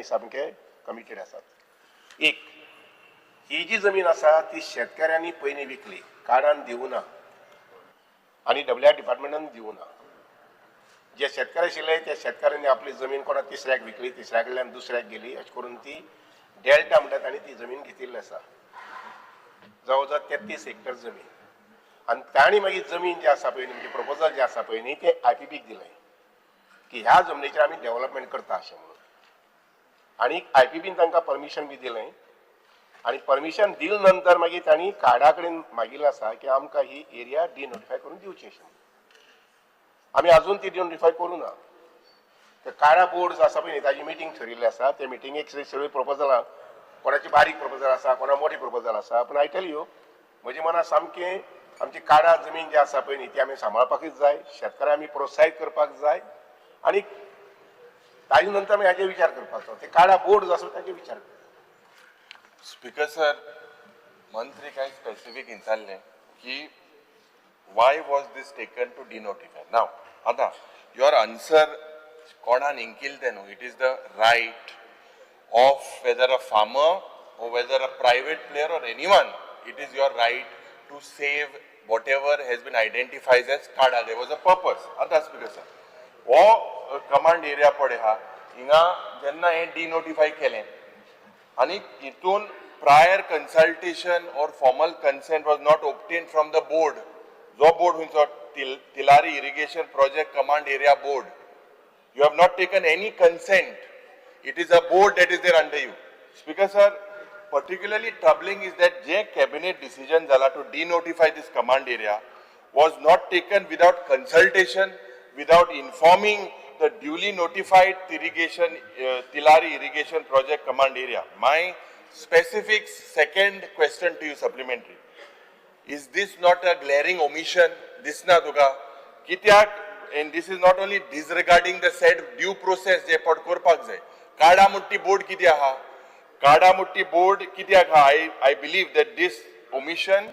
आमी सामके कमिटेड आसात. एक, ही जी जमीन आसा ती शेतकाऱ्यांनी पयलीं विकली, काडान दिवना आनी डब्ल्यू आर डिपार्टमेंटान दिवना. जे शेतकार आशिल्ले त्या शेतकारांनी आपली जमीन कोणा तिसऱ्याक विकली, तिसऱ्या कडल्यान दुसऱ्याक गेली, अशें करून ती डेल्टा म्हणटा तांणी ती जमीन घेतिल्ली आसा, जवळ जवळ 33 हेक्टर जमीन. आनी तांणी मागीर जमीन जी आसा पळय न्ही, म्हणजे प्रपोजल जें आसा पळय न्ही, तें आयपीबीक दिलें की ह्या जमनीचेर आमी डेव्हलपमेंट करता अशें म्हणून. आनी आयपीबीन तांकां परमिशन बी दिलें आनी परमिशन दिले नंतर मागीर तांणी काडा कडेन मागिल्लें आसा की आमकां ही एरिया डिनोटिफाय करून दिवची अशें म्हणून. आमी अजून ती डिनोटिफाय करूं ना. ते काडा बोर्ड जो आसा पळय न्ही, ताजी मिटींग थरिल्ली आसा. ते मिटिंगेक सगळीं प्रपोजलां, कोणाची बारीक प्रपोजल आसा, कोणा मोठी प्रपोजल आसा, पूण I tell you, म्हज्या मनात सामकें आमची काडा जमीन जी आसा पळय न्ही, ती आमी सांबाळपाकूच जाय, शेतकारांक आमी प्रोत्साहीत करपाक जाय आनी ताजे नंतर आमी हाजेर विचार करपाचो. ते काडा बोर्ड जो आसा ताजेर विचार करपाचो. स्पीकर सर, मंत्री काय स्पेसिफीक विचारलें की why was this taken to denotify? Now आतां your answer कोणान इंकिल तें न्हू, it is the right of whether a farmer or whether a private player or anyone, it is your right to save whatever has been identified as CADA. There was a purpose. आतां speaker sir, हो command area पळय आहा, हिंगा जेन्ना हें डिनोटिफाय केलें आनी हितून prior consultation or formal consent was not obtained from the board. जो बोर्ड खंयचो, Tillari Irrigation Project Command Area Board. You have not taken any consent. It is a board that is there under you. Speaker sir, particularly troubling is that J cabinet decision जाला to denotify this command area was not taken without consultation, without informing the duly notified irrigation, Tilari Irrigation Project Command Area. My specific second question to you, supplementary. Is this not a glaring omission? दिसना तुका कित्याक? And this is not only disregarding the said due process जे पट करपाक जाय. काडा मुट्टी board कितें आहा, काडा मुट्टी बोर्ड कित्याक आहा? I believe that this omission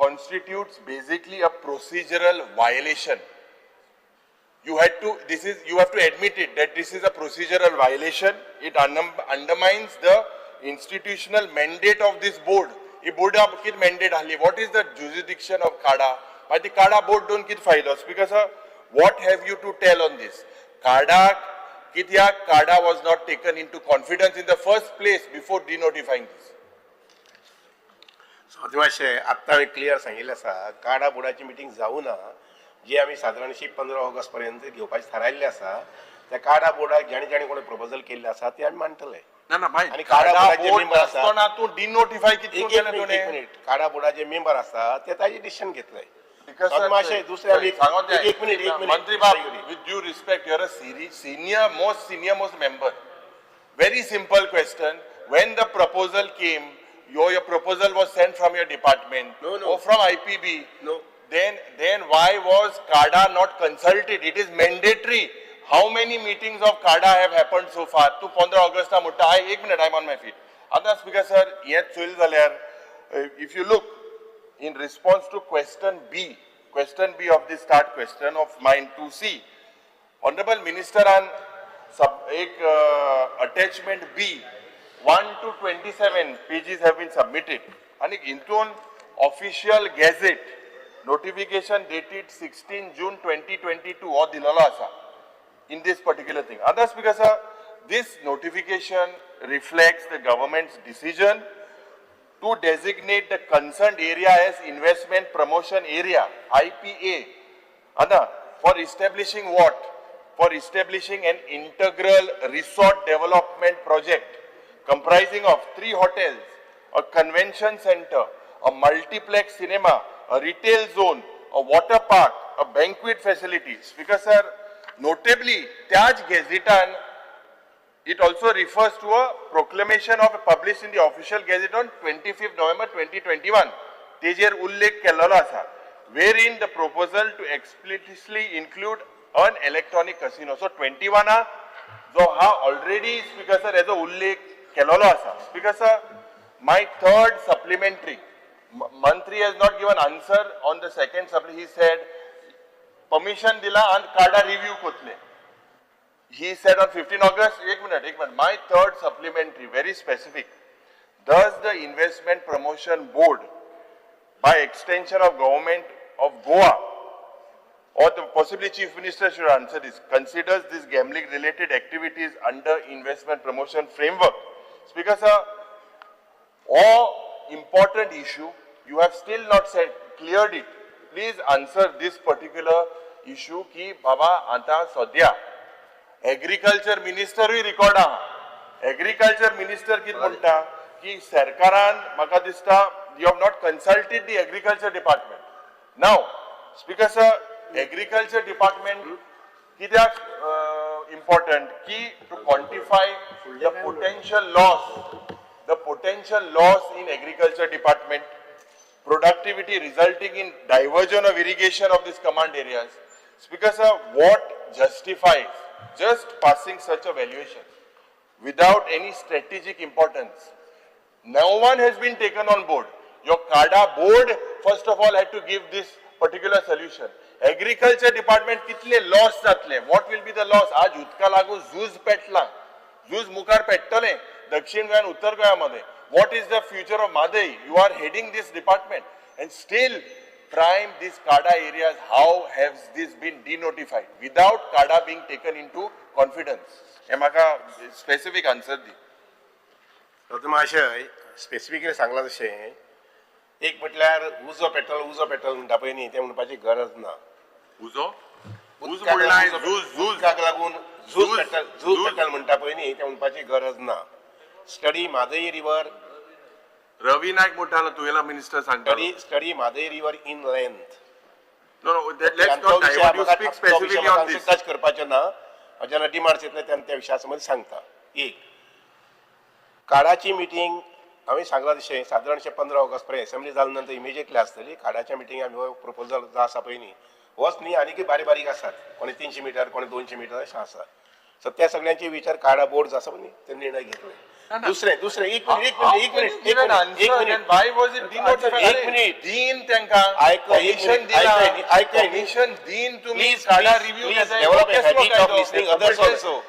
constitutes basically a procedural violation. You had to this is you have to admit it, that this is a procedural violation. It undermines the institutional mandate of this board. ही बोर्डा कितें mandate आहली? What is the jurisdiction of CADA? मागीर ती काडा board दोन कितें फायदो? Because what have you to tell on this? काडा कित्याक, CADA was not taken into confidence in the first place before denotifying this? So मातशें आत्तां हांवें क्लियर सांगिल्लें आसा, काडा बोर्डाची मिटींग जावं ना, जी आमी सादारणशी 15 ऑगस्ट पर्यंत घेवपाची थारायल्ली आसा. त्या काडा बोर्डाक जाणी जाणी कोणी प्रपोजल केल्लें आसा ते आमी मांडटले. ना ना भाई. आनी काडा बोर्डाचे member आसा. आसतना तूं डिनोटिफाय कितें एक एक केलें मिनिट, एक तुवें? मिनिट. काडा बोर्डाचे मेंबर आसा ते ताजे डिसिशन घेतले. Because sir, मातशें दुसरें आमी सांगो. एक एक मिनिट, एक मिनिट. मंत्री बाब, with due respect, you're a senior most, senior most member. Very simple question. When the proposal came, your proposal was sent from your department No. or from IPB. No. Then why was CADA not consulted? It is mandatory. How many meetings of CADA have happened so far? तूं 15 Augusta म्हणटा. I एक minute, I am on my feet. आतां speaker sir, हें चोयलें जाल्यार, if you look in response to question B, question B of the starred question of mine 2C, Honorable Minister on sub, एक attachment B, 1 to 27 pages have been submitted. आणि हितून official gazette notification dated 16 June 2022 हो दिलेलो आसा in this particular thing. Others, because this notification reflects the government's decision to designate the concerned area as Investment Promotion Area, IPA. Anna, for establishing what? For establishing an integral resort development project comprising of three hotels, a convention center, a multiplex cinema, a retail zone, a water park, a banquet facility. Speaker sir, notably, त्याच गेझेटान it also refers to a proclamation of published in the official gazette on 25th November 2021. तेजेर उल्लेख केल्लो आसा, wherein the proposal to explicitly include an electronic casino. So 21 जो हा already, speaker sir, हेजो उल्लेख केलेलो आसा. Speaker sir, my third supplementary, मंत्री has not given answer on the second supply. He said permission दिला आनी काडा review कोतले. He said on 15 August, एक minute, एक minute, my third supplementary, very specific. Does the Investment Promotion Board, by extension of government of Goa, or the possibly Chief Minister should answer this, considers this gambling related activities under investment promotion framework? Speaker sir, all important issue, you have still not said, cleared it. Please answer this particular issue की बाबा आता सद्या agriculture मिनिस्टरूय record आहा. Agriculture minister कितें म्हणटा की सरकारान म्हाका दिसता you have not consulted the agriculture department. Now speaker sir, agriculture department कित्याक इम्पॉर्टंट की to quantify the potential loss, the potential loss in agriculture department, productivity resulting in diversion of irrigation of these command areas. Speaker sir, what justifies just passing such a valuation without any strategic importance? No one has been taken on board. Your CADA board, first of all, had to give this particular solution. Agriculture department कितले loss जातले? What will be the loss? आज उदका लागून झूज पेटला, झूज मुखार पेट्टलें दक्षिण गोंय आनी उत्तर गोंया मध्ये. What is the future of Mhadei? You are heading this department and still prime these CADA areas, how has this been denotified without CADA being taken into confidence? हे म्हाका specific answer दी. रत्न महाशय, स्पेसिफिकली सांगलां तशें, एक म्हटल्यार उजो petrol, उजो petrol म्हणटा पळय न्ही, तें म्हणपाची गरज ना. उजो? उज उदकाक म्हणलाय, लागून झूज, झूज. उदकाक लागून झूज झूज, पेट्रोल, झूज झूज. पेट्रोल म्हणटा पळय न्ही, तें म्हणपाची गरज ना. Study Mhadei river. रवी नायक म्हणटालो तुवेला मिनिस्टर सांगतालो. Study Mhadei river in length. No, no, let's not divert. You speak specifically on this. Touch करपाचें ना. जेन्ना डिमांड्स येतले तेन्ना त्या विशया संबंदी सांगता. एक काडाची मिटींग हांवें सांगलां तशें सादारणशें 15 ऑगस्ट पर्यंत एसेंब्ली जाल्या नंतर इमिजिएटली आसतली. काडाच्या मिटींग आमी हो प्रपोजल जो आसा पळय न्ही, होच न्ही, आनीकय बारीक बारीक आसात, कोणी 300 मिटर, कोणी 200 मिटर अशें आसा. सो त्या सगळ्यांचे विचार काडा बोर्ड जो आसा पळय न्ही, ते निर्णय घेतले. दुसरें दुसरें एक मिनिट, एक मिनिट, एक मिनिट, एक मिनिट, एक minute. Why was it denotified? एक मिनिट. दीन तेंका आयक, एक कमिशन मिनिट, दिला. आयकय न्ही, आयकय न्ही. कमिशन दीन तुम्ही Please, काडा please, review. please develop a habit of listening others also.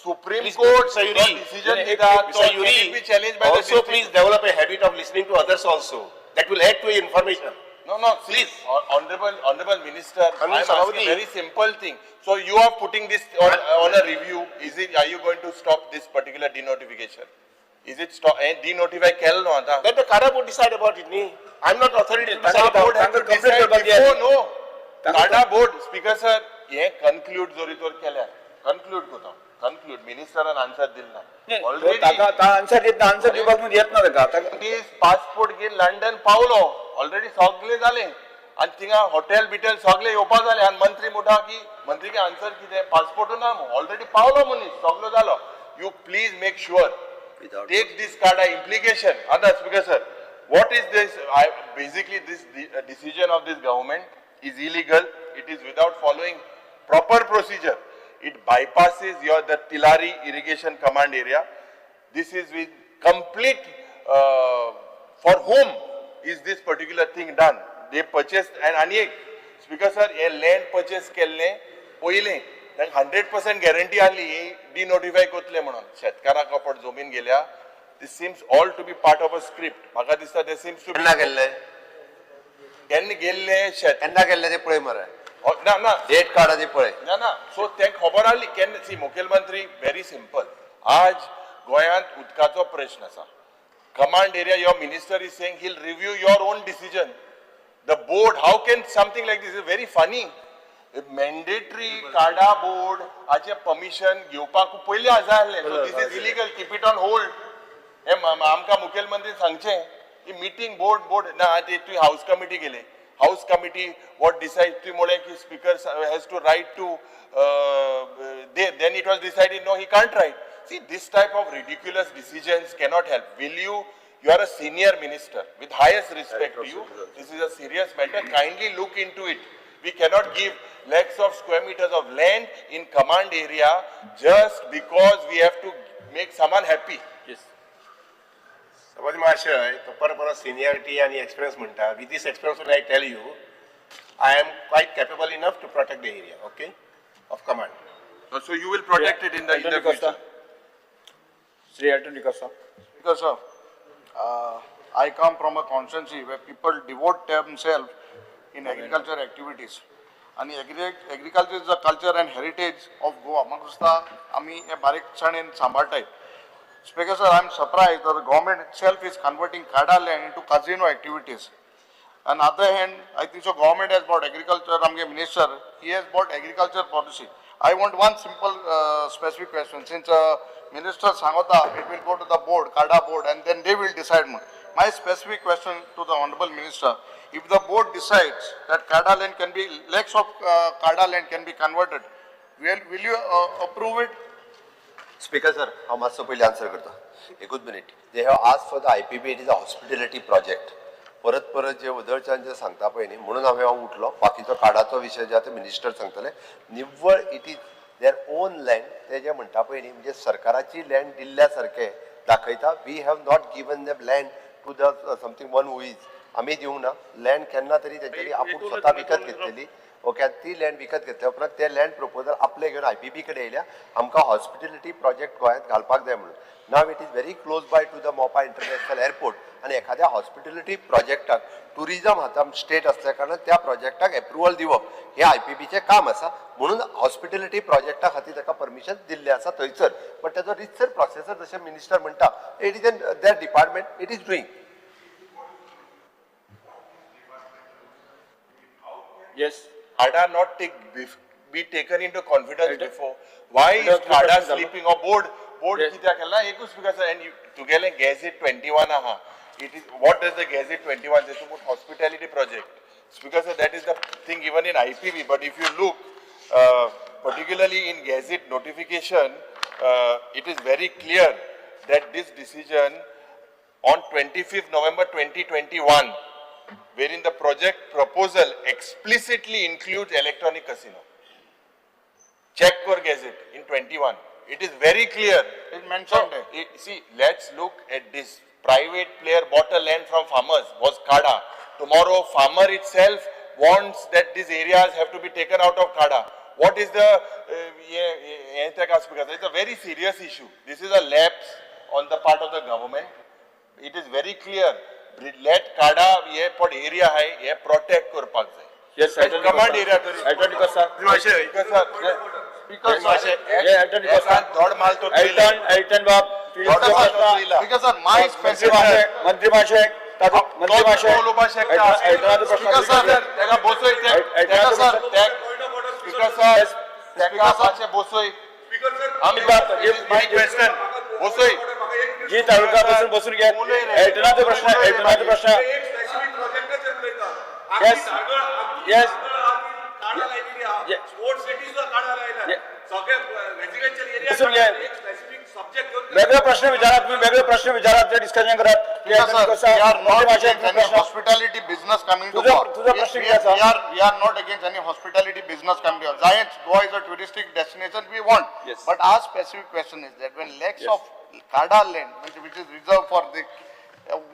Supreme Please, court Mr. Yuri, decision दिता, Mr. Yuri, be challenge by the also please develop a habit of listening to others also. That will add to your information. No, no, Please. Please, honorable minister, I am Anil asking a Sabhavati. Very simple thing. So you are putting this on a review. Is it, are you going to stop this particular denotification? Is it stop, eh, denotify केलं न्हू आतां? Let the Kada board decide about it, न्ही. I'm not authority to decide CADA about board it. had to complaint decide करपाक before, जाय. No. तांकां CADA board, speaker sir, हे conclude जरी तर केल्यार, conclude करता, conclude, मिनिस्टरान आन्सर दिल ना. Already ताका आन्सर दित ना, आन्सर दिवपाक न्हू येत ना ताका ताका. पासपोर्ट घेवन लंडन पावलो, ऑलरेडी सगळे जाले आनी थिंगा हॉटेल बिटेल सगळे येवपा जाले आनी मंत्री म्हणटा की मंत्री आन्सर कितें, पासपोर्ट ना, ऑलरेडी पावलो मनीस, सगलो जालो. You please make sure take this CADA implication. आतां speaker sir, what is this? I basically this decision of this government is illegal. It is without following proper procedure. It bypasses your the Tilari irrigation command area. This is with complete, for whom is this particular thing done? They purchased, and आनी एक speaker sir, हे land purchase केल्लें पयलें तांकां 100% guarantee आहली ही डिनोटिफाय करतले म्हणून. शेतकाराक कपट जमीन गेल्या. This seems all to be part of a script. म्हाका दिसता ते सिम्स टू केन्ना केल्ले? केन्ना गेल्ले शेत केन्ना केल्ले ते पळय मरे. ना ना. डेट काड आनी पळय. ना ना, सो ते खबर आहली केन्ना. सी, मुखेलमंत्री, व्हेरी सिंपल, आज गोंयांत उदकाचो प्रश्न आसा. Command area, your minister is saying he'll review your own decision. The board, how can something like this is very funny. Mandatory CADA board हाचे परमिशन घेवपाक पयलीं आसा आहलें. So this is illegal, keep it on hold. हे आमकां मुखेलमंत्री सांगचें की मिटींग बोर्ड बोर्ड ना, ते तुवें हावस कमिटी गेले, हावस कमिटी what decide, तुवें म्हळें की speaker has to right to they, then it was decided no, he can't right. See, this type of ridiculous decisions cannot help. Will you, you are a senior minister, with highest respect to you, this is a serious matter, kindly look into it. We cannot give lakhs of square meters of land in command area just because we have to make someone happy. समज महाशय, तो परत परत seniority आनी experience म्हणटा. With this experience I tell you, I am quite capable enough to protect the area, okay, of command. So you will protect it in the Elton D'Costa. Future. Shri Elton D'Costa. Because sir, I come from a constituency where people devote themselves in agriculture activities. आणि agriculture is a culture and heritage of Goa. म्हाका दिसता आमी हे बारीकसाणेन सांबाळटाय. Speaker sir, I am surprised the government itself is converting CADA land into casino activities. On other hand, I think so government has bought agriculture, आमगे minister, he has bought agriculture policy. I want one simple specific question. Since minister सांगता, it will go to the board, CADA board, and then they will decide. My specific question to the honorable minister, if the board decides that CADA land can be, lakhs of CADA land can be converted, will you approve it? Speaker sir, हांव मातसो पयलीं answer करता. एकूच minute. They have ask for the IPB, it is a hospitality project. परत परत जे वदळच्यान जे सांगता पळय न्ही, म्हणून हांव उठलो. बाकीचो कार्डाचो विशय जे आतां मिनिस्टर सांगतले. निव्वळ it is their own land. ते जे म्हणटा पळय न्ही, म्हणजे सरकाराची लँड दिल्ल्या सारकें दाखयता. We have not given the land to the something one who is, आमी दिवंक ना लँड केन्ना तरी तेंच्यांनी आपूण स्वता विकत घेतलेली. ओके, आनी ती लँड विकत घेतल्या उपरांत ते लँड प्रपोजल आपले घेवन आयपीबी कडेन येयल्या, आमकां हॉस्पिटॅलिटी प्रोजेक्ट गोंयांत घालपाक जाय म्हणून. Now it is very close by to the Mopa international airport आनी एखाद्या हॉस्पिटॅलिटी प्रोजेक्टाक टुरिजम हाता स्टेट असल्या कारणान त्या प्रोजेक्टाक एप्रुवल दिवप हें आयपीबीचें काम आसा, म्हणून हॉस्पिटॅलिटी प्रोजेक्टा खातीर ताका परमिशन दिल्लें आसा थंयसर. बट तेजो रितसर प्रोसेसर, जशें मिनिस्टर म्हणटा, it is in that department, it is doing. Yes. CADA not take be taken into confidence Elton- before? Why is Elton CADA प्रश्न जालो. Sleeping or board board Yes. कित्याक केला एकूच because and तुगेलें gazette 21 आहा. It is, what does the gazette 21 say? To put hospitality project. Because that is the thing even in IPB. But if you look particularly in gazette notification, it is very clear that this decision on 25th November 2021, wherein the project proposal explicitly includes electronic casino. Check for Gazette in 21. It is very clear. It mentioned So, there. See, let's look at this. Private player bought a land from farmers, was CADA. Tomorrow, farmer itself wants that these areas have to be taken out of CADA. What is the, yeah, yeah, because it's a very serious issue. This is a lapse on the part of the government. It is very clear. Let CADA हे पण area आहे, हे protect करपाक जाय. Yes, Elton command D'Costa. Area तरी. Elton D'Costa. Speaker sir, Speaker sir, Yeah, Elton D'Costa. धोड माल तो Elton, Elton बाब. धोड माल तो थंयला. Speaker sir, my मंत्री specific. महाशय, मंत्री महाशय, ताजो मंत्री तो महाशय. उलोवपाक शकता. एल्टनाचो प्रश्न. Speaker sir, तेका बसोय. एल्टनाचो प्रश्न. स्पीकर सर, तेका मातशें बसोय. My question बसोय. जी तालुका बसून बसून घ्या. एल्टनाचो प्रश्न, एल्टनाचो प्रश्न. Yes. Yes. Yes. बसून घ्या. वेगळे प्रश्न विचारात तुम्ही, वेगळे प्रश्न विचारात, ते डिस्कशन करात. Speaker sir, we are मंत्री not Mahasaya, against any प्रश्न. Hospitality business coming to तुझा- Goa. तुझा We- प्रश्न we किती आसा? We are not against any hospitality business coming to Goa. Giants, Goa is a touristic destination, we want. Yes. But our specific question is that when lakhs Yes. of CADA land, which is reserved for the,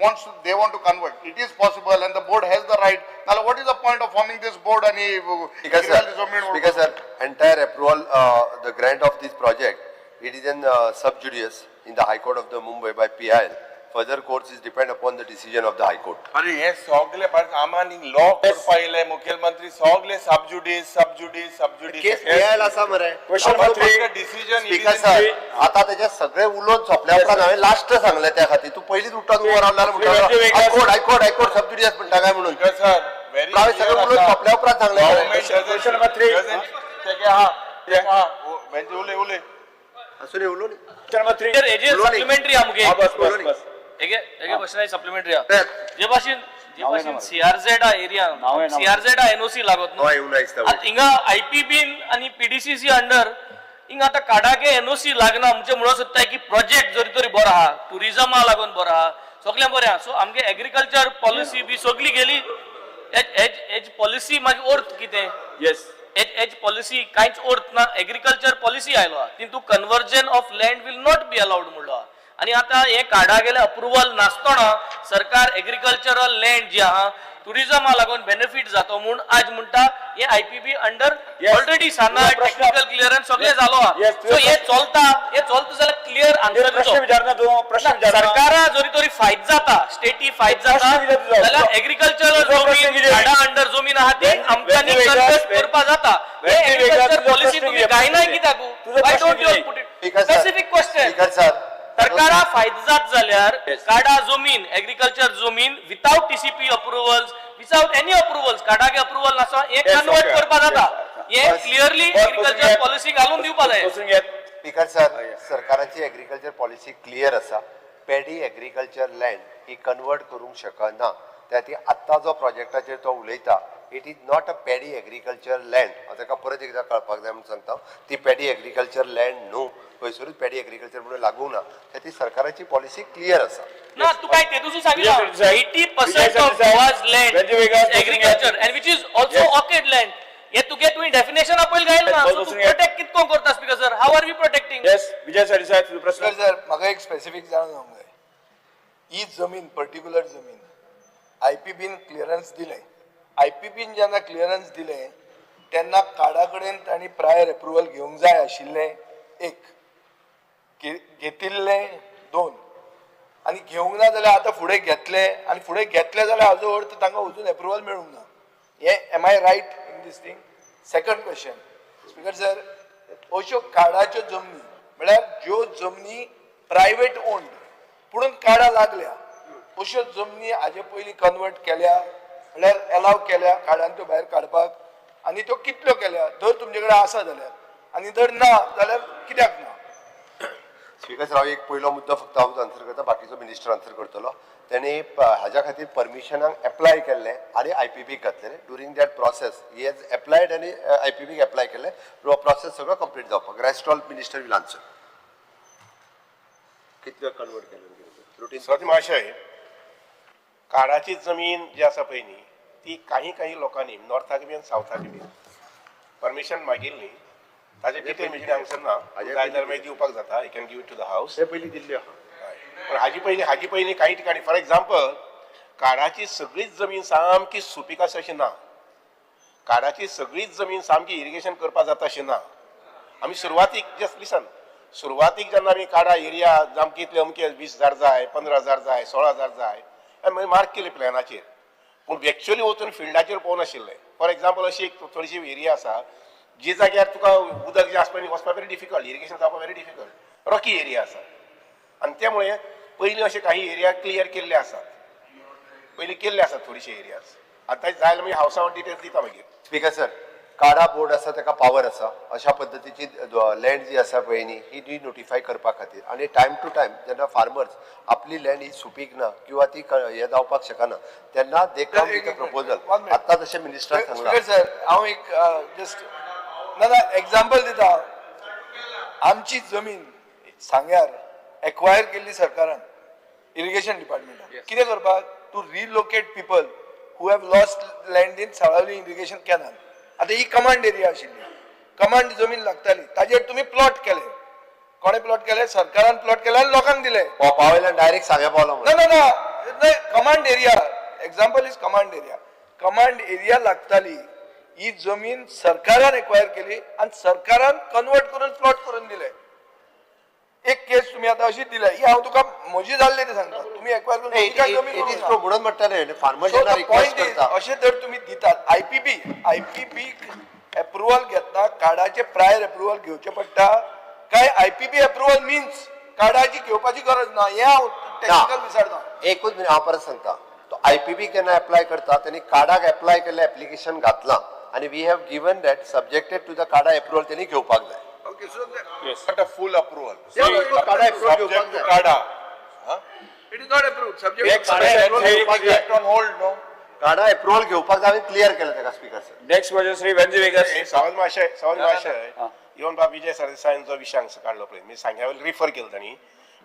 wants, they want to convert, it is possible and the board has the right. Now, what is the point of forming this board and Speaker sir, Speaker sir, entire approval, the grant of this project, it is in sub judice in the High Court of the Mumbai by PIL. Further course is depend upon the decision of the High Court. अरे हे सगळे आमान law करपा येयले मुख्यमंत्री सगळे सब judice, सब judice, सब judice. Case PIL आसा मरे. Question number three. Decision speaker sir, आता तेजे सगळे उलोवन सोंपल्या उपरांत हांवें लास्ट सांगलें त्या खातीर. तूं पयलींच उठून उबो रावल्यार म्हणटा high court, high court, high court sub judice म्हणटा काय म्हणून. स्पीकर सर, व्हेरी हांवें सगळें उलोवन सोंपल्या उपरांत सांगलें. Question number three. तेगे हा, तेका हा, म्हणजे उलय उलय. आसूं न्ही, उलोवनी. Question number three. हेजेर उलोवनी. सप्लिमेंटरी आमगे. हा, बस बस बस. हेगे हेगे क्वेश्चन सप्लिमेंटरी आहा. तेच. जे भाशेन, जे नाव भाशेन येना. सीआरझेड आ एरिया, नाव येना. सीआरझेड आ एनओसी लागत न्हू. हय, येवना दिसता. आतां हिंगा आयपीबीन आनी पीडीसीसी अंडर हिंगा आतां काडाके एनओसी लागना. म्हणजे म्हणूंक सोदता की प्रोजेक्ट जरी तरी बरो आहा, टुरिजमा लागून बरो आहा, सगळें बरें आहा. सो आमगे एग्रीकल्चर पॉलिसी बी सगळी गेली. हेज पॉलिसी मागीर अर्थ कितें? येस. एच एच पॉलिसी कांयच अर्थ ना. एग्रीकल्चर पॉलिसी आयलो आहा, तितून conversion of land will not be allowed म्हणलो आहा. आनी आतां हे कार्डा गेले अप्रुवल नासतना सरकार एग्रीकल्चरल लँड जी आहा टुरिजमा लागून बेनिफीट जातो म्हूण आज म्हणटा हे आयपीबी अंडर ऑलरेडी साना तुजो प्रश्न- टेक्निकल क्लिअरन्स सगळे जालो आहा. Yes, सो तुजो हे चलता, हे चलता जाल्यार क्लियर आन्सर प्रश्न दिवचो. विचारना तूं, प्रश्न विचारना. सरकारा जरी तरी फायदो जाता, स्टेटी फायदो जाता प्रश्न कितें तुजो? जाल्यार एग्रीकल्चर तुजो प्रश्न जमीन, कितें? झाडां अंडर जमीन आहा ती आमच्यांनी when convert Vegas- करपा जाता. हे when Vegas agriculture तुजो पॉलिसी प्रश्न तुमी कितें? गायना कित्याक? तुजो वाय प्रश्न don't you कितें? Put it speaker sir, specific question? Speaker sir, सरकारा फायदो जात जाल्यार Yes. काडा जमीन, एग्रीकल्चर जमीन without TCP approvals, without any approvals, काडाके approval नासतना हे Yes, convert okay. करपा जाता. Yes. हे बस. क्लिअरली बस, बसून एग्रीकल्चर घेयात. पॉलिसी घालून दिवपा जाय. बसून घेयात. Speaker sir, yes. सरकाराची एग्रीकल्चर पॉलिसी क्लियर आसा. पेडी एग्रीकल्चर लँड ही कन्वर्ट करूंक शकना. त्या खातीर आत्तां जो प्रोजेक्टाचेर तो उलयता, it is not a paddy agriculture land. हांव ताका परत एकदां कळपाक जाय म्हणून सांगता, ती पेडी एग्रीकल्चर लँड न्हू, खंयसरूच पेडी एग्रीकल्चर म्हणून लागूंक ना. त्या खातीर सरकाराची पॉलिसी क्लियर आसा. ना, तू काय तेतून सांगितलं, Vijay Sardesai. 80% Vijay of Sardesai. Goa's land Vijay Vegas, agriculture and which is also Yes. Orchid land. हे तुगे तुवें डेफिनेशन पयलीं घायल ना. बस सो तूं बसून घे. प्रोटेक्ट कितको करता speaker sir? How are we protecting? Yes, Vijay Sardesai, तुजो प्रश्न. सर सर, म्हाका एक स्पेसिफीक जाणून जावंक जाय. ही जमीन, पर्टिक्युलर जमीन आयपीबीन क्लियरन्स दिलें. आयपीबीन जेन्ना क्लियरन्स दिलें तेन्ना कार्डा कडेन तांणी प्रायर एप्रुवल घेवंक जाय आशिल्लें एक, घेतिल्लें दोन, आनी घेवंक ना जाल्यार आतां फुडें घेतलें, आनी फुडें घेतलें जाल्यार हाजो अर्थ तांकां अजून एप्रुवल मेळूंक ना. हें am I right in this thing? Second question speaker sir, अश्यो कार्डाच्यो जमनी म्हळ्यार ज्यो जमनी प्रायवेट ओन्ड पुणून कार्डां लागल्या, अश्यो जमनी हाजे पयलीं कन्वर्ट केल्या, म्हळ्यार एलाव केल्या कार्डान त्यो भायर काडपाक, आनी त्यो कितल्यो केल्या जर तुमचे कडेन आसा जाल्यार, आनी जर ना जाल्यार कित्याक ना? स्पीकर सर, हांव एक पयलो मुद्दो फक्त हांवूच आन्सर करता, बाकीचो मिनिस्टर आन्सर करतलो. तेणी हाज्या खातीर परमिशनाक एप्लाय केल्लें आनी आयपीबीक घातलेलें. During that process he has applied आनी आयपीबीक एप्लाय केल्लें. प्रोसेस सगळो कंप्लीट जावपाक. Rest all minister will answer. कितल्यो कन्वर्ट केलें रुटीन? सत महाशय, काडाची जमीन जी आसा पळय न्ही, ती काही काही लोकांनी नॉर्थाक बी आनी सावथाक बी परमिशन मागिल्ली. ताजे डिटेल म्हजे हांगसर ना, हाजे जाय जाल्यार मागीर दिवपाक जाता. I can give it to the house. ते पयलीं दिल्ल्यो आहा. पण हाजी पयलीं काही ठिकाणी, फॉर एक्झाम्पल, काडाची सगळीच जमीन सामकी सुपीक आसा अशी ना. काडाची सगळीच जमीन सामकी इरिगेशन करपाक जाता अशी ना. आमी सुरवातीक, जस्ट लिसन, सुरवातीक जेन्ना आमी काडा एरिया सामकी इतले अमके 20,000 जाय, 15,000 जाय, 16,000 जाय, आनी मागीर मार्क केले प्लॅनाचेर, पूण एक्च्युअली वचून फिल्डाचेर पळोवनाशिल्ले. फॉर एक्झाम्पल, अशी एक थोडीशी एरिया आसा जी जाग्यार तुका उदक जें आसता पळय वचपाक व्हेरी डिफिकल्ट, इरिगेशन जावपाक व्हेरी डिफिकल्ट, रॉकी एरिया आसा. आनी त्यामुळे पयलीं अशे काही एरिया क्लियर केल्ले आसात, पयलीं केल्ले आसात थोडीशे एरियाज. आतां जाय जाल्यार मागीर हावसा हांव डिटेल्स दिता मागीर. स्पीकर सर, काडा बोर्ड आसा, ताका पावर आसा अशा पद्दतीची लँड जी आसा पळय न्ही, ही डिनोटिफाय करपा खातीर. आनी टायम टू टायम जेन्ना फार्मर्स आपली लँड ही सुपीक ना किंवा ती हें जावपाक शकना तेन्ना they come with a proposal. One minute. आत्तां जशें मिनिस्टरान सांगलां. स्पीकर सर, हांव एक जस्ट ना ना एग्जाम्पल दिता. आमची जमीन सांग्यार एक्वायर केल्ली सरकारान, इरिगेशन डिपार्टमेंटान, कितें करपाक? To relocate people who have lost land in Salaulim irrigation canal. आतां ही कमांड एरिया आशिल्ली, कमांड जमीन लागताली, ताजेर तुमी प्लॉट केले. कोणें प्लॉट केले? सरकारान प्लॉट केले आनी लोकांक दिले. पोपा वयल्यान डायरेक्ट सांग्या पावलो ना. म्हणून. ना ना, command area, example is command area. Command area लागताली, ही जमीन सरकारान एक्वायर केली आणि सरकारान कन्वर्ट करून प्लॉट करून दिले. एक केस तुम्ही आता अशी दिल्या, ही हांव तुका म्हजी जाल्ली ते सांगता, तुम्ही एक्वायर करून it तुमकां जमीन is करूंक ना. ट्रू म्हणून म्हणटा न्ही, फार्मर So जेन्ना the request point is, करता. अशें जर तुम्ही दितात, आयपीबी एप्रुवल घेतना कार्डाचे प्रायर एप्रुवल घेवचें पडटा काय आयपीबी एप्रुवल मिन्स कार्डाची घेवपाची गरज ना? हें हांव टेक्निकल विचारता. एकूच मिनिट, हांव परत सांगता. तो आयपीबी केन्ना एप्लाय करता, तेणी कार्डाक एप्लाय केल्लें एप्लिकेशन घातलां आनी we have given that subjected to the CADA approval तेणी घेवपाक जाय. Okay, so Not a full approval. CADA approval Subject घेवपाक to जाय. CADA. It is not approved subject. Next CADA approval घेवपाक जाय. Act on hold, no? CADA approval घेवपाक जाय, हांवें क्लियर केलें ताका speaker sir. Next question Shri Venzy Viegas. हे सावंत महाशय, सावंत महाशय, हा. इवन बाब विजय सरदेसायान जो विशय हांगसर काडलो पळय, मी सांग्या वयल्यान रिफर केलो तांणी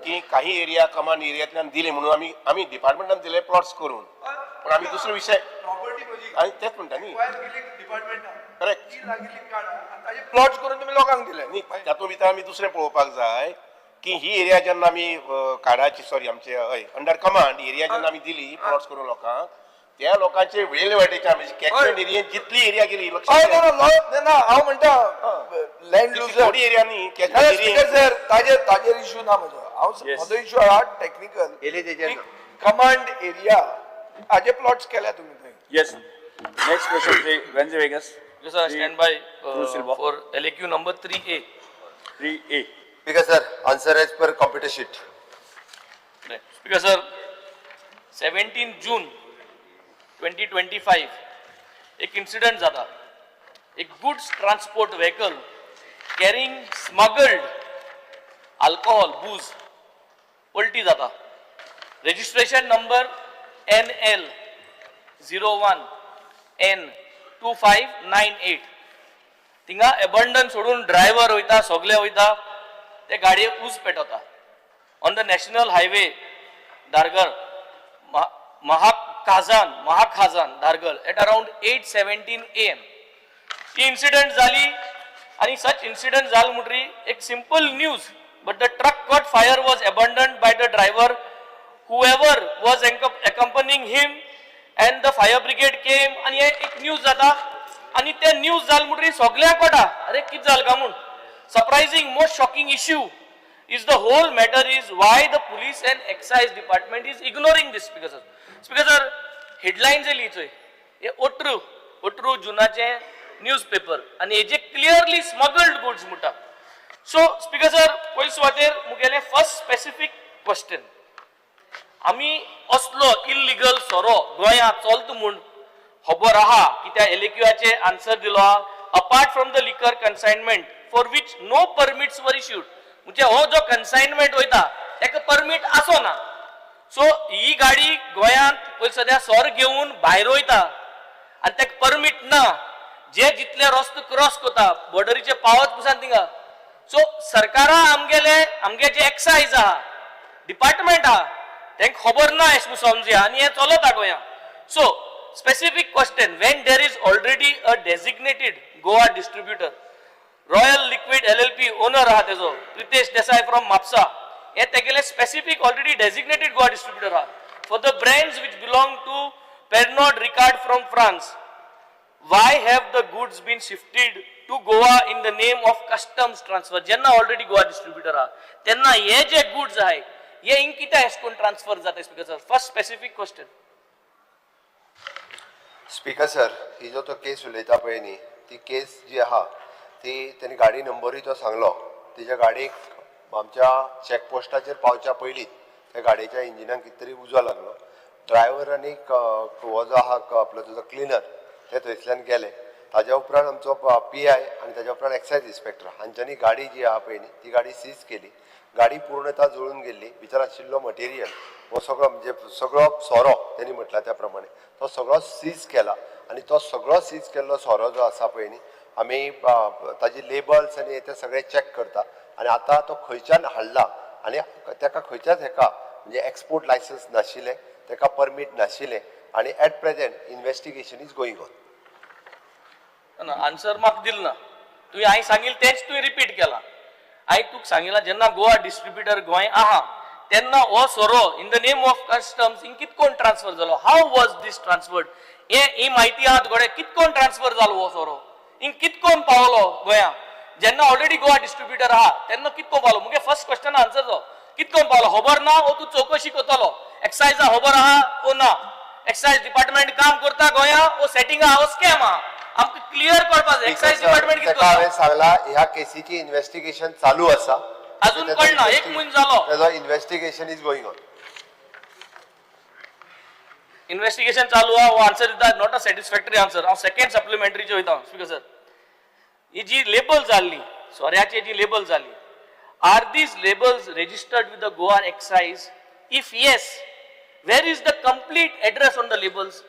की काही एरिया कमांड एरियांतल्यान दिले म्हणून आमी आमी डिपार्टमेंटान दिले प्लॉट्स करून, पण आमी दुसरो विशय प्रॉपर्टी म्हजी आनी तेच म्हणटा न्ही. एक्वायर केली डिपार्टमेंटान, करेक्ट. ती लागिल्ली कार्डां आनी ताजे प्लॉट्स करून तुमी लोकांक दिले. न्ही, तातूंत भितर आमी दुसरें पळोवपाक जाय की ही एरिया जेन्ना आमी कार्डाची, सॉरी, आमचे हय अंडर कमांड एरिया जेन्ना आमी दिली प्लॉट्स करून लोकांक, त्या लोकांचे वेले वाटेच्या म्हणजे कॅचमेंट एरियेन जितली एरिया गेली हय लक्षात ना ना ना ना हांव म्हणटा लँड लुजर थोडी एरिया न्ही कॅचमेंट स्पीकर एरिया सर ताजेर ताजेर इशू ना म्हजो हांव Yes. म्हजो इशू आहा टॅक्निकल केले तेजेर ना. कमांड एरिया हाजे प्लॉट्स केल्या तुमी थंय. Yes, next question Shri Venzy Viegas. Sir, stand by Cruz Silva. For LAQ number 3A. 3A. Speaker sir, answer as per computer sheet. Speaker sir, 17 June 2025 एक incident जाता. एक goods transport vehicle carrying smuggled alcohol booze पलटी जाता. Registration number NL 01 N 2598. थिंगा abandon सोडून driver वयता, सगले वयता, ते गाडयेक ऊस पेटवता on the national highway Dhargal Mahakhazan Dhargal at around 8:17 AM. He incident जाली आनी सच इन्सिडंट जाल म्हणटरी एक simple news, but the truck caught fire, was abandoned by the driver, whoever was accompanying him, and the fire brigade came. आनी हे एक news जाता आनी ते न्यूज जाल म्हणटरी सगल्यांक कळटा अरे कितें जालें काय म्हूण. Surprising, most shocking issue is the whole matter is why the police and excise department is ignoring this. Speaker sir, speaker sir, headlines येयली चोय, हे 18 जुनाचे न्यूज पेपर आनी हेजे क्लियरली स्मगल्ड गुड्स म्हणटा. सो स्पीकर सर, पयले सुवातेर मुगेलें first specific question, आमी असलो इल्लिगल सोरो गोंयांत चलता म्हूण खबर आहा कित्याक एलएक्यूआचे आन्सर दिलो आहा. Apart from the liquor consignment for which no permits were issued, म्हणजे हो जो कन्सायनमेंट वयता ताका परमीट आसो ना. सो ही गाडी गोंयांत पयलीं सद्या सोर घेवन भायर वयता आनी ताका परमीट ना, जे जितले रस्तो क्रॉस करता बॉर्डरीचे पावत पसून थिंगा. सो सरकारा आमगेले आमगे जे एक्सायज आहा, डिपार्टमेंट आहा, तांकां खबर ना अशें म्हूण समजुया आनी हें चलता गोंयांत. So specific question, when there is already a designated Goa distributor, Royal Liquid LLP, owner आहा तेजो प्रितेश देसाय फ्रॉम म्हापसा, हे तेगेले specific already designated Goa distributor आहा for the brands which belong to Pernod Ricard from France, why have the goods been shifted to Goa in the name of customs transfer? जेन्ना already Goa distributor आहा तेन्ना हे जे goods आहाय हे हिंग कित्याक अशें करून ट्रान्सफर जाता? Speaker sir, first specific question. Speaker sir, ही जो तो केस उलयता पळय न्ही, ती केस जी आहा ती तेणी गाडी नंबरूय तो सांगलो. तेच्या गाडयेक आमच्या चॅकपोस्टाचेर पावच्या पयलींच त्या गाडयेच्या इंजिनाक कितें तरी उजो लागलो. ड्रायव्हर आनी हो जो आहा आपलो तुजो क्लिनर ते थंयसल्यान गेले. ताज्या उपरांत आमचो पीआय आनी ताज्या उपरांत एक्सायज इन्स्पेक्टर हांच्यांनी गाडी जी आहा पळय न्ही ती गाडी सीज केली. गाडी पूर्णता जळून गेल्ली. भितर आशिल्लो मटेरियल हो सगळो म्हणजे सगळो सोरो तेणी म्हटला त्या प्रमाणे तो सगळो सीज केला आनी तो सगळो सीज केल्लो सोरो जो आसा पळय न्ही आमी ताजी लेबल्स आनी ते सगळे चॅक करता आनी आतां तो खंयच्यान हाडला आनी ताका खंयच्याच हेका म्हणजे एक्सपोर्ट लायसन्स नाशिल्लें, ताका परमीट नाशिल्लें आनी at present investigation is going on. ना, आन्सर म्हाका दिल ना तुवें. हांवें सांगिल्लें तेंच तुवें रिपीट केलां. हांवें तुका सांगिलां, जेन्ना गोवा डिस्ट्रिब्युटर गोंय आहा तेन्ना हो सोरो in the name of customs हिंग कित कोण ट्रान्सफर जालो? How was this transferred? हे ही म्हायती आहा तुकडे? कित कोण ट्रान्सफर जालो हो सोरो, हिंग कित कोण पावलो गोंया? जेन्ना ऑलरेडी गोवा डिस्ट्रिब्युटर आहा तेन्ना कित कोण पावलो? मुगे फर्स्ट क्वेश्चन आन्सर जो कित कोण पावलो खबर ना. हो तूं चवकशी करतलो एक्सायजा खबर आहा ओ ना? एक्सायज डिपार्टमेंट काम करता गोंया ओ सेटिंग आहा ओ स्कॅम आहा? आमकां क्लियर करपाक जाय एक्सायज डिपार्टमेंट कितें ताका करता. हांवें सांगला, ह्या केसीची इन्व्हेस्टिगेशन चालू आसा. अजून कळना, एक म्हयनो जालो. ताजो investigation is going on. Investigation चालू आहा हो आन्सर दिता, not a satisfactory answer. हांव सेकंड सप्लिमेंटरीचे वयता. स्पीकर सर, ही जी लेबल जाल्ली सोऱ्याची, जी लेबल जाली, are these labels registered with the Goa excise? If yes, where is the complete address on the labels?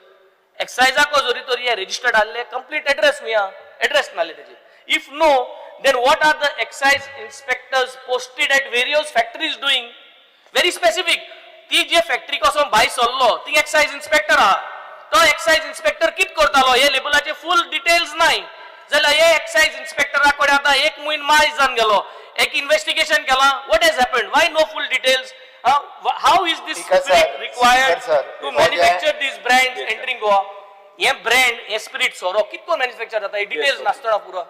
एक्सायजाको जरी तर हे रजिस्टर्ड आहले, कंप्लीट एड्रेस खंय आहा? एड्रेस नासले तेजे. If no, then what are the excise inspectors posted at various factories doing? Very specific. ती जे factory वचोन भायर सरलो ती एक्सायज इन्स्पेक्टर आहा, तो एक्सायज इन्स्पेक्टर कित करतालो? हे लेबलाचे फूल डिटेल्स नाय जाल्यार हे एक्सायज इन्स्पेक्टरा कडेन आतां एक म्हयनो माय जावन गेलो, एक इन्व्हेस्टिगेशन केलां. What has happened? Why no full details? How is this Speaker sir, spirit required Speaker sir, to okay. Manufacture these brands entering Goa? हे ब्रँड, हे स्पिरिट सोरो कितको मॅन्युफॅक्चर जाता हे डिटेल्स नासतना पुरो.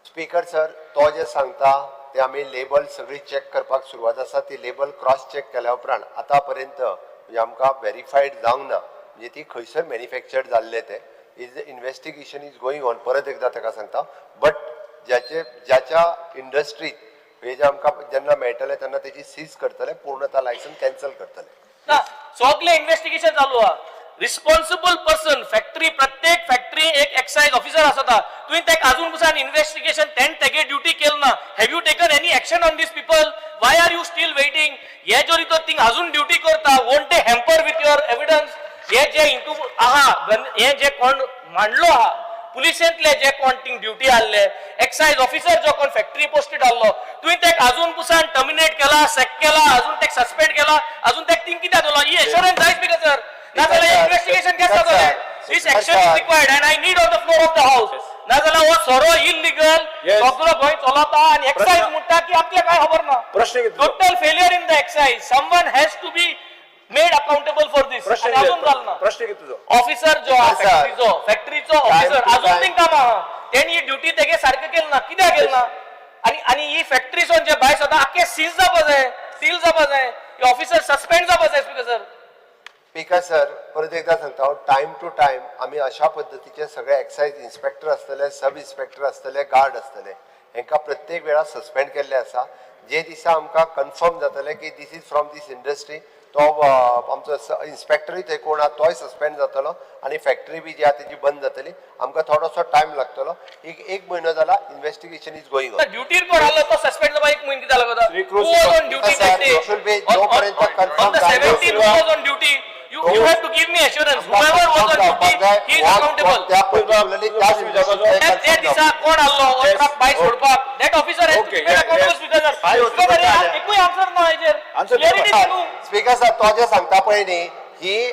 स्पीकर सर, तो जे सांगता ते आमी लेबल सगळी चॅक करपाक सुरवात आसा. ती लेबल क्रॉस चॅक केल्या उपरांत आतां पर्यंत म्हणजे आमकां वेरीफायड जावंक ना, म्हणजे ती खंयसर मॅन्युफॅक्चर्ड जाल्ले ते. Is investigation is going on, परत एकदां ताका सांगता. बट ज्याचे ज्याच्या इंडस्ट्रीत हे जे आमकां जेन्ना मेळटले तेन्ना तेजी सीज करतले, पूर्णता लायसन्स कॅन्सल करतले. ना, सगळे इन्व्हेस्टिगेशन चालू आहा. रिस्पॉन्सिबल पर्सन फॅक्टरी, प्रत्येक फॅक्टरी एक एक्सायज ऑफिसर आसता. तुवें तेका अजून पसून इन्व्हेस्टिगेशन तेण तेगे ड्युटी केल ना. Have you taken any action on these people? Why are you still waiting? हे जरी तर थिंग अजून ड्युटी करता, won't they hamper with your evidence? हे जे इंटू आहा, हे जे कोण मांडलो आहा, पुलिसेंतले जे कोण थिंग ड्युटी आहले, एक्सायज ऑफिसर जो कोण फॅक्टरी पोस्टेड आहलो, तुवें तेका अजून पुसान टर्मिनेट केला, सॅक केला, अजून तेका सस्पेंड केला, अजून तेका थिंग कित्याक दवरला? ही एश्योरन्स जाय स्पीकर सर, नाजाल्यार इन्व्हेस्टिगेशन केस जातलें. This action is required and I need on the floor of the house. नाजाल्यार हो सोरो इलिगल सगळो गोंय चलता आनी एक्सायज म्हणटा की आपल्याक काय खबर ना. प्रश्न कितें तुजो? Total failure in the excise. Someone has to be made accountable for this. प्रश्न अजून जालो ना. कितें? प्रश्न कितें तुजो? ऑफिसर जो आहा Sir. फॅक्टरीचो, फॅक्टरीचो ऑफिसर to अजून time. थिंग काम आहा, तेणी ही ड्युटी तेगे सारकें केली ना. कित्याक केली ना? आनी आनी ही फॅक्टरी सोन जे भायर सरता आख्खे सीज जावपा जाय, सील जावपा जाय, ऑफिसर सस्पेंड जावपा जाय स्पीकर सर. स्पीकर सर, परत एकदां सांगता हांव, टायम टू टायम आमी अशा पद्दतीचे सगळे एक्सायज इन्स्पेक्टर आसतले, सब इन्स्पेक्टर आसतले, गार्ड आसतले, हेंकां प्रत्येक वेळा सस्पेंड केल्ले आसा. जे दिसा आमकां कन्फर्म जातलें की this is from this industry, तो आमचो इन्स्पेक्टरूय थंय कोण आहा तोय सस्पेंड जातलो आनी फॅक्टरी बी जी आहा तेजी बंद जातली. आमकां थोडोसो टायम लागतलो, एक एक म्हयनो जाला, investigation is going on. ड्युटीर कोण आसलो तो सस्पेंड जावपा एक म्हयनो कित्याक लागता? Shri Cruz Who was on duty Sir, that day? it should be जोपर्यंत confirm On the जायना. 17th, who was on duty? You have to give me assurance. Whoever was on duty, he is accountable. त्या particularly त्याच त्या त्या दिसा कोण आसलो Yes. Truck भायर सोडपाक, that officer has to Okay, be made yeah, accountable. yes. Speaker sir, भायर वचून जाय. एकूय आन्सर ना हेजेर. Answer Clarity दिवपा. दी न्हू. स्पीकर सर, तो जे सांगता पळय न्ही, ही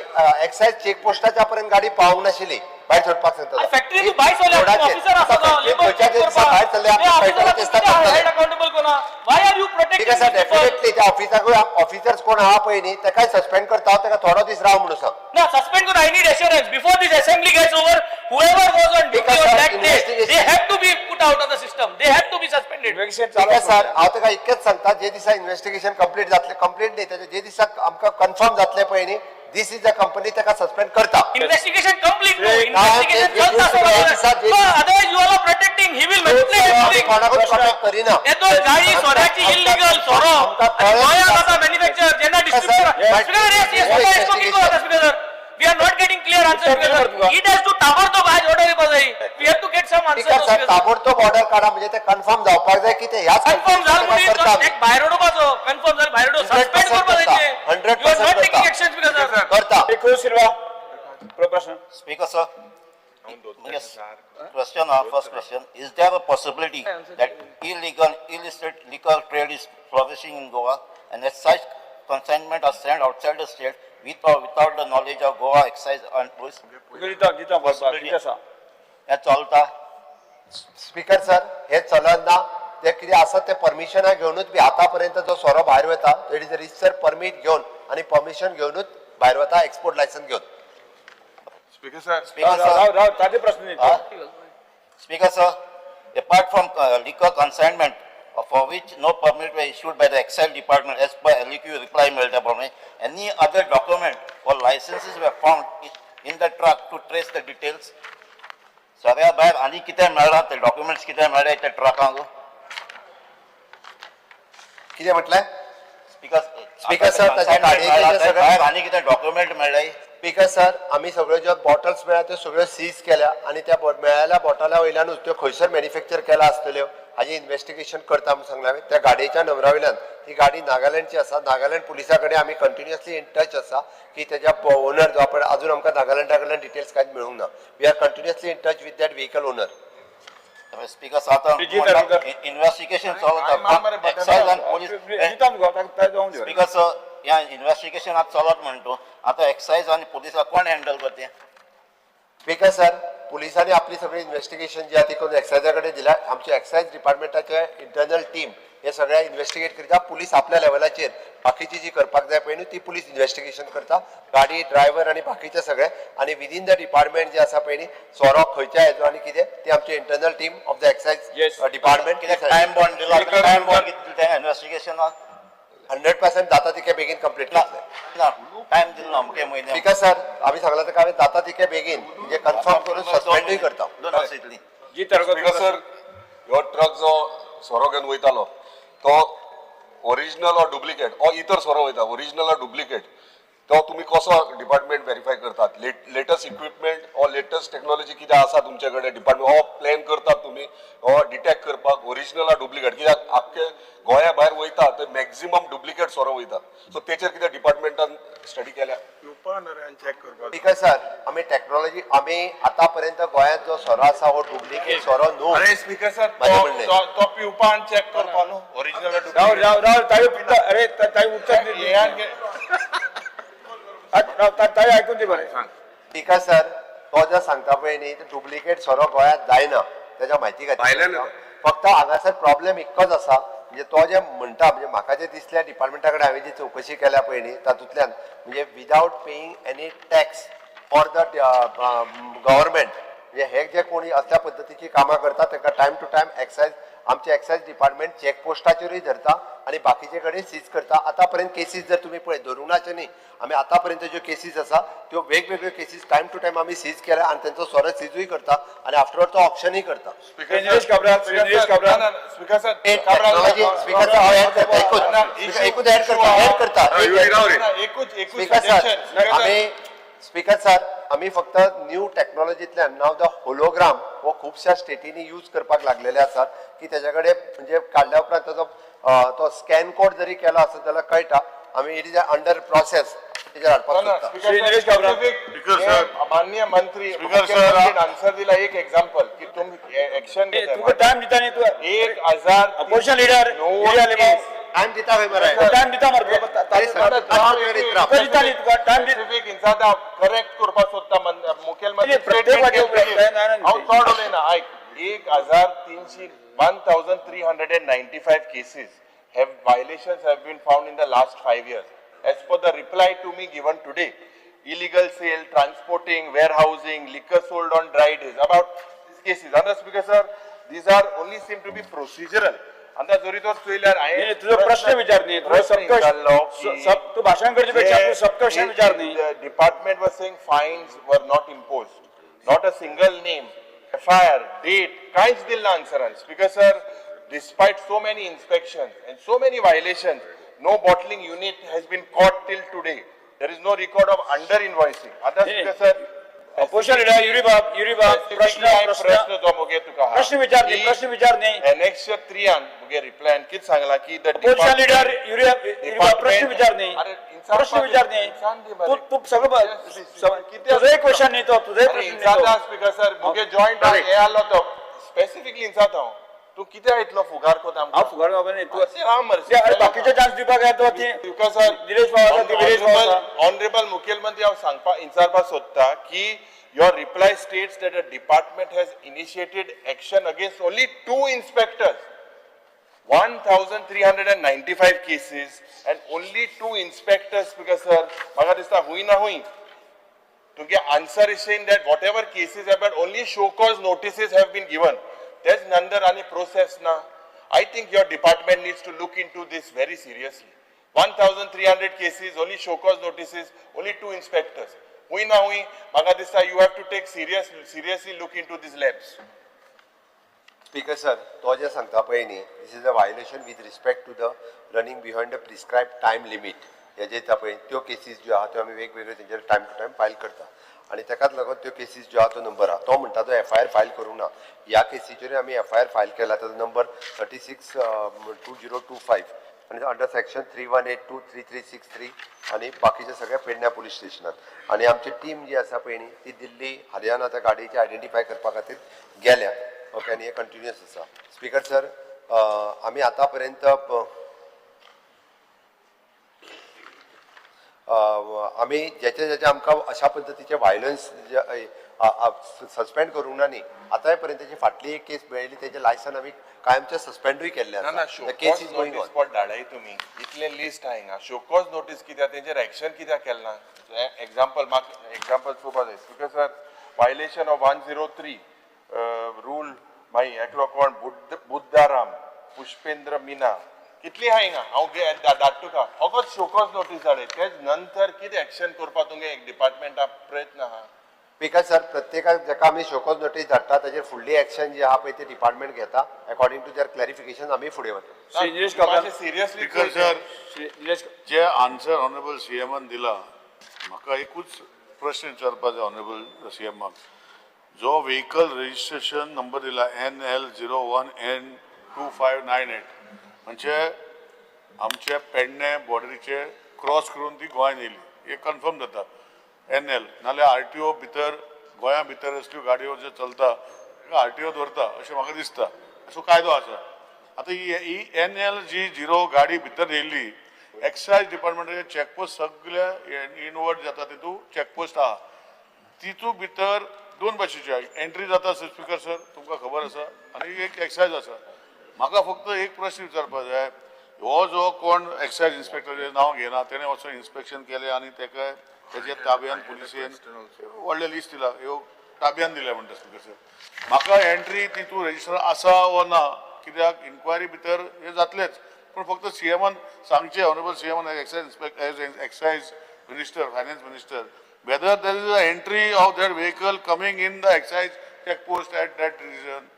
एक्सायज चेक पोस्टाच्या पर्यंत गाडी पावूंक नाशिल्ली भायर सोडपाक सांगता. फॅक्टरी तू भायर सोडल्या, ऑफिसर आसा तो लेबर खंयच्या दिसा भायर सरले आमकां कळटलें, तेच करतले. हेड अकाउंटेबल कोणा? Why are you ठीक आसा, प्रोटेक्टिंग? डेफिनेटली त्या ऑफिसराकूय, ऑफिसर्स कोण आहा पळय न्ही, तेकाय सस्पेंड करता. ताका थोडो दीस राव म्हणून सांग. ना, सस्पेंड करून I need assurance before this assembly gets over, whoever was on duty Because, on sir, that day, investigation- they have to be put out of the system, they have to be suspended. Investigation ठीक चालू आहे sir, आसा. हांव ताका इतकेंच सांगता, जे दिसा investigation complete जातलें, complete न्ही तेजें, जे दिसा आमकां कन्फर्म जातलें पळय न्ही, this is a company, ताका सस्पेंड करता. इन्व्हेस्टिगेशन कंप्लीट न्हू, Hey, investigation ना, चलता ते- ते- otherwise you are protecting, he will manipulate आमी एव्हरीथिंग. कोणाकूच कॉन्टॅक्ट करिना. हे दोन गाडी सोऱ्याची इलिगल सोरो आमकां आनी कळ्ळें. गोंयांत आतां मॅन्युफॅक्चर जेन्ना distributor. Yes. Speaker, yes, yes, Yes. Speaker, sir, we are not getting clear answer. Speaker, speaker, it has to ताबडतोब आज ऑर्डर येवपा जाय. We have to get some speaker answer. Sir, ताबडतोब ऑर्डर काडा, म्हणजे ते कन्फर्म जावपाक जाय की ते ह्याच कन्फर्म जाल करता म्हणून आमी. एक भायर उडोवपाचो, कन्फर्म जाल भायर उडोव, 100% सस्पेंड करपा करता. जाय. 100% you are not करता. Taking action, speaker sir. करता. श्री क्रूज सिल्वा, प्रश्न. Speaker, sir. Yes. Question, first question, is there a possibility that illegal, illicit liquor trade is flourishing in Goa and as such consignment are sent outside the state with or without the knowledge of Goa excise and police? दिता दिता बसपाक कितें आसा? हें चलता? Speaker sir, हे चलना. ते कितें आसा ते परमिशना घेवनूच बी आतां पर्यंत जो सोरो भायर वता, it is register permit घेवन आनी परमिशन घेवनूच भायर वता, एक्सपोर्ट लायसन्स घेवन. Speaker sir, Speaker, sir. राव राव, ताजे प्रश्न दिता. Speaker, sir, apart from liquor consignment for which no permit were issued by the excise department as per LEQ reply मेळटा प्रमाणे, any other document or licenses were found in the truck to trace the details? सगळ्या भायर आनी कितें मेळ्ळां ते documents कितें मेळ्ळे त्या ट्रकांक? कितें म्हटलें? स्पीकर, Speaker, sir, ताच्या गाडयेचे जे सगळे- भायर आनी कितें डॉक्युमेंट मेळ्ळे? स्पीकर सर, आमी सगळ्यो ज्यो बॉटल्स मेळ्ळ्या त्यो सगळ्यो सीज केल्या आनी त्या मेळ्ळेल्या बॉटला वयल्यानूच त्यो खंयसर मॅन्युफॅक्चर केला आसतल्यो हाजें इन्व्हेस्टिगेशन करता म्हणून सांगलां हांवें. त्या गाडयेच्या नंबरा वयल्यान, ती गाडी नागालँडची आसा, नागालँड पुलिसा कडेन आमी कंटिन्युअसली इन टच आसा की तेज्या ओनर जो आपण, अजून आमकां नागालँडा कडल्यान डिटेल्स कांयच मेळूंक ना. We are continuously in touch with that vehicle owner. Speaker, sir, आतां श्री जीत आरोलकर. इन्व्हेस्टिगेशन चलता, एक्सायज आनी पोलीस. दिता मुगो ताका, ताका जावन दी. स्पीकर सर, ह्या इन्व्हेस्टिगेशन आतां चलत म्हणटा, आतां एक्सायज आनी पुलिसां कोण हँडल करता? स्पीकर सर, पुलिसांनी आपली सगळी इन्व्हेस्टिगेशन जी आहा ती करून एक्सायजा कडेन दिल्या. आमच्या एक्सायज डिपार्टमेंटाचे इंटरनल टीम हे सगळें इन्वेस्टिगेट करता. पुलीस आपल्या लेवलाचेर बाकीची जी करपाक जाय पळय न्हू ती पुलीस इन्वेस्टिगेशन करता, गाडी ड्रायव्हर आनी बाकीचे सगळे. आनी विदीन the department जे आसा पळय न्ही, सोरो खंयच्या हेजो आनी कितें ती आमची internal team of the excise department. कित्याक टायम बॉन्ड दिला? टायम बॉन्ड कितें दिता इन्वेस्टिगेशनाक? 100% जाता तितके बेगीन कंप्लीट ना. करतले. ना, टायम दिलो ना अमके म्हयने. स्पीकर सर, आमी सांगला ताका, हांवें जाता तितके बेगीन म्हणजे कन्फर्म करून सस्पेंडूय करता. 2 वर्सां इतली. जी तरगो. स्पीकर सर, हो ट्रक जो सोरो घेवन वयतालो तो ओरिजिनल ऑर डुप्लिकेट, ऑर इतर सोरो वयता, ओरिजिनल ऑर डुप्लिकेट, तो तुमी कसो डिपार्टमेंट वेरीफाय करतात? Latest equipment or latest technology कितें आसा तुमचे कडेन डिपार्टमेंट, ऑर प्लॅन करतात तुमी हो डिटेक्ट करपाक ओरिजिनल ऑर डुप्लिकेट? कित्याक आख्खे गोंया भायर वयता ते मॅक्झिमम डुप्लिकेट सोरो वयता. सो तेचेर कितें डिपार्टमेंटान स्टडी केल्या? स्पीकर सर, आमी टॅक्नॉलॉजी, आमी आतापर्यंत गोंयांत जो सोरो आसा हो डुप्लिकेट सोरो न्हू. अरे स्पीकर सर, माझें म्हणणें. तो पिवपान चॅक करपा न्हू ओरिजिनल. राव राव राव, ताई अरे ताई उत्तर दे. राव, ताई आयकून दी बरें. स्पीकर सर, तो जर सांगता पळय न्ही, डुप्लिकेट सोरो गोंयांत जायना तेच्या म्हायती खातीर. भायल्यान. फक्त हांगासर प्रॉब्लेम एकच आसा, म्हणजे तो जे म्हणटा, म्हणजे म्हाका जे दिसल्या डिपार्टमेंटा कडेन हांवें जी चवकशी केल्या पळय न्ही, तातूंतल्यान म्हणजे without paying any tax for the government, म्हणजे हे जे कोणी असल्या पद्दतीची कामां करता तांकां टायम टू टायम एक्सायज, आमचे एक्सायज डिपार्टमेंट चेक पोस्टाचेरूय धरता आनी बाकीचे कडेन सीज करता. आतां पर्यंत केसीस जर तुमी पळयत, धरूंक नाचे न्ही, आमी आतां पर्यंत ज्यो केसीस आसा त्यो वेगवेगळ्यो केसीस टायम टू टायम आमी सीज केल्या आनी तेंचो सोरो सीजूय करता आनी आफ्टरवर्ड तो ऑप्शनूय करता. Nilesh Cabral, Shri Nilesh Cabral. Speaker sir. Technology, speaker sir, हांव ऍड करता, एकूच एकूच ऍड करता, ऍड करता. एकूच एकूच. स्पीकर सर, आमी, स्पीकर सर, आमी फक्त न्यू टॅक्नॉलॉजींतल्यान नाव the hologram हो खुबश्या स्टेटींनी यूज करपाक लागलेले आसात की तेच्या कडेन म्हणजे काडल्या उपरांत ताजो तो स्कॅन कोड जरी केलो आसत जाल्यार कळटा. आमी it is under process तेजेर हाडपाक सोदता. श्री निलेश काब्राल. माननीय मंत्री, मुख्यमंत्रीन आन्सर दिला एक एक्झाम्पल की तुम्ही एक्शन. तुका टायम दिता न्ही तू. 1000 अपोजिशन लिडर. टायम दिता खंय मरे? टायम दिता मरे तुका. अरे सर, तुका दिता न्ही तुका टायम. स्पेसिफीक इन्सादा करेक्ट करपाक सोदता मुखेलमंत्री. प्रत्येक वाटेक हांव चड उलयना, आयक. 1300, 1395 cases have violations have been found in the last 5 years. As per the reply to me given today, illegal sale, transporting, warehousing, liquor sold on dry days, about these cases. Under Speaker sir, these are only seem to be procedural. अंदाज जरी तर चोयल्यार हांवें तुजो प्रश्न विचार न्ही, तुजो प्रश्न सबक्वेश्चन विचारलो की सब तूं भाशण करचे पेक्षा तूं सब क्वेश्चन विचार न्ही. The department was saying fines were not imposed, not a single name, FIR, date, कांयच दिल ना आन्सरान. Speaker sir, despite so many inspections and so many violations, no bottling unit has been caught till today. There is no record of under invoicing. आतां speaker sir, opposition leader Yuri बाब, युरी बाब, प्रश्न प्रश्न प्रश्न प्रश्न जो मुगे तुका आहा. प्रश्न विचार न्ही, की प्रश्न विचार न्ही. Annexure 3 आन मुगे रिप्लायन कितें सांगला की the opposition leader Yuri, Yuri बाब, प्रश्न विचार न्ही. अरे, इन्सान प्रश्न विचार न्ही. इन्सान दी मरे. तूं तूं सगळं कितें तुजोय क्वेश्चन न्ही तो, तुजोय अरे प्रश्न न्ही इन्साता तो. स्पीकर सर, मुगे जॉयंट हे आलो तो स्पेसिफिकली इन्साता हांव. तूं कित्याक इतलो फुगार कोता आमकां? हांव फुगार बाबा न्ही तूं. राव मरे. अरे, बाकीचे चान्स दिवपाक जाय तो ती. स्पीकर सर, निलेश बाब आसा, दिनेश बाब आसा. ऑनरेबल मुखेलमंत्री, हांव सांगपा इन्सारपाक सोदता की your reply states that a department has initiated action against only two inspectors. 1395 cases and only two inspectors. Speaker sir, म्हाका दिसता हुंय ना हुंय तुमगे answer is saying that whatever cases have been, only show cause notices have been given. तेच नंतर आनी process ना. I think your department needs to look into this very seriously. 1300 cases, only show cause notices, only two inspectors. हुंय ना हुंय म्हाका दिसता you have to take seriously look into this lapse. Speaker sir, तो जे सांगता पळय न्ही, this is a violation with respect to the running behind the prescribe time limit. हे जे येता पळय त्यो केसीस ज्यो आहा त्यो आमी वेगवेगळ्यो तेंचेर टायम टू टायम फायल करता आनी तेकाच लागून त्यो केसीस ज्यो आहा तो नंबर आहा. तो म्हणटा तो एफआयआर फायल करूंक ना. ह्या केसीचेरूय आमी एफआयआर फायल केला, ताजो नंबर 36/2025 आनी under section 3182, 3363 आनी बाकीचे सगळे पेडण्या पुलीस स्टेशनात. आनी आमची टीम जी आसा पळय न्ही, ती दिल्ली, हरियाणा त्या गाडयेची आयडेंटिफाय करपा खातीर गेल्या. ओके, आनी हे कंटिन्युअस आसा. स्पीकर सर, आमी आतां पर्यंत आमी जेचे जेचे आमकां अशा पद्दतीचे व्हायलन्स सस्पेंड करूंक ना न्ही, आतांय पर्यंत तेची फाटली एक केस मेळिल्ली, तेजें लायसन आमी कायमचें सस्पेंडूय केल्लें ना ना आसा. Show the case cause is going notice on. For धाडाय तुमी, इतलें लिस्ट आहा हिंगा. शोकॉज नोटीस कित्याक, तेंचेर एक्शन कित्याक केलें ना? एग्जाम्पल म्हाका एग्जाम्पल पळोवपा जाय speaker sir. Violation of 103 rule, मागीर एकलो कोण बुद्ध बुद्धाराम पुष्पेंद्र मीना, कितली आहा हिंगा, हांव धाडटा तुका. फकत शोकॉज नोटीस धाडय, तेज नंतर कितें एक्शन करपा तुमगे एक डिपार्टमेंटा प्रयत्न आहा? Because sir, प्रत्येकाक जाका आमी शोकॉज नोटीस धाडटा ताजेर फुडली एक्शन जी आहा पळय ती डिपार्टमेंट घेता. अकॉर्डिंग टू there clarification आमी फुडें वता. Shri Nilesh Cabral. Seriously speaker sir, Shri Nilesh, जे आन्सर ऑनरेबल सीएमान दिला, म्हाका एकूच प्रश्न विचारपा जाय ऑनरेबल सीएमाक. जो व्हेकल रजिस्ट्रेशन नंबर दिला NL 01 N 2598, म्हणजे आमचे पेडणे बॉर्डरीचे क्रॉस करून ती गोंयांत येयली हे कन्फर्म जाता एन एल. नाल्यार आरटीओ भितर, गोंया भितर असल्यो गाडयो ज्यो चलता ताका आरटीओ दवरता अशें म्हाका दिसता. असो कायदो आसा. आतां ही एन एल जी झिरो गाडी भितर येयल्ली, एक्सायज डिपार्टमेंटाचे चॅकपोस्ट सगळे इनवर्ड जाता, तितू चॅकपोस्ट आहा, तितू भितर दोन भाशेची एंट्री जाता. स्पीकर सर, तुमकां खबर आसा, आनी एक एक्सायज आसा. म्हाका फक्त एक प्रश्न विचारपाक जाय. हो जो कोण एक्सायज इन्स्पेक्टर, नांव घेना, तेणें वचोन इन्स्पेक्शन केलें आनी तेका तेजे ताब्यान पुलिसेन व्हडलें लिस्ट दिला, ह्यो ताब्यान दिल्या म्हणटा. स्पीकर सर, म्हाका एंट्री तितू रजिस्टर आसा वो ना, कित्याक इन्क्वायरी भितर हें जातलेंच, पूण फक्त सीएमान सांगचें, honourable सीएमान, excise inspector, as excise minister, finance minister, whether there is a entry of that vehicle coming in the excise check post at that region.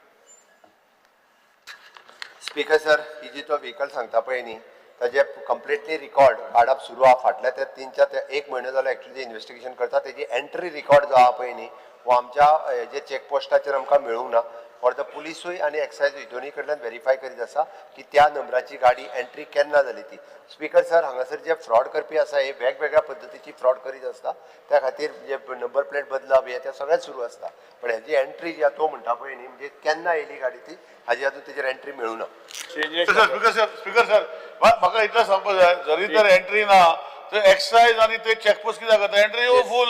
Speaker sir, ही जी तो व्हेकल सांगता पळय न्ही, ताजे कंप्लिटली रिकॉर्ड काडप सुरू आहा. फाटल्या ते 3-4 ते एक म्हयनो जालो एक्चुअली इन्वेस्टिगेशन करता. तेजी एंट्री रिकॉर्ड जो आहा पळय न्ही, हो आमच्या जे चॅकपोस्टाचेर आमकां मेळूंक ना. फॉर the पुलिसूय आनी एक्सायजूय दोनूय कडल्यान वेरीफाय करीत आसा की त्या नंबराची गाडी एंट्री केन्ना जाली ती. स्पीकर सर, हांगासर जे फ्रॉड करपी आसा हे वेगवेगळ्या पद्दतीची फ्रॉड करीत आसता. त्या खातीर जे नंबर प्लेट बदलप हे ते सगळें सुरू आसता, पण हेजी एंट्री जी आहा तो म्हणटा पळय न्ही, म्हणजे केन्ना येयली गाडी ती, हाजी अजून तेजेर एंट्री मेळूं ना. Shri Nilesh sir, Cabral. Speaker sir, speaker sir, म्हाका इतलें सांगपाक जाय, जरी तर एंट्री ना तर एक्सायज आनी ते चॅकपोस्ट कित्याक करता एंट्री फूल?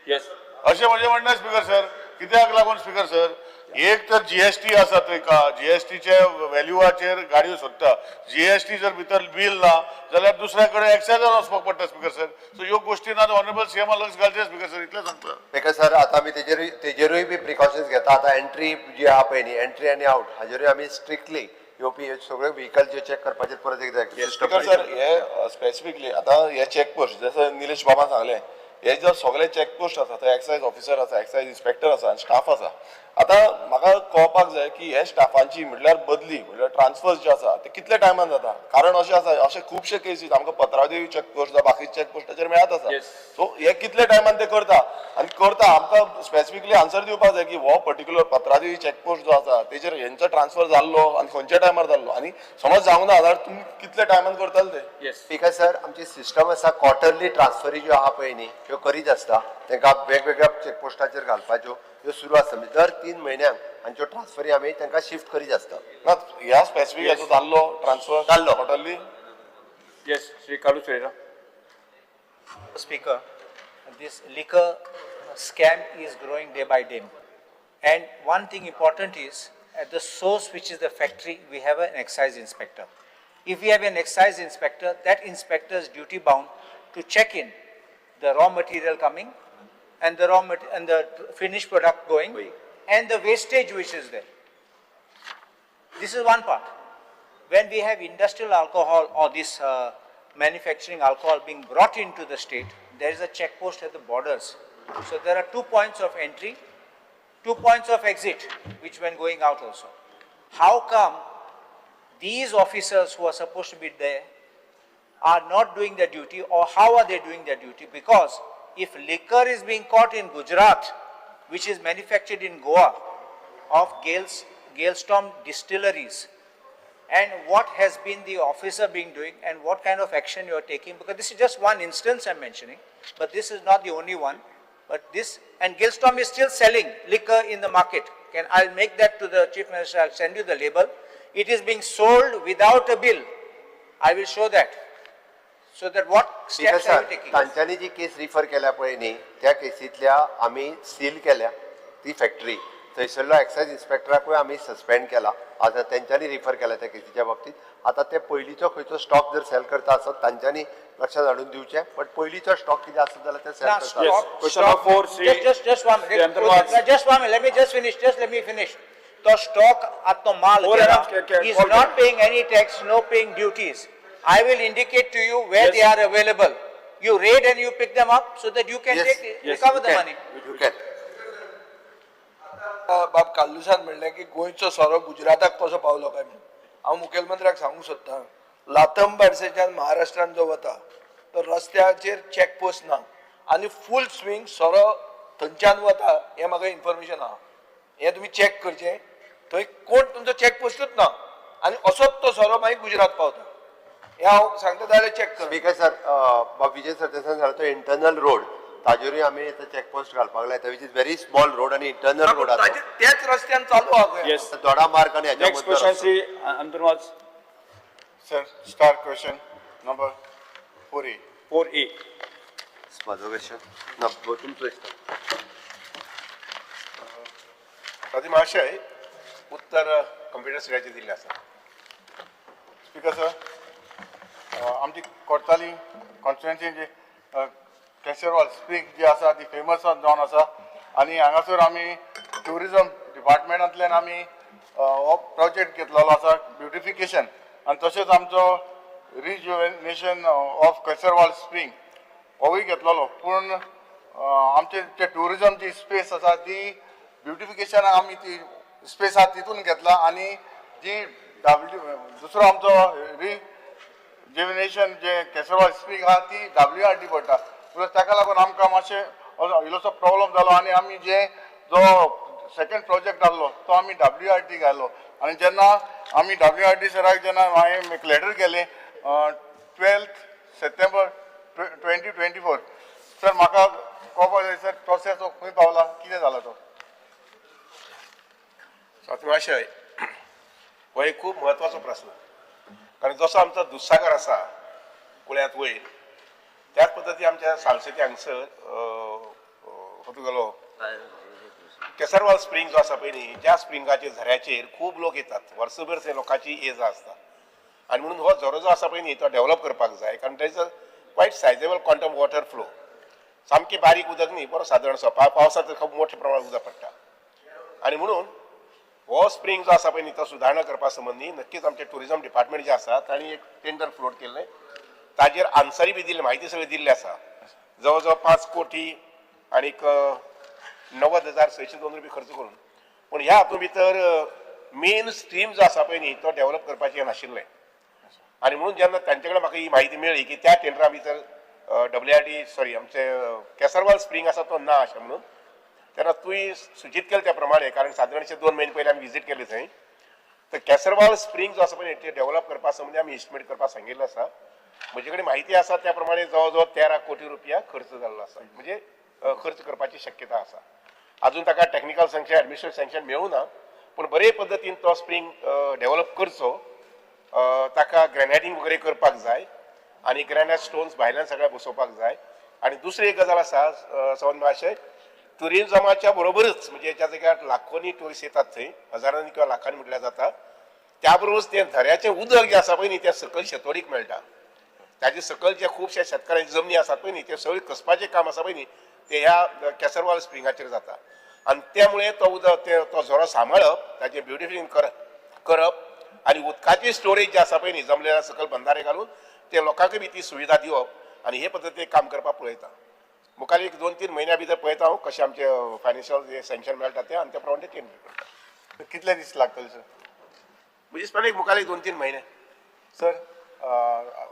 येस. अशें म्हजें म्हणणें स्पीकर सर. कित्याक लागून स्पीकर सर, एक तर जीएसटी आसा, तेका जीएसटीचे व्हॅल्यूआचेर गाडयो सोदता. जीएसटी जर भितर बील ना जाल्यार दुसऱ्या कडेन एक्सायजान वचपाक पडटा स्पीकर सर. सो ह्यो गोश्टी ना ऑनरेबल सीएमान लक्ष घालचें स्पीकर सर, इतलें सांगता. Because sir, आता आमी तेजेरूय बी प्रिकॉशन्स घेता. आतां एंट्री जी आहा पळय न्ही, एंट्री आनी आवट हाजेरूय आमी स्ट्रिक्टली येवपी हे सगळे व्हेकल जे चॅक करपाचेर परत एकदा सिस्टम. स्पीकर सर, हे स्पेसिफिकली आतां हे चेकपोस्ट, जसं निलेश बाबान सांगलें, हे जर सगळे चेकपोस्ट आसा थंय एक्सायज ऑफिसर आसा, एक्सायज इन्स्पेक्टर आसा आनी स्टाफ आसा. आतां म्हाका कळपाक जाय की हे स्टाफांची म्हटल्यार बदली, म्हटल्यार ट्रान्सफर्स जे आसा ते कितले टायमान जाता? कारण अशें आसा, अशे खुबशे केसीस आमकां पत्रादेवी चेकपोस्ट जावं बाकी चेकपोस्टाचेर मेळत आसा. सो हे कितले टायमान ते करता आनी करता, आमकां स्पेसिफिकली आन्सर दिवपाक जाय की हो पर्टिक्युलर पत्रादेवी चेकपोस्ट जो आसा तेजेर हेंचो ट्रान्सफर जाल्लो आनी खंयच्या टायमार जाल्लो, आनी समज जावंक ना जाल्यार तुमी कितले टायमान करताले ते? येस. Because sir, आमची सिस्टम आसा, क्वॉर्टरली ट्रान्सफरी ज्यो आहा पळय न्ही, ह्यो करीत आसता. तांकां वेगवेगळ्या चेकपोस्टाचेर घालपाच्यो ह्यो सुरू आसता. म्हणजे दर 3 म्हयन्यांक हांच्यो ट्रान्सफरी आमी तांकां शिफ्ट करीत आसता. ना, ह्या स्पेसिफीक हेचो जाल्लो ट्रान्सफर? जाल्लो. क्वॉर्टरली. Yes, Shri Carlos Ferreira. Speaker, this liquor scam is growing day by day. And one thing important is, at the source, which is the factory, we have an excise inspector. If we have an excise inspector, that inspector is duty bound to check in the raw material coming and the and the finished product going and the wastage which is there. This is one part. When we have industrial alcohol or this manufacturing alcohol being brought into the state, there is a checkpost at the borders. So there are 2 points of entry, 2 points of exit, which when going out also. How come these officers who are supposed to be there are not doing their duty, or how are they doing their duty? Because if liquor is being caught in Gujarat, which is manufactured in Goa, of Galestorm distilleries, and what has been the officer been doing and what kind of action you are taking? Because this is just one instance I'm mentioning, but this is not the only one. But this, and Galestorm is still selling liquor in the market. Can, I'll make that to the Chief Minister, I'll send you the label. It is being sold without a bill. I will show that. So that what speaker steps are sir you taking? तांच्यांनी जी केस refer केल्या पळय न्ही, त्या केसींतल्या आमी seal केल्या ती factory. थंयसरलो excise इन्स्पेक्टराकूय आमी सस्पेंड केला. आतां तेंच्यांनी रिफर केल्या त्या केसीच्या बाबतीत. आतां ते पयलींचो खंयचो स्टॉक जर सेल करता आसत तांच्यांनी लक्षात हाडून दिवचें, बट पयलींचो स्टॉक कितें आसत जाल्यार ते सेल Now, करता. stop, Question stop. number four, Shri- Just one Shri minute. Antarwad. Just one minute. Let me just finish. Just let me finish. तो stock आत्तो माल Four गेला. and a half, He is call not करा. paying any tax, no paying duties. I will indicate to you where Yes. they are available. You raid and you pick them up so that you can Yes. take, Yes, recover You the can. money. You can. बाब कार्लुसान म्हणलें की गोंयचो सोरो गुजराताक कसो पावलो काय म्हणून. हांव मुखेलमंत्र्याक सांगूंक सोदतां, लातंबारसेच्यान महाराष्ट्रान जो वता तो रस्त्याचेर चॅक पोस्ट ना आनी फूल स्विंग सोरो थंयच्यान वता हें म्हाका इन्फॉर्मेशन आहा. हें तुमी चॅक करचें. थंय कोण तुमचो चॅक पोस्टूच ना आनी असोच तो सोरो मागीर गुजरात पावता. हें हांव सांगता जाल्यार चॅक कर. स्पीकर सर, बाब विजय सरदेसाय सांगला तो इंटरनल रोड, ताजेरूय आमी आतां चॅक पोस्ट घालपाक लायता, which is very small road आनी इंटरनल रोड आसा. ताजेर त्याच रस्त्यान चालू आहा गोंयांत. Yes. Doda मार्ग आनी हेच्या Next मदलो question, रस्तो. Shri Antarwad. Sir, star question number 4A. 4A. म्हाजो क्वेश्चन ना, तुमचो दिसता. ताजे महाशय, उत्तर कंप्युटर सिराचेर दिल्लें आसा. स्पीकर सर, आमची कोर्ताली कॉन्स्टिट्युएन्सी जी केसरवाल स्प्रींग जी आसा ती फेमस जावन आसा आनी हांगासर आमी ट्युरिजम डिपार्टमेंटांतल्यान आमी हो प्रोजेक्ट घेतलेलो आसा ब्युटिफिकेशन आनी तशेंच आमचो रिजुवेनेशन ऑफ केसरवाल स्प्रींग होवूय घेतलेलो. पूण आमचे जे ट्युरिजम जी स्पेस आसा ती ब्युटिफिकेशन आमी ती स्पेस आसा तितून घेतला आनी जी डब्ल्यू दुसरो आमचो रिजुवेनेशन जे केसरवाल स्प्रींग आहा ती डब्ल्यू आर टी पडटा. प्लस ताका लागून आमकां मातशें इल्लोसो प्रॉब्लम जालो आनी आमी जे जो सेकंड प्रोजेक्ट आहलो तो आमी डब्ल्यू आर टी घालो आनी जेन्ना आमी डब्ल्यू आर टी सराक जेन्ना हांवें एक लेटर केलें 12 सप्टेंबर 2024, सर म्हाका कळपाक जाय सर प्रोसेस हो खंय पावला, कितें जाला तो. स्वाती महाशय, हो एक खूब म्हत्वाचो प्रस्न, कारण जसो आमचो दुधसागर आसा कुळ्यांत वयर, त्याच पद्दती आमच्या सालसेती हांगसर हो तुगेलो केसरवाल स्प्रींग जो आसा पळय न्ही, ज्या स्प्रिंगाचेर झऱ्याचेर खूब लोक येतात, वर्सभर थंय लोकांची ये जा आसता आनी म्हणून हो झरो जो आसा पळय न्ही तो डेवलप करपाक जाय, कारण तेजो quite sizeable quantum water flow, सामकी बारीक उदक न्ही, बरो सादारणसो पावसांत खूब मोठ्या प्रमाणात उदक पडटा आनी म्हणून हो स्प्रींग जो आसा पळय न्ही तो सुदारणा करपा संबंदी नक्कीच आमचे ट्युरिजम डिपार्टमेंट जे आसा तांणी एक टेंडर फ्लोट केल्लें, ताजेर आन्सरी बी दिल्ली, म्हायती सगळी दिल्ली आसा. जवळ जवळ 5 कोटी आनीक 90,602 रुपया खर्च करून, पूण ह्या हातूंत भितर मेन स्ट्रीम जो आसा पळय न्ही तो डेवलप करपाचें नाशिल्लें आनी म्हणून जेन्ना तांचे कडेन म्हाका ही म्हायती मेळ्ळी की त्या टेंडरा भितर डब्ल्यू आर टी सॉरी आमचे केसरवाल स्प्रींग आसा तो ना अशें म्हणून, तेन्ना तुवें सुचीत केलें त्या प्रमाणे, कारण सादारणशे 2 म्हयने पयलीं आमी विजीट केली थंय, तर केसरवाल स्प्रींग जो आसा पळय ते डेवलप करपा संबंदी आमी एस्टिमेट करपाक सांगिल्लें आसा. म्हजे कडेन म्हायती आसा त्या प्रमाणे जवळ जवळ 13 कोटी रुपया खर्च जाल्लो आसा, म्हणजे खर्च करपाची शक्यता आसा. अजून ताका टॅक्निकल सँक्शन, एडमिनिस्ट्रेटिव्ह सँक्शन मेळूं ना, पूण बरे पद्दतीन तो स्प्रींग डेवलप करचो, ताका ग्रॅनायटींग वगैरे करपाक जाय आनी ग्रॅनायट स्टोन्स भायल्यान सगळ्या बसोवपाक जाय. आनी दुसरी एक गजाल आसा सवन महाशय, ट्युरिजमाच्या बरोबरच म्हणजे ज्या जाग्यार लाखोंनी ट्युरिस्ट येतात थंय, हजारांनी किंवा लाखांनी म्हटल्यार जाता, त्या बरोबरच तें झऱ्याचें उदक जें आसा पळय न्ही तें सकयल शेतवडीक मेळटा. ताजे सकयल जे खुबशे शेतकारांची जमनी आसात पळय न्ही ते सगळें कसपाचें काम आसा पळय न्ही ते ह्या केसरवाल स्प्रिंगाचेर जाता आनी त्यामुळे तो उदक तो झरो सांबाळप, ताचें ब्युटिफिकेशन करप आनी उदकाची स्टोरेज जी आसा पळय न्ही जमलेल्या सकयल बंधारे घालून ते लोकांकय बी ती सुविधा दिवप आनी हे पद्दतीन काम करपाक पळयता. मुखार एक 2-3 म्हयन्या भितर पळयता हांव कशें आमचें फायनान्शियल जे सँक्शन मेळटा तें आनी त्या प्रमाणे टेंडर करता. कितले दीस लागतले सर? म्हणजे सुमार एक मुखार एक 2-3 म्हयने. सर,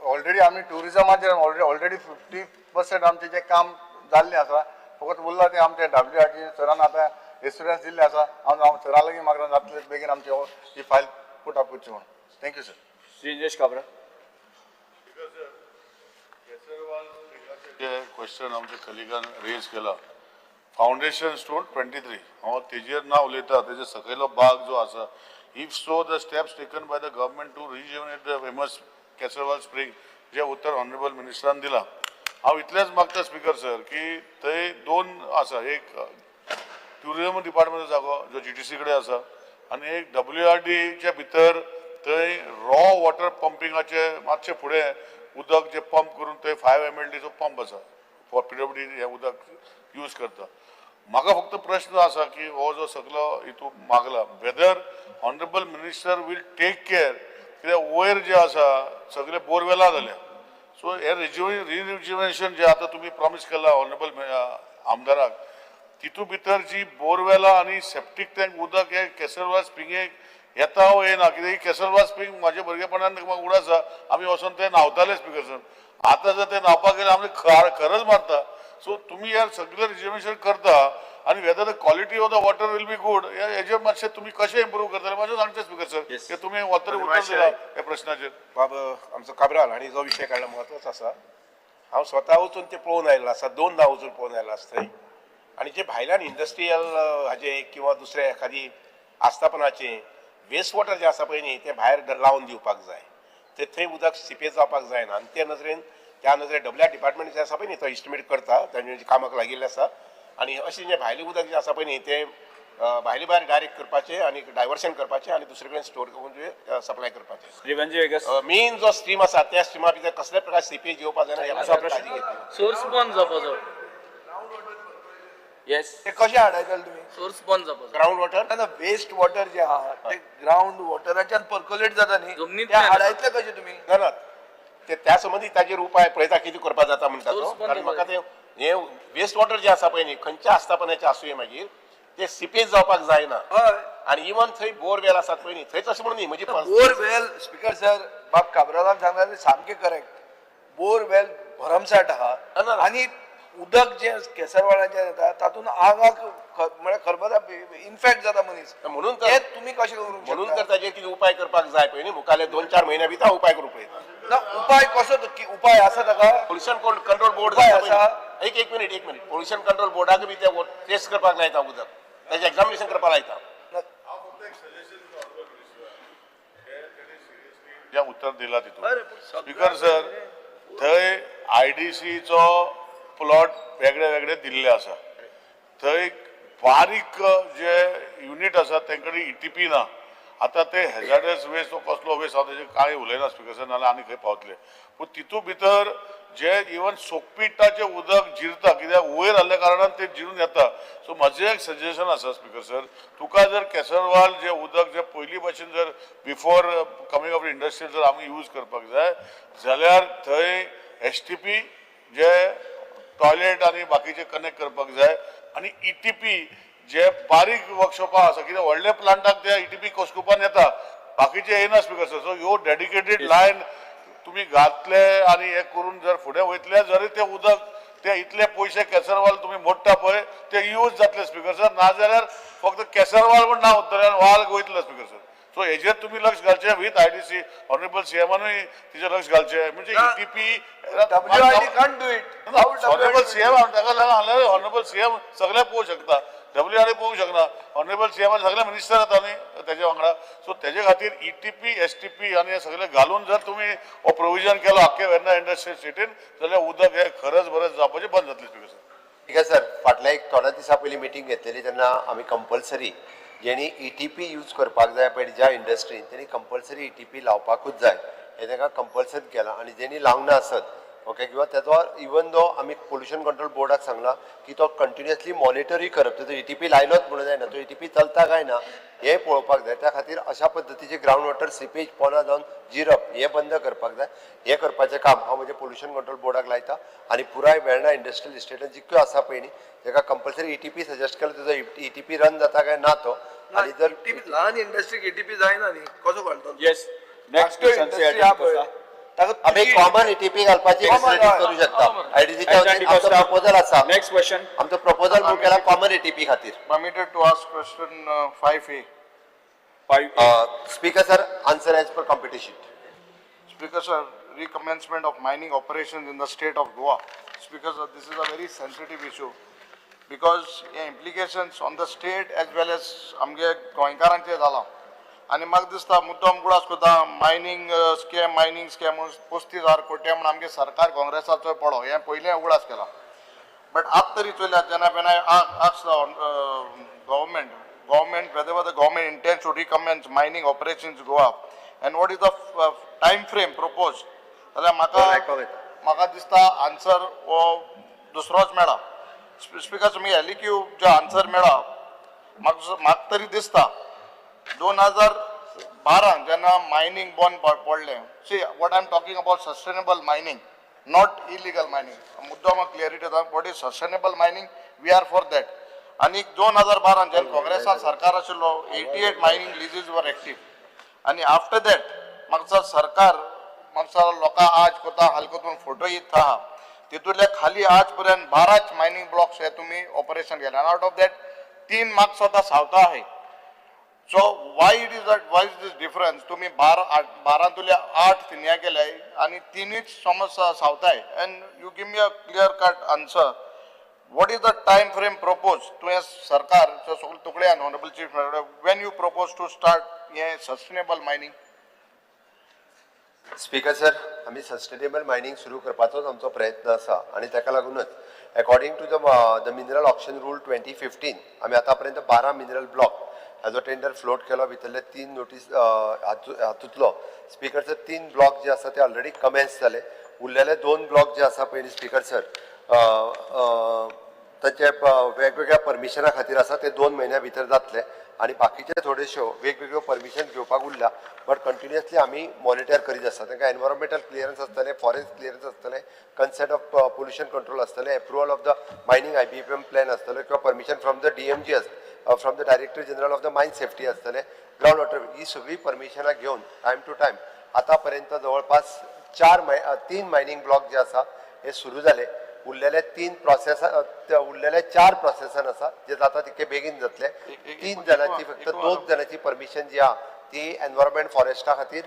ऑलरेडी आमी ट्युरिजमाचेर ऑलरेडी 50% आमचें जें काम जाल्लें आसा, फकत उरलां तें आमचें डब्ल्यू आर टी सरान आतां एश्युरन्स दिल्लें आसा. हांव सरा लागीं मागता जातलें बेगीन आमची ही फायल पुट अप करची म्हणून. Thank you sir. Shri Nilesh Kabra. J question आमच्या कलिगान रेज केला, फावंडेशन स्टोन 23, हांव तेजेर ना उलयता, तेजे सकयलो भाग जो आसा, if so the steps taken by the government to rejuvenate the famous Kesarval spring जें उत्तर ऑनरेबल मिनिस्टरान दिलां. हांव इतलेंच मागता स्पीकर सर की थंय दोन आसा, एक ट्युरिजम डिपार्टमेंटाचो जागो जो जीटीसी कडेन आसा आनी एक WRDच्या भितर थंय रॉ वॉटर पंपिंगाचे मातशें फुडें उदक जे पंप करून थंय 5 MLDचो पंप आसा फॉर PWD हें उदक यूज करता. म्हाका फक्त प्रश्न आसा की हो जो सगलो हितून मागला whether honourable minister will take care, कित्याक वयर जे आसा सगळे बोरवेलां जाल्या. सो हे रिज्युनेशन जे आतां तुमी प्रॉमीस केला ऑनरेबल आमदाराक, तितू भितर जी बोरवेलां आनी सेप्टीक टँक उदक हे केसरवाल स्प्रिंगेक येता वो येना, कित्याक केसरवाल स्प्रींग म्हाज्या भुरगेपणान म्हाका उगडास आसा आमी वचोन ते न्हांवताले स्पिकर सर. आतां जर ते न्हांवपाक गेले आमी खरच मारता. सो तुमी हे सगळे रिजर्वेशन करता आनी whether the quality of the water will be good हेजेर मातशें तुमी कशें इम्प्रूव करतले मातशें सांगचें स्पिकर सर, की तुमी ऑलरेडी उत्तर दिलां ह्या प्रश्नाचेर. बाब आमचो काब्राल हांणी जो विशय काडला म्हत्वाचो आसा. हांव स्वता वचून ते पळोवन आयिल्लो आसा, दोनदां वचून पळोवन आयिल्लो आसा थंय. आनी जे भायल्यान इंडस्ट्रियल हाजे किंवा दुसरे एखादी आस्थापनाचे वेस्ट वॉटर जें आसा पळय न्ही तें भायर लावन दिवपाक जाय, ते थंय उदक सिपेज जावपाक जायना. आनी ते नदरेन त्या नदरेन डब्ल्यू आर डिपार्टमेंट जें आसा पळय न्ही तो इस्टिमेट करता, तांचे कामाक लागिल्लें आसा. आनी अशें जें भायलें उदक जें आसा पळय न्ही तें भायले भायर डायरेक्ट करपाचें आनी डायवर्शन करपाचें आनी दुसरे कडेन स्टोर करून सप्लाय करपाचें. मेन जो स्ट्रीम आसा त्या स्ट्रिमा भितर कसले प्रकार सिपेज येवपाक जायना ह्या काळजी घेतली. सोर्स बंद जावपाचो. येस, ते कशें हाडायतले तुमी? सोर्स बंद जावपाचो. ग्रावंड वॉटर ना, वेस्ट वॉटर जे आहा ते ग्रावंड वॉटराच्यान पर्कोलेट जाता न्ही, ते हाडायतले कशें तुमी? ना ना, ते त्या संबंदी ताजेर उपाय पळयता कितें करपाक जाता म्हणटा तो. कारण म्हाका ते हे वेस्ट वॉटर जे आसा पळय न्ही खंयच्या आस्थापनाचें आसूं मागीर ते सिपेज जावपाक जायना. आनी इवन थंय बोरवेल आसात पळय न्ही थंयच अशें म्हणून न्ही म्हणजे बोरवेल स्पिकर सर बाब काब्रालान सांगला सामकें करेक्ट, बोरवेल भरमसाठ आहा आनी उदक जें केसरवाड्याचें येता तातूंत आंगाक म्हळ्यार खरबता, इन्फेक्ट जाता मनीस. म्हणून तर तुमी कशें करूंक म्हणून तर ताजेर कितें उपाय करपाक जाय पळय न्ही, मुखाल्ले 2-4 म्हयन्या भितर उपाय करूंक पळयता. ना उपाय कसो उपाय आसा ताका? पोल्युशन कंट्रोल बोर्ड आसा. एक मिनीट, पोल्युशन कंट्रोल बोर्डाक बी ते टेस्ट करपाक लायता उदक, ताजें एग्जामिनेशन करपाक लायता. जें उत्तर दिलां तितून स्पिकर सर थंय IDCचो प्लॉट वेगळे वेगळे दिल्ले आसा, थंय बारीक जे युनीट आसा तेंकडे ETP ना. आतां ते हेजार्डस वेस्ट कसलो वेस्ट आसा तेजेर कांय उलयना स्पिकर सर, नाजाल्यार आनी खंय पावतले. पूण तितू भितर जे इवन सोकपिटाचें उदक जिरता कित्याक वयर आसल्या कारणान तें जिरून येता. सो म्हजें एक सजेशन आसा स्पिकर सर, तुका जर केसरवाल जें उदक जें पयलीं भशेन जर बिफोर कमींग ऑफ इंडस्ट्री जर आमी यूज करपाक जाय जाल्यार थंय STP जे टॉयलेट आनी बाकीचे कनेक्ट करपाक जाय आनी ETP जे बारीक वर्कशॉपां आसा कित्याक व्हडले प्लांटाक ते ETP कोसकुपान येता, बाकीचे येना स्पिकर सर. सो ह्यो डेडिकेटेड लायन तुमी घातले आनी हे करून जर फुडें वयतले जरी ते उदक ते इतले पयशे केसरवाल तुमी मोडटा पळय ते यूज जातले स्पिकर सर, नाजाल्यार फक्त केसरवाल म्हण ना उरतले आनी वाल वयतले स्पिकर सर. सो हेजेर तुमी लक्ष घालचें वीथ IDC, honourable सीएमानूय तिचेर लक्ष घालचें. म्हणजे ETP WID can't do it. Honourable CM ताका लागून ऑनरेबल सीएम सगळें पळोवंक शकता, WRD पळोवंक शकना. ऑनरेबल सीएम सगळे मिनिस्टर येता न्ही तेजे वांगडा. सो तेजे खातीर ETP STP आनी हे सगळे घालून जर तुमी हो प्रोविजन केलो आख्खे वेर्ना इंडस्ट्रियल सिटीन जाल्यार उदक हे खरंच बरें जावपाचें बंद जातलें स्पिकर सर. ठीक आहे सर, फाटल्या एक थोड्या दिसां पयलीं मिटींग घेतलेली तेन्ना आमी कंपल्सरी जेणी ETP use करपाक जाय पळय ज्या इंडस्ट्रीन तेणी कंपल्सरी ETP लावपाकूच जाय हें तांकां कंपल्सरी केलां. आनी जेणी लावंक ना आसत ओके किंवा तेजो इवन दो आमी पोल्युशन कंट्रोल बोर्डाक सांगलां की तो कंटिन्युअसली मॉनिटरूय करप, तेजो ETP लायलोच म्हणून जायना, तो ETP चलता काय ना हें पळोवपाक जाय. त्या खातीर अशा पद्दतीचे ग्रावंड वॉटर सिपेज पोना जावन जिरप हें बंद करपाक जाय. हें करपाचें काम हांव म्हजें पोल्युशन कंट्रोल बोर्डाक लायता आनी पुराय वेर्णा इंडस्ट्रियल इस्टेटान जितक्यो आसा पळय न्ही तेका कंपल्सरी ETP suggest केलो, तेजो ETP run जाता काय ना तो. आनी जर ल्हान इंडस्ट्रीक ETP जायना न्ही कसो कळटलो? येस, नेक्स्ट आमी कॉमन ETP घालपाची करू शकता. IDCच्या वतीन आमचो प्रपोजल आसा. नेक्स्ट क्वेश्चन, आमचो प्रपोजल मूव केला कॉमन ETP खातीर. Permitted to ask question 5A. 5A. Speaker sir, answer as per competition. Speaker sir, recommencement of mining operations in the state of Goa. Speaker sir, this is a very sensitive issue because the implications on the state as well as आमगे गोंयकारांचे जाला. आनी म्हाका दिसता मुद्दम उगडास करता mining scam, mining scam 35,000 कोटी म्हूण आमगे सरकार काँग्रेसाचो पडो, हें पयलें उगडास केला. बट आत तरी चोयल्यार जेन्ना when I ask the government whether the government intends to recommence mining operations Goa and what is the time frame proposed, जाल्यार म्हाका आयकोंक येता. म्हाका दिसता आन्सर हो दुसरोच मेळा. स्पिकर, तुमी एलईक्यू जो आन्सर मेळा, म्हाका तरी दिसता 2012 जेन्ना मायनींग बंद पडलें. See, what I am talking about, sustainable mining, not illegal mining. मुद्दो म्हाका क्लियरिटी येता. What is sustainable mining, we are for that. आनी 2012 जेन्ना काँग्रेसान सरकार आशिल्लो, 88 mining leases were active. आनी आफ्टर that म्हाका सरकार, म्हाका लोकां आज कोता हाल कोतून फोटो येत आहा, तितूंतल्या खाली आज पर्यंत 12च मायनींग ब्लॉक्स हे तुमी ऑपरेशन केले आनी आउट ऑफ that तीन म्हाका स्वता सावथा आहे. So why it is that, why is this difference? तुमी 12, 12तुले आठ थिंगा केले आनी तिनूच समज सावथाय. And you give me a clear cut answer, what is the time frame propose तुवें सरकार सगळे तुकड्यान, honourable chief, when you propose to start हें सस्टेनेबल मायनींग? स्पीकर सर, आमी सस्टेनेबल मायनींग सुरू करपाचोच आमचो प्रयत्न आसा आनी ताका लागूनच according to the mineral auction rule 2015 आमी आतां पर्यंत 12 मिनरल ब्लॉक हाजो टेंडर फ्लोट केलो. भितरले तीन नोटीस हातूंतलो, स्पीकर सर, तीन ब्लॉक जे आसा ते ऑलरेडी कमेन्स जाले. उरलेले दोन ब्लॉक जे आसा पयलीं, स्पीकर सर, तांचे वेगवेगळ्या परमिशना खातीर आसा, ते 2 म्हयन्या भितर जातले आनी बाकीचे थोड्योश्यो वेगवेगळ्यो परमिशन घेवपाक उरल्या, बट कंटिन्युअसली आमी मॉनिटर करीत आसा. तांकां एनवायरमेंटल क्लियरन्स आसतलें, फॉरेस्ट क्लियरन्स आसतलें, कन्सेंट ऑफ पोल्युशन कंट्रोल आसतलें, approval of the mining IBPM plan आसतलें किंवा permission from the DMG, from the Director General of the Mine Safety आसतलें, ग्रावंड वॉटर, ही सगळी परमिशनां घेवन टायम टू टायम आतां पर्यंत जवळपास चार माय तीन मायनींग ब्लॉक जे आसा हे सुरू जाले. उरलेले तीन प्रोसेस, उरलेले चार प्रोसेसान आसा, जे जाता तितके बेगीन जातले. तीन जाणांची, फक्त दोन जाणांची परमिशन जी आहा ती एनवायरमेंट फॉरेस्टा खातीर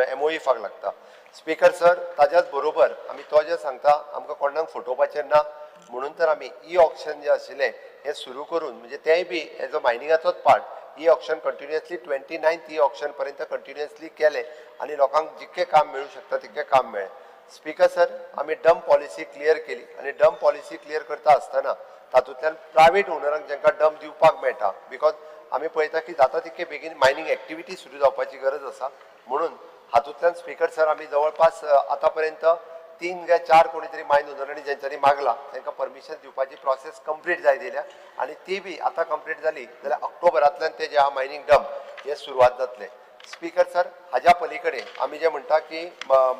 एमओईफाक लागता. स्पीकर सर, ताज्याच बरोबर आमी तो जे सांगता, आमकां कोणाक फटोवपाचें ना म्हणून तर आमी ई ऑक्शन जे आशिल्लें हें सुरू करून, म्हणजे तेंय बी एज अ मायनिंगाचोच part, e auction continuously 29th e auction पर्यंत कंटिन्युअसली केलें आनी लोकांक जितकें काम मेळूं शकता तितकें काम मेळ्ळें. स्पीकर सर, आमी डंप पॉलिसी क्लियर केली आनी डंप पॉलिसी क्लियर करता आसतना तातूंतल्यान प्रायवेट ओनरांक जांकां डंप दिवपाक मेळटा, because आमी पळयता की जाता तितके बेगीन मायनींग एक्टिविटी सुरू जावपाची गरज आसा, म्हणून हातूंतल्यान, स्पीकर सर, आमी जवळपास आतां पर्यंत तीन काय चार कोणी तरी मायन ओनरांनी ज्यांच्यानी मागला तांकां परमिशन दिवपाची प्रोसेस कंप्लीट जायत येयल्या आनी ती बी आतां कंप्लीट जाली जाल्यार ऑक्टोबरांतल्यान ते जे आहा मायनींग डंप हे सुरवात जातले. स्पीकर सर, हाज्या पलीकडे आमी जे म्हणटा की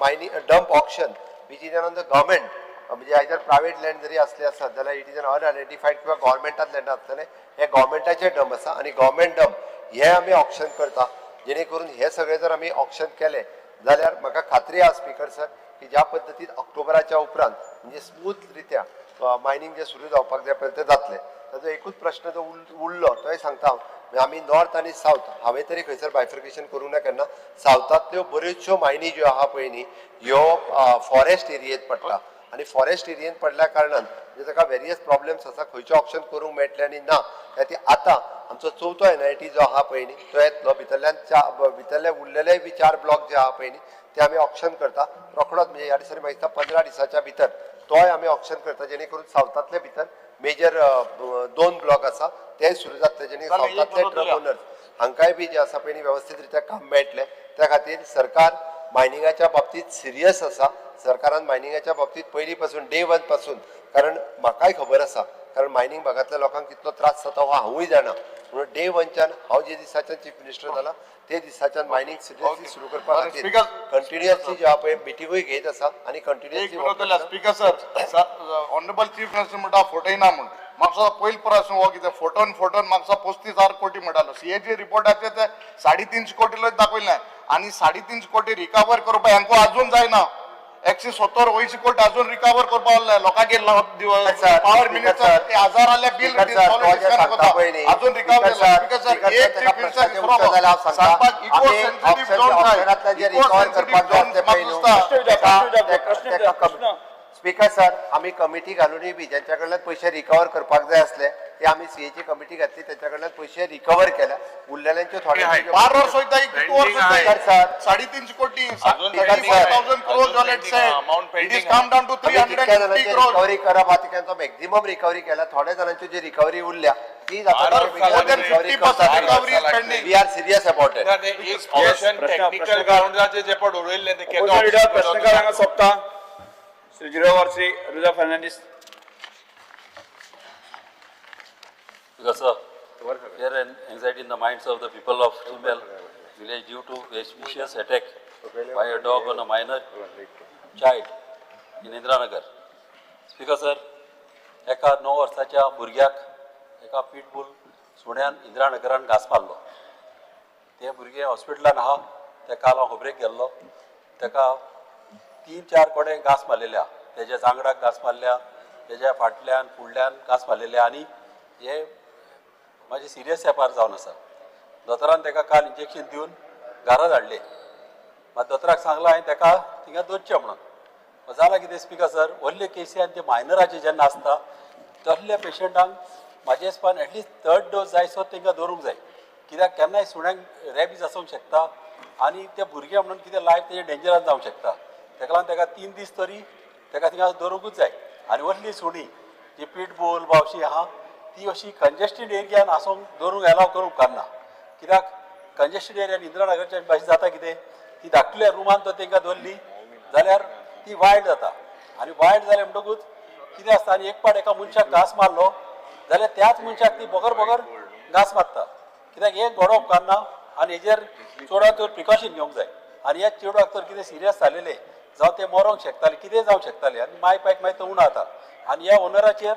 mining dump auction which is on the government, म्हणजे आयदर प्रायवेट लँड जरी असले आसत जाल्यार it is an unidentified किंवा गव्हर्मेंटात लँड आसतलें, हे गव्हर्मेंटाचे डंप आसा आनी गव्हर्मेंट डंप हे आमी ऑक्शन करता, जेणे करून हे सगळे जर आमी ऑक्शन केले जाल्यार म्हाका खात्री आसा, स्पीकर सर, की ज्या पद्दतीन ऑक्टोबराच्या उपरांत म्हणजे स्मूथ रित्या मायनींग जे सुरू जावपाक जाय पळय तें जातलें. ताजो एकूच प्रश्न जो उरलो तोय सांगता हांव. म्हणजे आमी नॉर्थ आनी सावथ हांवें तरी खंयसर बायफर्केशन करूंक ना केन्ना. सावथांतल्यो बऱ्योचश्यो मायनी ज्यो आहा पळय न्ही, ह्यो फॉरेस्ट एरियेंत पडटा आनी फॉरेस्ट एरियेंत पडल्या कारणान म्हणजे ताका वेरियस प्रॉब्लेम्स आसा, खंयचे ऑप्शन करूंक मेळटलें आनी ना. त्या आतां आमचो चवथो एनआयटी जो आहा पळय न्ही तो येतलो. भितरल्यान चार, भितरले उरलेले बी चार ब्लॉक जे आहा पळय न्ही ते आमी ऑक्शन करता रोखडोच. म्हणजे ह्या दिसांनी म्हाका दिसता 15 दिसाच्या भितर तोय आमी ऑक्शन करता, जेणे करून सावथांतले भितर मेजर दोन ब्लॉक आसा ते सुरू जातले, जेणे चालेल, एक सावथांतले बरोबर ट्रक ओनर्स हांकांय बी जे आसा पळय न्ही वेवस्थीत रित्या काम मेळटलें. त्या खातीर सरकार मायनिंगाच्या बाबतीत सिरियस आसा. सरकारान मायनिंगाच्या बाबतीत पयलीं पासून, डे वन पासून, कारण म्हाकाय खबर आसा, कारण मायनिंग भागांतल्या लोकांक कितलो त्रास जाता हो हांवूय जाणा, म्हणून डे वनच्यान हांव जे दिसाच्यान चीफ मिनिस्टर जाला ते दिसाच्यान मायनिंग सिरियसली सुरू करपा बरें, खातीर कंटिन्युअसली जे आहा पळय मिटिंगूय घेत आसा आनी एक कंटिन्युअसली विरोध. Speaker sir, honourable chief minister म्हणटा फटयना म्हूण. म्हाका पयलीं प्रश्न हो, कितें फोटोन फोटोन म्हाका 35,000 कोटी म्हणटालो. सीएजी रिपोर्टाचे ते 350 कोटी दाखयले आनी 350 कोटी रिकवर करपा हांकां अजून जायना. 170-80 कोटी अजून रिकवर करपा उरले लोकांचे. पावर मिनिस्टर ते हजाराले बिल अजून रिकवर. स्पीकर सर, एक चीफ मिनिस्टर सांगपाक eco sensitive zone, eco sensitive zone. Speaker sir, आमी कमिटी घालूनय बी ज्यांच्या कडल्यान पयशे रिकवर करपाक जाय आसले ते आमी सीएची कमिटी घातली, त्याच्या कडल्यान पयशे रिकवर केल्या. उरलेल्यांच्यो थोड्यांच्यो 12 वर्स वयता, कितू वर्स स्पीकर वयता? सर, 350 कोटी, अजून 35,000 crores all had said. Amount It is pending come down to आमी जितक्या 350 जाणांची crores. Recovery करप आहा तेंचो मॅक्झिमम रिकवरी केला. थोड्या जाणांची जी रिकवरी उरल्या ती बारा More than 50% recovery is pending. We are serious about it. ना, ते एक ऑप्शन प्रश्न- टेक्निकल प्रश्न- ग्राउंडाचे जे पण उरयल्ले ते केन्ना अपोजिशन लिडर option प्रश्नकार हांगा सोंपता. Shri zero Shri Ruza Fernandes. Because sir, fear and anxiety in the minds of the people of Chimbel village due to a vicious attack by a dog on a minor child in Indiranagar. Speaker sir, एका 9 वर्साच्या भुरग्याक एका pit bull सुण्यान इंदिरानगरान घांस मारलो. तें भुरगें हॉस्पिटलान आहा. तेका हांव खबरेक गेल्लो. तेका 3-4 कडेन घांस मारलेले आहा. तेज्या जांगडाक घांस मारल्या, तेज्या फाटल्यान फुडल्यान घांस मारलेले आनी हे मातशें सिरियस वेपार जावन आसा. दोतोरान तेका काल इंजेक्शन दिवन घरा धाडले. मात दोतोराक सांगलां हांवें तेका थिंगा दवरचें म्हणून. जालां कितें स्पिकर सर, व्हडले केसी आनी ते मायनराचे जेन्ना आसता तसल्या पेशंटांक म्हाजे हिसपान एटलिस्ट थर्ड डोस जायसो तांकां दवरूंक जाय. कित्याक केन्नाय सुण्यांक रेबीज आसूंक शकता आनी ते भुरगे म्हणून कितें लायफ तेजें डेंजरान जावंक शकता. तेका लागून तेका 3 दीस तरी तेका थिंगा दवरूंकूच जाय. आनी व्हडली सुणी जी पिटबूल वा अशी आहा ती अशी कंजेस्टेड एरियान आसूंक दवरूंक एलाव करूंक उपकारना. कित्याक कंजेस्टेड एरियान इंदिरानगरच्या भाशेन जाता कितें, ती धाकटुल्या रुमान तर तांकां दवरली जाल्यार ती वायल्ड जाता आनी वायल्ड जालें म्हणटकूच कितें आसता, आनी एक पाट एका मनशाक घांस मारलो जाल्यार त्याच मनशाक ती बगर बगर घांस मारता. कित्याक हें घडोवप उपकारना आनी हेजेर चडांत चड प्रिकॉशन घेवंक जाय. आनी ह्या चेडवाक तर कितें सिरियस जालेलें जावं तें मरोंक शकतालें, कितेंय जावंक शकतालें आनी माय पायक मागीर तो उणो जाता. आनी ह्या ओनराचेर